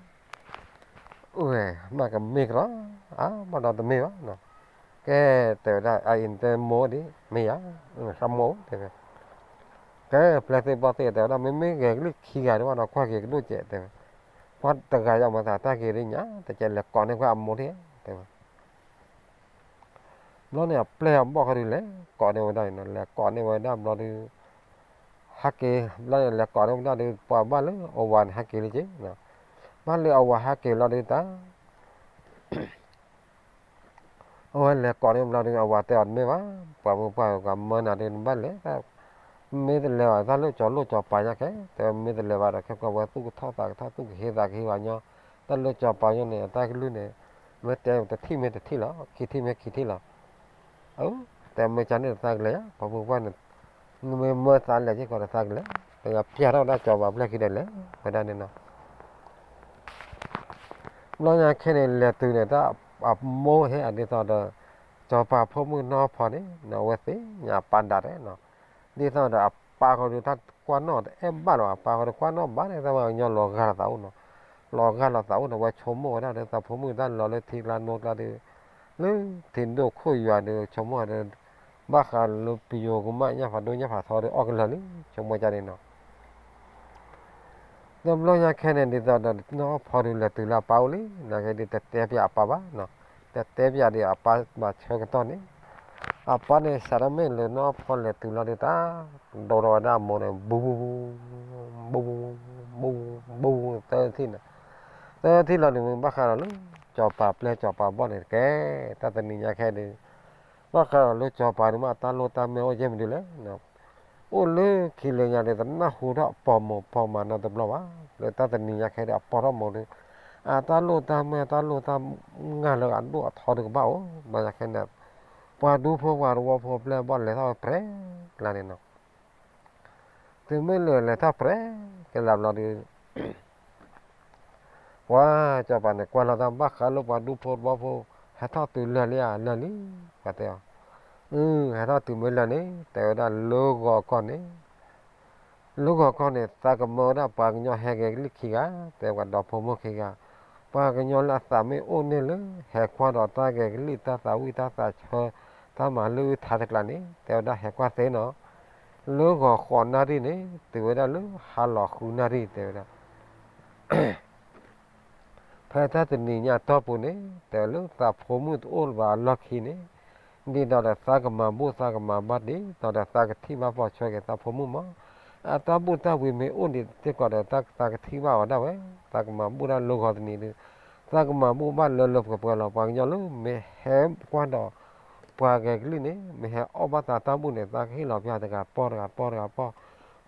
အိၣ်ဝဲ, မ့ၢ်ကမ့ၢ်ကဒီး, အါ ဘၣ်ဒီးတမ့ၢ်ဘၣ်နီၤ, ကဲ, တဲဝဲဒၣ် အအံၤနတဲမိၢ်ဒံး မ့ၢ်ယၤ, သးမိၢ် တဲဝဲ, ကဲ ပျဲသ့ၣ်ဘီၣ်သ့ၣ် တဲဝဲဒၣ် မ့မ့ၢ်ဂဲၤကလံၣ်ခံဂၤဒံးဘၣ်ဒီး ကွၢ်က့ၤကဒိၣ်စဲး တဲဝဲ, ပှၤတဂၤယၤမၤသးတၢ်က့ၤဒ်ညါ တကဲလဲၤကိးန့ၢ်ကွၢ်အမိၢ်ထံၣ် တဲဝဲ ဘျီန့ၣ် အပျဲၢ်အဘီၣ်ဃီဒုး လဲၤကိးန့ၢ်ဝဲဒၣ်န့ၣ်နီၤ, လဲၤကိးန့ၢ်ဝဲဒၣ်ဘျီဒုး, ဟဲက့ၤ, ဘျီန့ၣ် လဲၤကိးန့ၢ်ဝဲဒၣ်ဒီး ပှၤဘၣ်လၢအဝၤန့ၣ် ဟဲက့ၤလံက့ၤ, ဘၣ်လၢအဝၤဟဲက့ၤလီၤဒုးတၢ် အဝဲလဲၤကိးန့ၢ်ဘျီဒုး အဝၤတဲအီၤတမ့ၢ်ဘၣ်, ပှၤမုၢ်ပှၢ်ဂၤမၢနၤဒုး နဘၣ်လဲၤ, မ့ၢ်တလဲၤဘၣ် တၢ်လၢကၠီၤလိၣ်ကၠီၤပၤညါခဲ, တဲမ့ၢ်တလဲၤဘၣ်ဒီး ခဲကီးဝဲသူၣ်ကထီၣ်သးကထီၣ် သူၣ်ကဟ့သးကဟ့ဝဲညီ, တၢ်လၢကၠီၤပၤညါန့ၣ် အတၢ်ကလုၢ်န့ၣ်, မ့ၢ်တဲတထံၣ်မ့ၢ်တထံၣ်လီၤ, ခံထံၣ်မ့ၢ်ခံထံၣ်လီၤ, အၢ, တဲမ့ၢ်ကန့ၣ်တသးကလဲၤဧါ, ပှၤမုၢ်ပှၢ်န့ၣ်, နမ့ၢ်မၢသးလဲၤက့ၤကီးတသးကလဲၤ, ပှၤပျဲထီၣ်ဝဲဒၣ်ကၠီၤပၤပျဲၢ်ခံဒီးလဲၤ, ဝဲဒၣ်န့ၣ်နီၤ ဘျီညါခဲန့ၣ် လဲၤတုၤန့ၣ် တၢ်အမိၢ်ဟဲအဒ်သိးဒီး စီၤပၤဖိမုၣ်နီၢ်ဖီန့ၣ် အဝဲသ့ၣ်ညါအပၢ်ဒၣ်တဲနီၤ, ဒ်သိးဒီးအပၢ်ဃီဒီး တၢ်ကွၢ်နီၣ်တအဲၣ်ဘၣ်လီၤ, အပၢ်ဃီဒီးကွၢ်နီၣ်ဘၣ်န့ၣ် တၢ်ဝဲကညီလီၤဂာ်လီၤသးအိၣ်နီၤ, လီၤဂာ်လီၤသးအိၣ်ဒီး ဝဲဆိကမိၣ်ဝဲဒၣ်ဒီး သးဖိမုၣ်တၢ်လီၤလၢထံကျါနိကျါဒီး လၢထံဒိၣ်ခိၣ်ယွၤဒီး ဆိကမိၣ်ဒီး ဘၣ်ဃးလၢပယိၤကမၣ်ညၣ်ဖးဒိၣ်ညၣ်ဖးထီဒီး အီၣ်ကလၢာ်လံ ဆိကမိၣ်ကန့ၣ်နီၤ တဘျီညါခဲန့ၣ် ဒ်သိးဒီး နီၢ်ဖီဒုးလဲၤတုၤလၢအပၢ်အိၣ်လံ, နာ်က့ဒုးတတဲပၠးအပၢ်ဘၣ်, တတဲပၠးဒီးအပၢ်ဘၣ်ဆၢကတီၢ်န့ၣ်, အပၢ်န့ၣ် စးထီၣ်မ့ၢ်လၢနီၢ်ဖီလဲၤတုၤလီၤဒုးတၢ်, ဒိးထီၣ်ဝဲဒၣ်အမိၢ်န့ၣ် ဘူးဘူး, ဘူးဘူး, ဘူးဘူး, ဘူးဘူး သၢထံၣ်န့ၣ်, သၢထံၣ်လီၤန့ၣ် မ့ၢ်ဘၣ်ဃးဒီးလၢ ကၠီၤပၤပျဲၢ်ကၠီၤပၤဘီၣ်န့ၣ်တက့ၢ်, တၢ်တနံၤညါခဲဒုး ဘၣ်ဃးဒီးလၢကၠီၤပၤန့ၣ်မ့ၢ်အတၢ်လိၣ်တၢ်မ့ၢ်အိၣ်ယဲၢ်မနုၤလဲၣ်, အိၣ်လၢခံလၢညါဒီး တနၢ်ဟူထီၣ်ပိာ်မိၢ်ပိာ်မးနီတဘျီဘၣ်, လၢတၢ်တနံၤညါခဲဒီး အပိာ်ထီၣ်မိၢ်ဒီး အတၢ်လိၣ်တၢ်မ့ၢ်တၢ်လိၣ်တၢ်မ့ၢ်လၢအဒိၣ်အထီဒုးကဘၣ်အိၣ်, ဘျီညါခဲန့ၣ် ပှၤဒူဖိပှၤသဝီဖိပျဲၢ်ဘီၣ်လဲၤထီၣ်ဝဲပြဲးလၢ်န့ၣ်နီၤ တုၤမ့ၢ်လၢလဲၤထီၣ်ပြဲးကလၢ်ဘျီဒီး ပှၤကၠီၤပၤန့ၣ် ကွၢ်လီၤတၢ်ဘၣ်ဃးလၢပှၤဒူဖိသဝီဖိ ဟဲထီၣ်တုၤလၢာ်လံဧါ လၢာ်လံ, ပှၤတဲအီၤ, အု ဟဲထီၣ်တုၤမ့ၢ်လၢာ်န့ၣ် တဲဝဲဒၣ်လၢဂီၤကီၢ်န့ၣ် လၢဂီၤကီၢ်န့ၣ် သးကမၢဝဲဒၣ်ပှၤကညီဟဲဂဲၤကလံၣ်ခံဂၤ, တဲပှၤဒီဖိမိၢ်ခံဂၤ, ပှၤကညီလၢအသးမ့ၢ်အိၣ်န့ၢ်လၢ ဟဲကွၢ်ဒီးတၢ်ဂဲၤကလံၣ်တၢ်သးဝံၣ်တၢ်သးဆၢ တၢ်မၤလၢထါတကျါန့ၣ် တဲဝဲဒၣ်ဟဲကွၢ်သ့နီၤ, လၢဂီၤဃိးနၣ်ရံၣ်န့ၣ် တုၤဝဲဒၣ်လၢဟါလီၤဃုနၣ်ရံၣ် တဲဝဲဒၣ် ဖဲတၢ်တနံၤညါအတီၢ်ပူၤန့ၣ် တဲလၢသးဖိမုၣ်တအိၣ်လၢၤဘၣ်အလီၢ်ခံန့ၣ်, ဒ်သိးဒီးသးကမၤဘူၣ်သးကမၤဘါဒ်သိးဒီးသးကထံၣ်ဘၣ်ပိာ်ထွဲက့ၤသးဖိမုၣ်မး, အတၢ်ဘူၣ်တၢ်ဝံၤမ့ၢ်အိၣ်ဒံးစ့ၢ်ကီးဒီး သးကထံၣ်ဘၣ်အီၤဒၣ်ဝဲ, သးကမၤဘူၣ်ဒၣ်လၢဂီၤတနံၤဒီး သးကမၤဘူၣ်ဘၣ်လၢလၢပှဲၤပှဲၤလီၤ. ပှၤကညီလၢမ့ၢ်ဟဲကွၢ်ဒီး ပှၤဂဲၤကလံၣ်န့ၣ် မ့ၢ်ဟဲအီၣ်ဘၣ်သးတၢ်ဘူၣ်န့ၣ် သးကဟ့ၣ်လီၤပှၤတဂၤပီၢ်တဂၤပီၢ်တဂၤပီၢ်,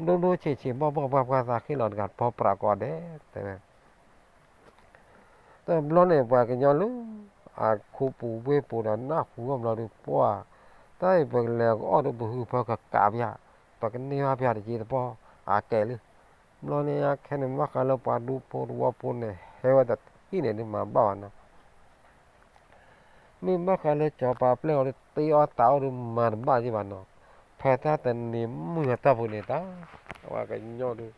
ဒိၣ်ဒိၣ်ဆံးဆံးဘၣ်ဘၣ်ပှၢ်ပှၢ် သးဟ့ၣ်လီၤတဂၤပီၢ်ပြးကိးဂၤဒဲး တဲဝဲ တဘျီန့ၣ် ပှၤကညီလၢ အခိပူၤဝ့ၢ်ပူၤဒီးနၢ်ဟူအီၤဘျီဒီး ပှၢ် တၢ်အံၤပကလဲၤကအီၣ်ဒီးပဟုဖၢကကးပယါ, ပကန့ၢ်ဘၣ်ပယါတက့ၢ်တပီၢ် အကဲလံ. ဘျီန့ၣ်ခဲန့ၣ် ဘၣ်ဃးလၢပှၤဒူဖိတဝီဖိန့ၣ် ဟဲဝဲတဟံၣ်န့ၣ်ဒုးမၤဘၣ်ဘၣ်နီၤ. မ့ၢ်ဘၣ်ဃးလၢစီၤပၤပျဲၢ်အီၤဒီးတ့အီၣ်တးအီၣ်ဒီးမၤတဘၣ်ယံၤဘၣ်နီၤ. ဖဲတၢ်တနံၤမုၢ်အတီၢ်ပူၤန့ၣ် တၢ်ဝဲကညီဒီး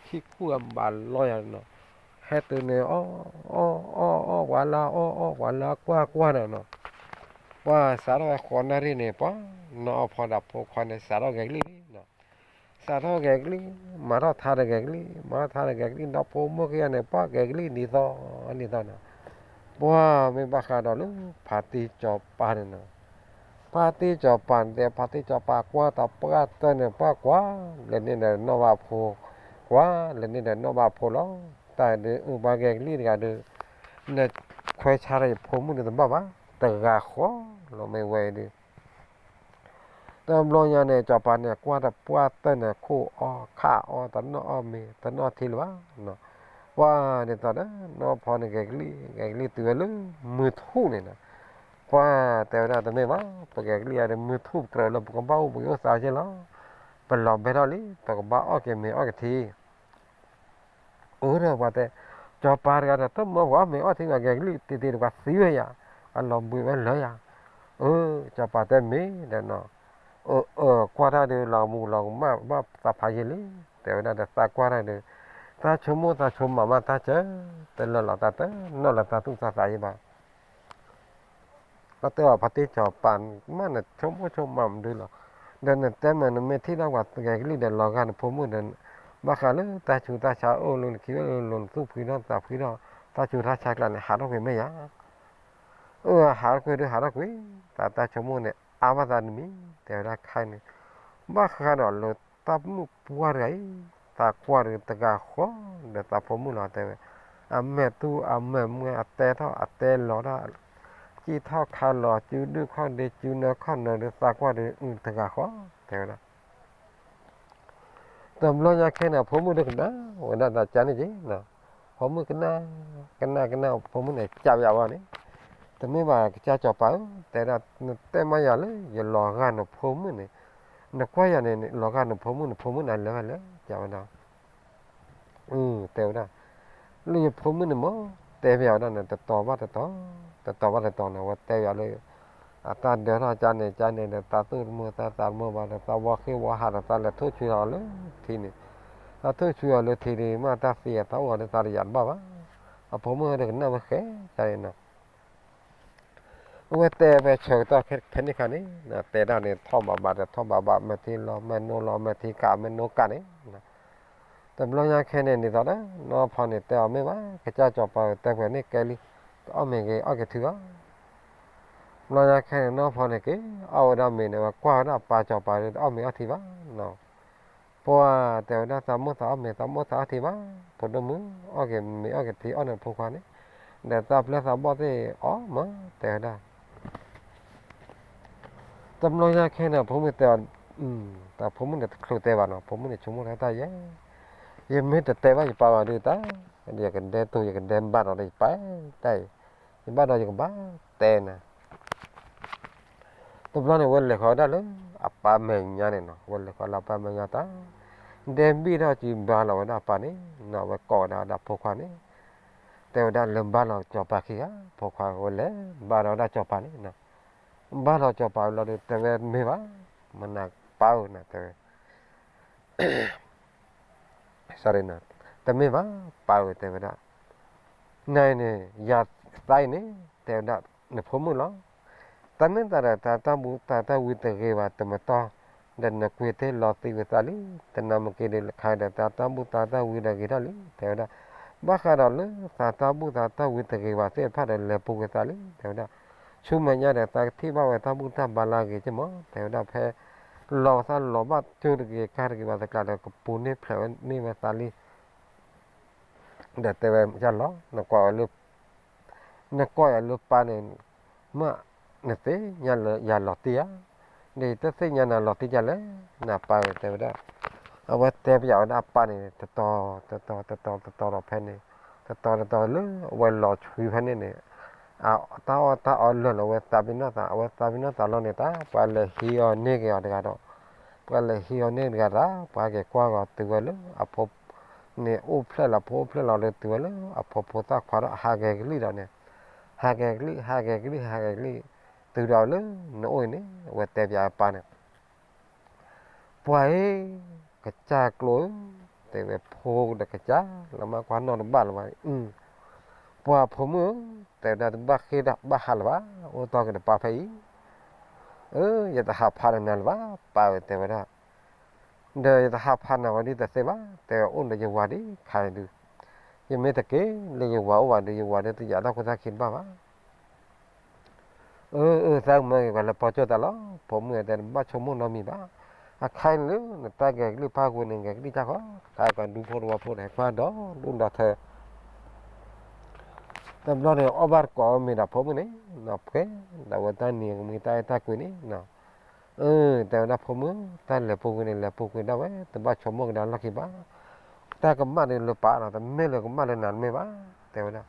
ဟံၣ်ကူၣ်အဘၣ်လီၢ်ယၤနီၤ. ဟဲတုၤန့ၣ် အီၣ်အီၣ်အီၣ်အီၣ်ပှၤလၢအီၣ်အီၣ် ပှၤလၢအကွၢ်ကွၢ်နီၤနီၤ. ပှၤစးထီၣ်ဝဲဃိးနၣ်ရံၣ်န့ၣ် ပှၤနီၤအီၣ်ဖီဒီးဖိခွါန့ၣ် စးထီၣ်ဂဲၤကလံၣ်လံနီၤ. စးထီၣ်ဂဲၤကလံၣ် မၤထီၣ်ထါတဂဲၤကလံၣ် မၤထီၣ်ထါတဂဲၤကလံၣ် ဒီးဖိမုၣ်ခံဂၤန့ၣ် ပှၤဂဲၤကလံၣ်နံၤသီနံၤသီနီၤ. ပှၤမ့ၢ်ဘၣ်ဃးဒီးလၢဖါတံၢ်စီၤပၤန့ၣ်နီၤ. ဖါတံၢ်စီၤပၤန့ၣ် ဖါတံၢ်စီၤပၤကွၢ်တၢ်ပှၢ်တၢၢ်န့ၣ် ပှၤကွၢ်လဲၤန့ၢ်ဒီးနီၢ်ဘၣ်ဖိ, ကွၢ်လဲၤန့ၢ်ဒီးနီၢ်ဘၣ်ဖိလီၤ. တၢ်ဒုးအုၣ်ပှၤဂဲၤကလံၣ်တဂၤဒီး နခွဲးဆါဒီးယဖိမုၣ်န့ၣ်တဘၣ်ဘၣ် တဂၤဃီလီၤ မ့ၢ်ဝဲအံၤဒီး တဘျီညါန့ၣ် စီၤပၤန့ၣ် ကွၢ်တၢ်ပှၢ်တၢၢ်န့ၣ် ခိၣ်အီၣ်ခၣ်အီၣ် တနီၣ်အီၣ်မ့ၤ တနီၣ်အီၣ်ထံလၢၤဘၣ်နီၤ. ပှၤဒ်သိးဒီး နီၢ်ဖီန့ၣ်ဂဲၤကလံၣ် ဂဲၤကလံၣ်တုၤဝဲလၢမုၢ်ထူၣ်န့ၣ်နီၤ. ပှၤတဲဝဲဒၣ်တမ့ၢ်ဘၣ် ပဂဲၤကလံၣ်အံၤဒီး မုၢ်ထူၣ်ပကြၢးလၢပကဘၣ်အိၣ်ပကအိၣ်သးက့လီၤ. ပလီၤဘဲထီၣ်လံ ပကဘၣ်အီၣ်က့ၤမ့ၤအီၣ်က့ၤထံ အၢ ဒီးပှၤတဲ စီၤပၤတဂၤဒီး တမၢပှၤအီၣ်မ့ၤအီၣ်ထံ ပှၤဂဲၤကလံၣ်တံၤတံၤဒီး ပှၤသံဝဲယၤ, အလီၤဘှံးဝဲလၢယၤ. အၢ စီၤပၤတဲမ့ၢ်ဒီးနီၤ, အၢ အၢ ကွၢ်တၢ်ဒီး လီၤကမူးလီၤကမၣ်ဘၣ်သးဖးယံာ်လံ, တဲဝဲဒၣ်ဒီး သးကွၢ်တၢ်ဒီး သးဆိကမိၣ်သးဆိကမးမးတၢ်စၢၤ, တလၢာ်လီၤသးတနီၣ်လၢသးသူၣ်သးသးယံာ်ဘၣ် အတဲအီၤ ဖါတံၢ်စီၤပၤ မ့ၢ်နဆိကမိၣ်ဆိကမးမနုၤလီၤ, ဒီးနတဲမ့ၢ်နမ့ၢ်ထံၣ်ဒၣ်ပှၤဂဲၤကလံၣ်ဒီး လီၤဂာ်နဖိမုၣ်ဒီး ဘၣ်ဃးလၢတၢ်ဆူးတၢ်ဆါအိၣ်လၢနခံအိၣ်လၢလိၤ နသူၣ်ဖှံထီၣ်သးဖှံထီၣ် တၢ်ဆူးတၢ်ဆါကျါန့ၣ် ဟးထီၣ်ကွံာ်မ့ၢ်ယၤ, အၢ ဟးထီၣ်ကွံာ်ဒီးဟးထီၣ်ကွံာ်, သးတၢ်ဆိကမိၣ်န့ၣ် အါဘၣ်သးတမံၤ တဲဝဲဒၣ်ခဲအံၤန့ၣ်, ဘၣ်ဃးဒီးလၢတၢ်မုၣ်ပှၢ်တဂၤအံၤ သးကွၢ်ဒီးတဂၤဃီ ဒီးသးဖိမုၣ်လီၤတဲဝဲ, အမဲာ်တူၢ်အမဲာ်မွဲ အတဲထီၣ်အတဲလီၤတၢ်, စံၣ်ထီၣ်ခါလီၤ စုဒုၣ်ခီၣ်ဒ့ စုနၢခီၣ်နၢ ဒီးသးကွၢ်ဒီးအုၣ်တဂၤဃီ တဲဝဲဒၣ် တဘျီညါခဲန့ၣ် ဖိမုၣ်ဒီးကနၣ်ဝဲဒၣ်သးကန့ၣ်က့ၤ, ဖိမုၣ်ကနၣ်, ကနၣ်ကနၣ် ဖိမုၣ်န့ၣ် ကးပယးဝဲန့ၣ်, တမ့ၢ်ဘၣ်ကစၢ်စီၤပၤဧၢ, တဲဒၣ် နတဲမးယၤလၢ ယလီၤဂာ်နဖိမုၣ်န့ၣ်, နကွၢ်ယၤန့ၣ် လီၤဂာ်နဖိမုၣ် နဖိမုၣ်န့ၣ်လဲၤဝဲလဲၣ် ကးဝဲဒၣ် အၢ တဲဝဲဒၣ်, လၢယဖိမုၣ်န့ၣ်မ့ၢ် တဲပယးဝဲဒၣ်န့ၣ် တတီၤဘၣ်တတီၤ, တတီၤဘၣ်တတီၤန့ၣ် အဝဲတဲပယးလၢ အတၢ်ဒၢထီၣ်ကန့ၣ်ကန့ၣ်ဒီး သးသူၣ်တမုာ်သးသးတမုာ်ဘၣ်ဒီး သးဝီဃ့ဝီဟးဒီး သးလဲၤထိၣ်ဆွံအီၤလၢထံန့ၣ်, သးထိၣ်ဆွံအီၤလၢထံန့ၣ် မ့ၢ်တၢ်သံအတၢ်အိၣ်အီၤဒီး သးတယာ်တဘၣ်ဘၣ်, အဖိမုၣ်ဒီးကနၣ်ဝဲဃဲကန့ၣ်နီၤ အဝဲတဲဖဲဆၢကတီၢ်ဖဲန့ၣ်ခါန့ၣ် တဲဒၣ်န့ၣ် ထီၣ်ဘးဘးဒီးထီၣ်ဘးဘး မဲာ်ထံလီၤမဲာ်နိလီၤ မဲာ်ထံကးမဲာ်နိကးန့ၣ်, တဘျီညါခဲန့ၣ် ဒ်သိးဒီး နီၢ်ဖီန့ၣ်တဲအီၤမ့ၢ်ဘၣ် ကစၢ်စီၤပၤတဲပှဲၤန့ၣ်ကဲလံ, ကအီၣ်မ့ၤဂ့ၤအီၣ်က့ၤထံဘၣ် ဘျီညါခဲန့ၣ် နီၢ်ဖီန့ၣ်က့ၤ အီၣ်ဝဲဒၣ်မ့ၤန့ၣ် ဝဲကွၢ်ဝဲဒၣ်ပၢ်စီၤပၤဒီး တအီၣ်မ့ၤအီၣ်ထံဘၣ်နီၤ ပှၤတဲဝဲဒၣ် သးမိၣ်သးအီၣ်မ့ၤ သးမိၣ်သးအီၣ်ထံဘၣ်, ဖိဒိၣ်မုၣ် အီၣ်က့ၤမ့ၤအီၣ်က့ၤထံ အီၣ်နဖိခွါန့ၣ်, ဒီးသးပျဲၢ်သးဘီၣ်သ့ၣ်အီၣ်မး တဲဝဲဒၣ် တဘျီညါခဲန့ၣ် ဖိမုၣ်တဲအီၤ, တၢ်ဖိမုၣ်န့ၣ်တချုးတဲဘၣ်နီၤ ဖိမုၣ်န့ၣ်ဆိကမိၣ်ထဲတၢ်ယဲ, ယမ့ၢ်တတဲဘၣ်ယပၢ်ဘၣ်ဒီးတၢ်, ယကဒဲတိၢ် ယကဒဲဘၣ်ဒီးယပၢ်တၢ်အံၤ, ယဘၣ်ဒီးယကဘၣ်တဲနၤ တဘျီန့ၣ် ဝဲလဲၤဃီၤဝဲဒၣ်လၢအပၢ်မဲာ်ညါန့ၣ်နီၤ ဝဲလဲၤဃီၤလၢအပၢ်မဲာ်ညါတၢ်, ဒဲဘံၣ်ထီၣ်စုဘါလီၤဝဲဒၣ်အပၢ်န့ၣ်နီၤ ဝဲကိးဝဲဒၣ်ဒီးဖိခွါန့ၣ်, တဲဝဲဒၣ်လၢဘါလီၤစီၤပၤခံဂၤ ဖိခွါဝဲလဲၤဘါလီၤဝဲဒၣ်စီၤပၤန့ၣ်နီၤ, ဘါလီၤစီၤပၤဝဲလီၤဒီး တဲဝဲမ့ၢ်ဘၣ်, မနၤပၢ်ဧၢနီၤ တဲဝဲ sorry နီၤ, တမ့ၢ်ဘၣ် ပၢ်ဧၢ တဲဝဲဒၣ်, နၤအံၤန့ၣ် ယၤသးအံၤန့ၣ် တဲဝဲဒၣ် နဖိမုၣ်လီၤ. တၢ်မ့ၢ်သးဒီး တၢ်တၢ်ဘူၣ်တၢ်တၢ်ဝံတဂ့ၤဘၣ် တမတီၢ်, ဒီးနကွံာ်သ့ၣ်လီၤသံဝဲသးလံ, တနၤမ့ၢ်က့ၤဒုးခါဒီး တၢ်တၢ်ဘူၣ်တၢ်တၢ်ဝံဒီးဂ့ၤထီၣ်လံ တဲဝဲဒၣ်, ဘၣ်ဃးဒီးလၢသးတၢ်ဘူၣ်သးတၢ်ဝံတဂ့ၤဘၣ်သ့ၣ်တဖၣ်ဒီး လဲၤပူၤက့ၤသးလံ တဲဝဲဒၣ်, ဆူမဲာ်ညါဒီး သးကထံၣ်ဘၣ်ဝဲတၢ်ဘူၣ်တၢ်ဘါလၢအဂ့ၤက့မး တဲဝဲဒၣ်, ဖဲ လီၤသးလီၤဘၣ်ကၠိတဂ့ၤကၢ်တဂ့ၤဘၣ်သကျးဒီး ကပူၤန့ၢ်ဖျဲးဝဲန့ၢ်ဝဲသးလံ ဒီးတဲဝဲယၤလီၤ, နကွၢ်အီၤလၢ နကွၢ်ယၤလၢပၢ်န့ၣ်, မ့ၢ်နသ့ၣ်ညါလၢယၤလီၤတံၢ်ဧါ, ဒီးတသ့ၣ်ညါနၤလီၤတံၢ်ဒ်လဲၣ်, နပၢ်ဧၢ တဲဝဲဒၣ်, အဝဲတဲပယးဝဲဒၣ်အပၢ်န့ၣ် တတီၤ တတီၤ တတီၤ တတီၤဒီးဖဲန့ၣ်, တတီၤတတီၤလၢအဝဲလီၤဆှံဖဲန့ၣ်န့ၣ်, တၢ်အီၣ်တၢ်အီလၢာ်လီၤ အဝဲသးပ့ၤနီၣ်သး အဝဲသးပ့ၤနီၣ်သးလီၤန့ၣ် တၢ်ပှၤလဲၤဟံးအီၤန့ၢ်က့ၤအီၤတဂၤဒီး ပှၤလဲၤဟံးအီၤန့ၢ်တဂၤဒီး ပှၤက့ၤကွၢ်ဂီၤတုၤဝဲလၢအဖိ န့ၣ်အိၣ်ဖျဲၣ်လီၤ ဖိအိၣ်ဖျဲၣ်လီၤဒီးတုၤဝဲလၢအဖိဖိသၣ်ခွါဒီးဟးက့ၤကလံၣ်ဒီးန့ၣ် ဟးက့ၤကလံၣ် ဟးက့ၤကလံၣ် ဟးက့ၤကလံၣ် တုၤဒီးလၢနအိၣ်အံၤန့ၣ် အဝဲတဲပၠးအပၢ်န့ၣ် ပှၤဧၢ, ကစၢ်ကျိဧၢ, တဲဝဲဖိဒီးကစၢ်လၢမ့ၢ်ကွၢ်နီၢ်တဘၣ်လၢၤဘၣ်, ပှၤဖိမုၣ်ဧၢ, တဲဝဲဒၣ်တဘၣ်ဃ့ၢ်တၢ်ဘၣ်ဟးလၢၤဘၣ်, အိၣ်တီၢ်က့ၤတပၢ်ဖဲအံၤ, အၢ ယတဟးဖးဒီးနၤလၢၤဘၣ်, ပၢ်ဧၢ တဲဝဲဒၣ်, ဒီးယတဟးဖးနၤဝဲဒ်တသ့ဘၣ်, တဲဝဲအိၣ်ဒီးယဝၤဒ်ခါအံၤဒုး, ယမ့ၢ်တက့ၤလၢယဝၤအိၣ်ဘၣ်ဒီး ယဝၤဒီးတယာ်တၢ်ခိၣ်တၢ်ခံတဘၣ်ဘၣ် အၢ အၢ သးကမၢက့ၤပှၤလဲၤပိာ်ကၠိၣ်တၢ်လီၤ, ဖိမုၣ်တဲတဘၣ်ဆိကမိၣ်နီတမံၤဘၣ်, အခါအံၤလၢနတၢ်ဂဲၤကလံၣ်ဖးကွံာ်န့ၣ် ဂဲၤကလံၣ်တၢ်ဃီ, ခါပှၤဒူဖိတဝီဖိဒီးဟဲကွၢ်ဒီဒူၣ်ဒီထၢ, တဘျီန့ၣ် အီၣ်ဘၣ်တကိးမ့ၢ်ဒီးဖိမုၣ်န့ၣ်, နီၢ်ဖှဲး, ဒီးဝဲတၢ်နံၤကမံၤတၢ်အဲၣ်တၢ်ကွံန့ၣ်, အၢ တဲဝဲဒၣ်ဖိမုၣ်, တၢ်လဲၤပူၤကွံာ်န့ၣ် လဲၤပူၤကွံာ်ဒၣ်ဝဲ, တဘၣ်ဆိကမိၣ်ကဒါလီၢ်ခံဘၣ် တၢ်ကမၣ်ဒီးလၢပၢ်ဒီး တမ့ၢ်လၢကမၣ်လၢနၤတမ့ၢ်ဘၣ်, တဲဝဲဒၣ်,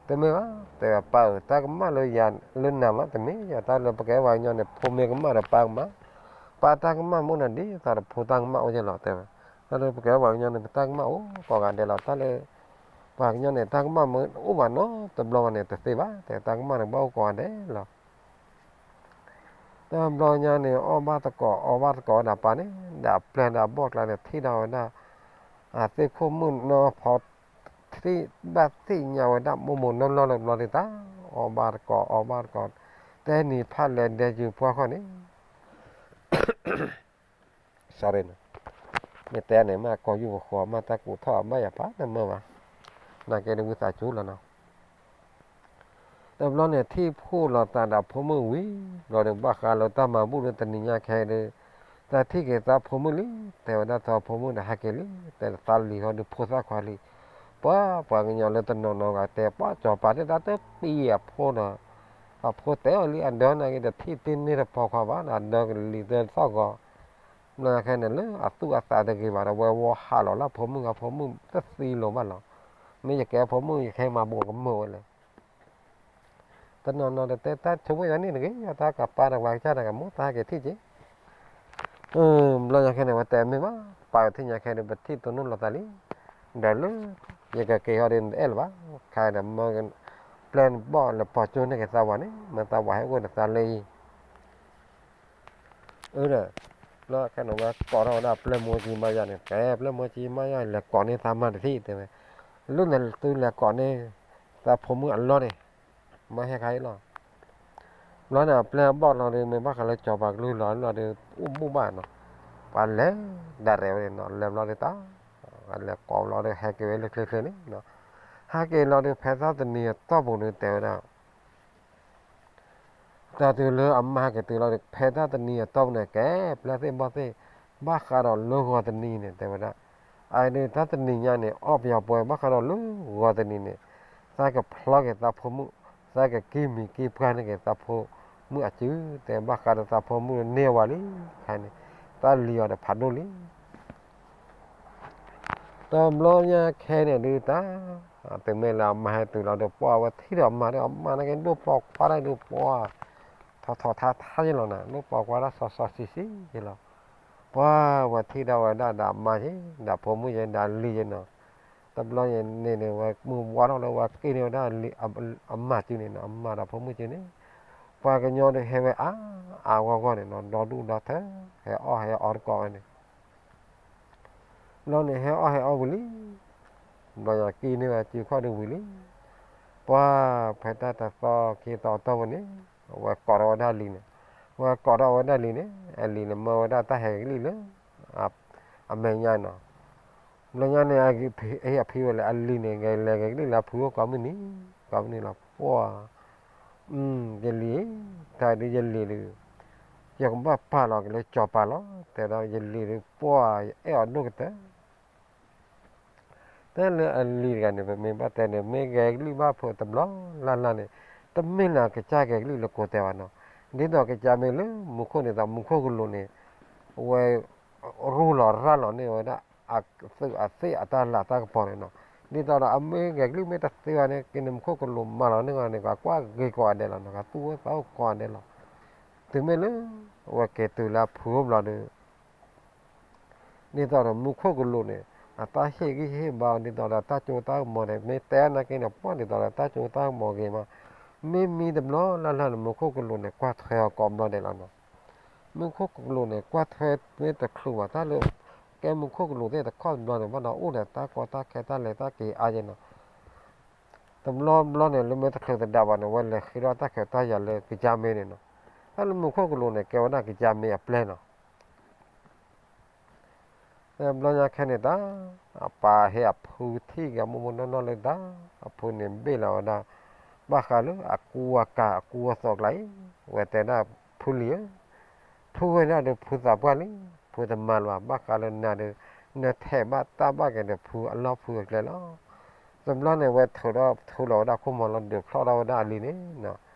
တမ့ၢ်ဘၣ်, တဲဝဲပၢ်ဧၢ, တၢ်ကမၣ်လၢယၤလၢနၤမး တမ့ၢ်ယၤ, တၢ်လၢပကဲပှၤကညီန့ၣ် ဖိမ့ၢ်ကမၣ်ဒီးပၢ်ကမၣ်, ပၢ်တၢ်ကမၣ်မ့ၢ်အိၣ်နၤဒ်သိးဒီးဖိတၢ်ကမၣ်အိၣ်က့လီၤ, တဲဝဲ, တၢ်လၢပကဲပှၤကညီန့ၣ် ပတၢ်ကမၣ်အိၣ်ကိးဂၤဒဲးလီၤ, တၢ်လၢ ပှၤကညီန့ၣ် တၢ်ကမၣ်မ့ၢ်အိၣ်ဘၣ်နီတဘျီဘၣ်န့ၣ် တသ့ဘၣ်, တဲတၢ်ကမၣ်န့ၣ် ဘၣ်အိၣ်ကိးဂၤဒဲးလီၤ တဘျီညါန့ၣ် အီၣ်ဘၣ်သကိး အီဘၣ်သကိးဝဲဒၣ်ပၢ်န့ၣ် ဒီးအပျဲၢ်ဒီးအဘီၣ်ကျါန့ၣ် ထံၣ်ထီၣ်ဝဲဒၣ် အသ့ၣ်ခိၣ်မုၣ်နီၢ်ဖီ ထံၣ်ဘၣ်သ့ၣ်ညါဝဲဒၣ်မိၢ်မိၢ်နီၢ်နီၢ်လၢတဘျီဒ်သိး အီၣ်ဘၣ်သကိး အီဘၣ်သကိး တဲနံၤဖးလဲၤဒဲကၠူၤပှၢ်ခီၣ်န့ၣ် sorry မ့ၢ်တဲန့ၣ် မ့ၢ်ကိးယူၢ်ပဃီ မ့ၢ်တၢ်ကူးထီၣ်အဘၣ်ယၤဖးတမၢဘၣ်, နာ်က့ဒ်ဝံသးစူၤလီၤနီၤ, တဘျီန့ၣ် ထံၣ်ဖှိၣ်လီၤသးဒီးဖိမုၣ်ဝံၤ ဘျီဒီးဘၣ်ဃးလၢတၢ်မၤဘူၣ်လၢတနံၤညါခဲအံၤဒီး သးထံၣ်က့ၤသးဖိမုၣ်လံ, တဲဝဲဒၣ်သးဖိမုၣ်ဒီးဟဲက့ၤလံ, တဲသးလံၤဟီဒုးဖိသၣ်ခွါလံ, ပှၤပှၤကညီလၢတနီၤနီၤဂၤတဲ ပှၤစီၤပၤသ့ၣ်တၢ်တပံၤအဖိဒီး အဖိတဲအီၤလံ အဒၢနာ်က့တထံၣ်တ့ၢ်န့ၢ်တပီၤခွါဘၣ်ဒီး အဒၢကလံၤသၢသီၣ်ဂီၤ, ဘျီခဲန့ၣ်လၢအသူၣ်အသးတဂ့ၤဘၣ်ဒီး ဝဲဝီဟးလီၤလၢဖိမုၣ်ဂၤ ဖိမုၣ်တသံလိာ်ဘၣ်လီၤ, မ့ၢ်ယကဲဖိမုၣ်ယကဟဲမၤဘူးကမၢၢ်ဝဲလဲၣ် တနီၤနီၤတတဲတၢ်ဆိကမိၣ်ယၤန့ၣ်တဂ့ၤ, ယတၢ်ကပၢ်တဝၤကစၢ်တဂၤမိၢ်သးဟဲက့ၤထံၣ်က့ၤ, ဘျီညါခဲန့ၣ် ဝဲတဲမ့ၢ်ဘၣ်, ပာ်ထံၣ်ညါခဲဒီး ပထံၣ်တနီၢ်လိာ်သးလံ, ဒီးလၢ ယကက့ၤဟီဒီးနတအဲၣ်လၢၤဘၣ်, ခါဒီးမၢ ပျဲၢ်ဘီၣ်လဲၤပိာ်ကၠိန့ၢ်က့ၤသးဝၤန့ၣ် မ့ၢ်သးဝၤဟဲအိၣ်ဒီးသးလၢအံၤ အၢဒီး ဘျီခဲန့ၣ် ဝဲကိးထီၣ်ဝဲဒၣ်ပျဲၢ်မိၢ်ကၠံမါယါန့ၣ် ကဲပျဲၢ်မိၢ်ကၠံမါယါ လဲၤကိးန့ၢ်သးမါတထံၣ်တဲဝဲ, လၢန့ၣ်သုလဲၤကိးန့ၢ် သးဖိမုၣ်အလီၢ်န့ၣ် မၢဟဲခါအံၤလီၤ. ဘျီန့ၣ် ပျဲၢ်ဘီၣ်လီၤဒီး မ့ၢ်ဘၣ်ဃးလၢစီၤပၤကလုၢ်လီၤလီၤဒီး အိၣ်ဘူၣ်ဘၣ်နီၤ, ပှၤလဲၤဒၣ်ရဲၣ်ဝဲန့ၣ်နီၤ လဲၤဘျီဒီးတၢ် လဲၤကိးဘျီဒီး ဟဲက့ၤဝဲလၢချ့ချ့န့ၣ်နီၤ, ဟဲက့ၤလီၤဒီး ဖဲတၢ်တနံၤအတီၢ်ပူၤန့ၣ် တဲဝဲဒၣ် တၢ်တုၤလၢအမါဟဲက့ၤတုၤလီၤဒီး ဖဲတၢ်တနံၤအတီၢ်ပူၤန့ၣ် ကဲပျဲၢ်သ့ၣ်ဘီၣ်သ့ၣ် ဘၣ်ဃးဒီးလၢဂီၤတနံၤန့ၣ် တဲဝဲဒၣ်, အအံၤဒုးတၢ်တနံၤညါန့ၣ် အီၣ်ပယီၤပှဲၤ ဘၣ်ဃးဒီးလၢဂီၤတနံၤန့ၣ် သးကဖျီက့ၤသးဖိမုၣ်, သးကကံၢ်မံၤကံၢ်ပှၢ်န့ၢ်က့ၤသးဖိမုၣ်အစု, တဲဘၣ်ဃးဒီးသးဖိမုၣ်န့ၢ်ဝဲလံ, ခဲန့ၣ် တၢ်လံၤအီၤဒီးဖးဒိၣ်လံ တဘျီညါခဲန့ၣ်ဒုးတၢ်, တုၤမ့ၢ်လၢအမါဟဲတုၤလီၤဒီး ပှၢ်ဝဲထံၣ်ဒီးအမါဒီး အမါန့ၣ်က့ဒိၣ်ပိာ်ခွါတၢ်ဒုးပှၢ်, ထီၣ်ထီၣ်ထါထါယဲလီၤနၤ ဒိၣ်ပိာ်ခွါတၢ်စီစီဆှံဆှံယဲလီၤ, ပှၢ်ဝဲထံၣ်ဒီးဝဲဒၣ်ဒီးအမါယဲ ဒီးဖိမုၣ်ယဲ ဒီးအလံၤယဲနီၤ, တဘျီန့ၣ်န့ၣ် ဝဲမုၢ်ဝါထီၣ်လၢဝဲက့ၤန့ၢ်ဝဲဒၣ် အမါစုန့ၣ်နီၤ အမါဒီးဖိမုၣ်စုန့ၣ်, ပှၤကညီဒီးဟဲဝဲအါအါဂီၢ်ဂီၢ်န့ၣ်နီၤ ဒီဒူၣ်ဒီထၢ ဟဲအီၣ်ဟဲအီတကိးဝဲန့ၣ် ဘျီန့ၣ် ဟဲအီၣ်ဟဲအီဝံၤလံ, ဘျီညါက့ၤန့ၢ်ဝဲစုခီၣ်ဒုးဝံၤလံ, ပှၢ်ဖဲတၢ်တသီခံသီအတီၢ်ပူၤန့ၣ်, ဝဲကိးထီၣ်ဝဲဒၣ်လံၤန့ၣ်, ဝဲကိးထီၣ်ဝဲဒၣ်လံၤန့ၣ်, အလံၤန့ၣ်မၢဝဲဒၣ်တၢ်ဟဲကလံၣ်လၢ အမဲာ်ညါနီၤ, ဘျီညါန့ၣ် အဖံဝဲလဲၣ် အလံၤန့ၣ် ကလဲၤကလံၣ်လၢဖုအိၣ်ကိးမုၢ်နံၤ, ကိးမုၢ်နံၤလီၤ ပှၢ် ယလံၤ, တၢ်ဒုးယလံၤဒုး, ယကဘၣ်ပာ်လီၤက့ၤလၢစီၤပၤလီၤ, တဲဒီးယလံၤဒုး ပှၢ်ယအဲၣ်အီၤဒိၣ်ကတၢၢ် တၢ်လၢအလံၤတဂၤန့ၣ် ပမ့ၢ်ဘၣ်တဲန့ၣ် မ့ၢ်ဂဲၤကလံၣ်ဘၣ်ဖိတဘျီလၢ်လၢ်န့ၣ်, တမ့ၢ်လၢကစၢ်ဂဲၤကလံၣ်လၢကိးတဲဘၣ်နီၤ, ဒ်သိးကစၢ်မ့ၢ်လၢမူခိၣ်န့ၣ် မူခိၣ်ကလူးန့ၣ်, အဝဲ ရူလီၤရၢ်လီၤန့ၢ်ဝဲဒၣ် အသုးအသ့ၣ်အတၢ်လၤတၢ်ကပီၤန့ၣ်နီၤ, ဒ်သိးဒီးအမ့ၢ်ဂဲၤကလုၢ်မ့ၢ်တသ့ဘၣ်န့ၣ် က့ၤန့ၣ်မူခိၣ်ကလူးမၤလီၤန့ၢ်ဂီၤန့ၣ် ကကွၢ်ဂ့ၤကိးဂၤဒဲးလီၤနီၤ, ကသူၣ်အိၣ်သးအိၣ်ကိးဂၤဒဲးလီၤ. တုၤမ့ၢ်လၢ အဝဲက့ၤတုၤလၢအဖုအိၣ်ဘျီဒီး ဒ်သိးဒီးမူခိၣ်ကလူးန့ၣ် အတၢ်ဟ့ၣ်ဂံၢ်ဟ့ၣ်ဘါအီၤ ဒ်သိးဒီးတၢ်စိတၢ်ကမီၤန့ၣ် မ့ၢ်တဲနာ်က့န့ၣ် ပှၢ်ဒ်သိးဒီးတၢ်စိတၢ်ကမီၤဂ့ၤမး, မ့မ့ၢ်တဘျီလၢ်လၢ်န့ၣ် မူခိၣ်ကလူးန့ၣ် ကွၢ်ထွဲအီၤကိးဘျီဒဲးလီၤနီၤ. မူခိၣ်ကလူးန့ၣ် ကွၢ်ထွဲမ့ၢ်တချုးဘၣ်တၢ်လၢ ကဲမူခိၣ်ကလူးသ့ၣ်တခီတဘျီန့ၣ် ဘၣ်ဒီးအိၣ်ဒီးတၢ်ကီတၢ်ခဲတၢ်လဲၤတၢ်က့ၤအါယဲနီၤ. တဘျီဘျီန့ၣ် လၢမ့ၢ်တချုးသဒါဘၣ်န့ၣ် ဝဲလဲၤဃ့ထီၣ်တၢ်ခွဲးတၢ်ယာ်လၢကယါမ့ၢ်န့ၣ်နီၤ. တၢ်လၢမူခိၣ်ကလူးန့ၣ် ကဲဝဲဒၣ်ကယါမ့ၢ်အပျဲၢ်နီၤ. ဘျီညါခဲန့ၣ်တၢ် အပၢ်ဟ့ၣ်အဖုထံၣ်က့ၤအမိၢ်မိၢ်နီၢ်နီၢ်လၢတၢ် အဖုန့ၣ်ဘ့ၣ်လီၤဝဲဒၣ် ဘၣ်ဃးလၢအကူအကၤအကူအသိးကျါအံၤ ဝဲတဲဒၣ်ဖုလံၤဧၢ, ဖုဝဲဒၣ်ဒီးဖုသးပှၢ်လံ, ဖုတမၤလၢၤဘၣ်, ဘၣ်ဃးလၢနၤဒီး နထဲးဘၣ်တၢ်ဘၣ်က့ၤဒီးဖုအလီၢ်ဖုအကျဲလီၤ. တဘျီန့ၣ် ဝဲထုးထီၣ်ထုလီၤဝဲဒၣ်ခိၣ်မီၤလီၤ ဒုးဖျီၣ်ထီၣ်ဝဲဒၣ်အလံၤန့ၣ်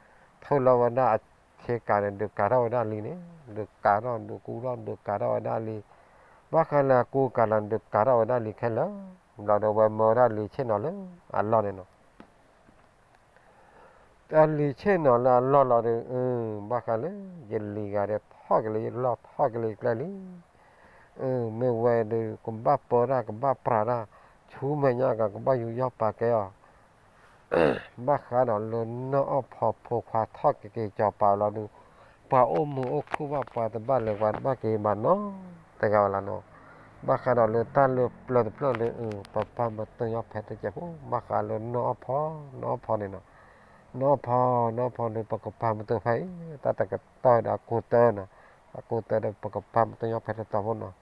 ထုလီၤဝဲဒၣ်အဆ့ကၤန့ၣ် ဒုးကၤထီၣ်ဝဲဒၣ်လံၤန့ၣ် ဒုးကၤထီၣ်ဒုးကူထီၣ် ဒုးကၤထီၣ်ဝဲဒၣ်လံၤ, ဘၣ်ဃးလၢအကူကၤလီၤ ဒုးကၤထီၣ်ဝဲဒၣ်လံၤခဲလၢာ်, ဘျီဒီးဝဲမၢဝဲဒၣ်လံၤဆ့ၣ်နီၤလၢအလီၢ်န့ၣ်နီၤ. တၢ်လံၤဆ့ၣ်နီၤလၢအလီၢ်လီၤဒီး ဘၣ်ဃးလၢ ယလံၤဂၤဒီးထီၣ်က့ၤလၢယလီၢ်ထီၣ်က့ၤလၢယကျဲလံ မ့ၢ်ဝဲဒီး ကဘၣ်ပၢတၢ် ကဘၣ်ပြးတၢ် ဆူမဲာ်ညါဂၤ ကဘၣ်ယူးယီၣ်ပာ်ကဲအီၤ ဘၣ်ဃးဒီးလၢနီၢ်အီၣ်ဖီဖိခွါထီၣ်က့ၤက့ၤစီၤပၤလီၤဒီး ပှၤအိၣ်မုာ်အိၣ်ခုၣ်ဘၣ်ပှၤတဘၣ်လၢၤပှၤတဘၣ်က့ၤဘၣ်နီတဂၤဝဲလီၤနီၤ. ဘၣ်ဃးဒီးလၢတၢ်လၢပျၢၤတဖျၢၣ်ဒီး ပပၢ်မၤတၢ်ညီဖဲတစဲးဖိ ဘၣ်ဃးလၢနီၢ်အီၣ်ဖီ နီၢ်အီၣ်ဖီန့ၣ်နီၤ. နီၢ်အီၣ်ဖီ နီၢ်အီၣ်ဖီဒီး ပကပၢ်မၤတၢ်ဖဲအံၤ တၢ်တကတီၢ်ဒီးအကူတၢနီၤ. အကူတၢဒီး ပကပၢ်မၤတၢ်ညီဖဲတတီၤဖိနီၤ.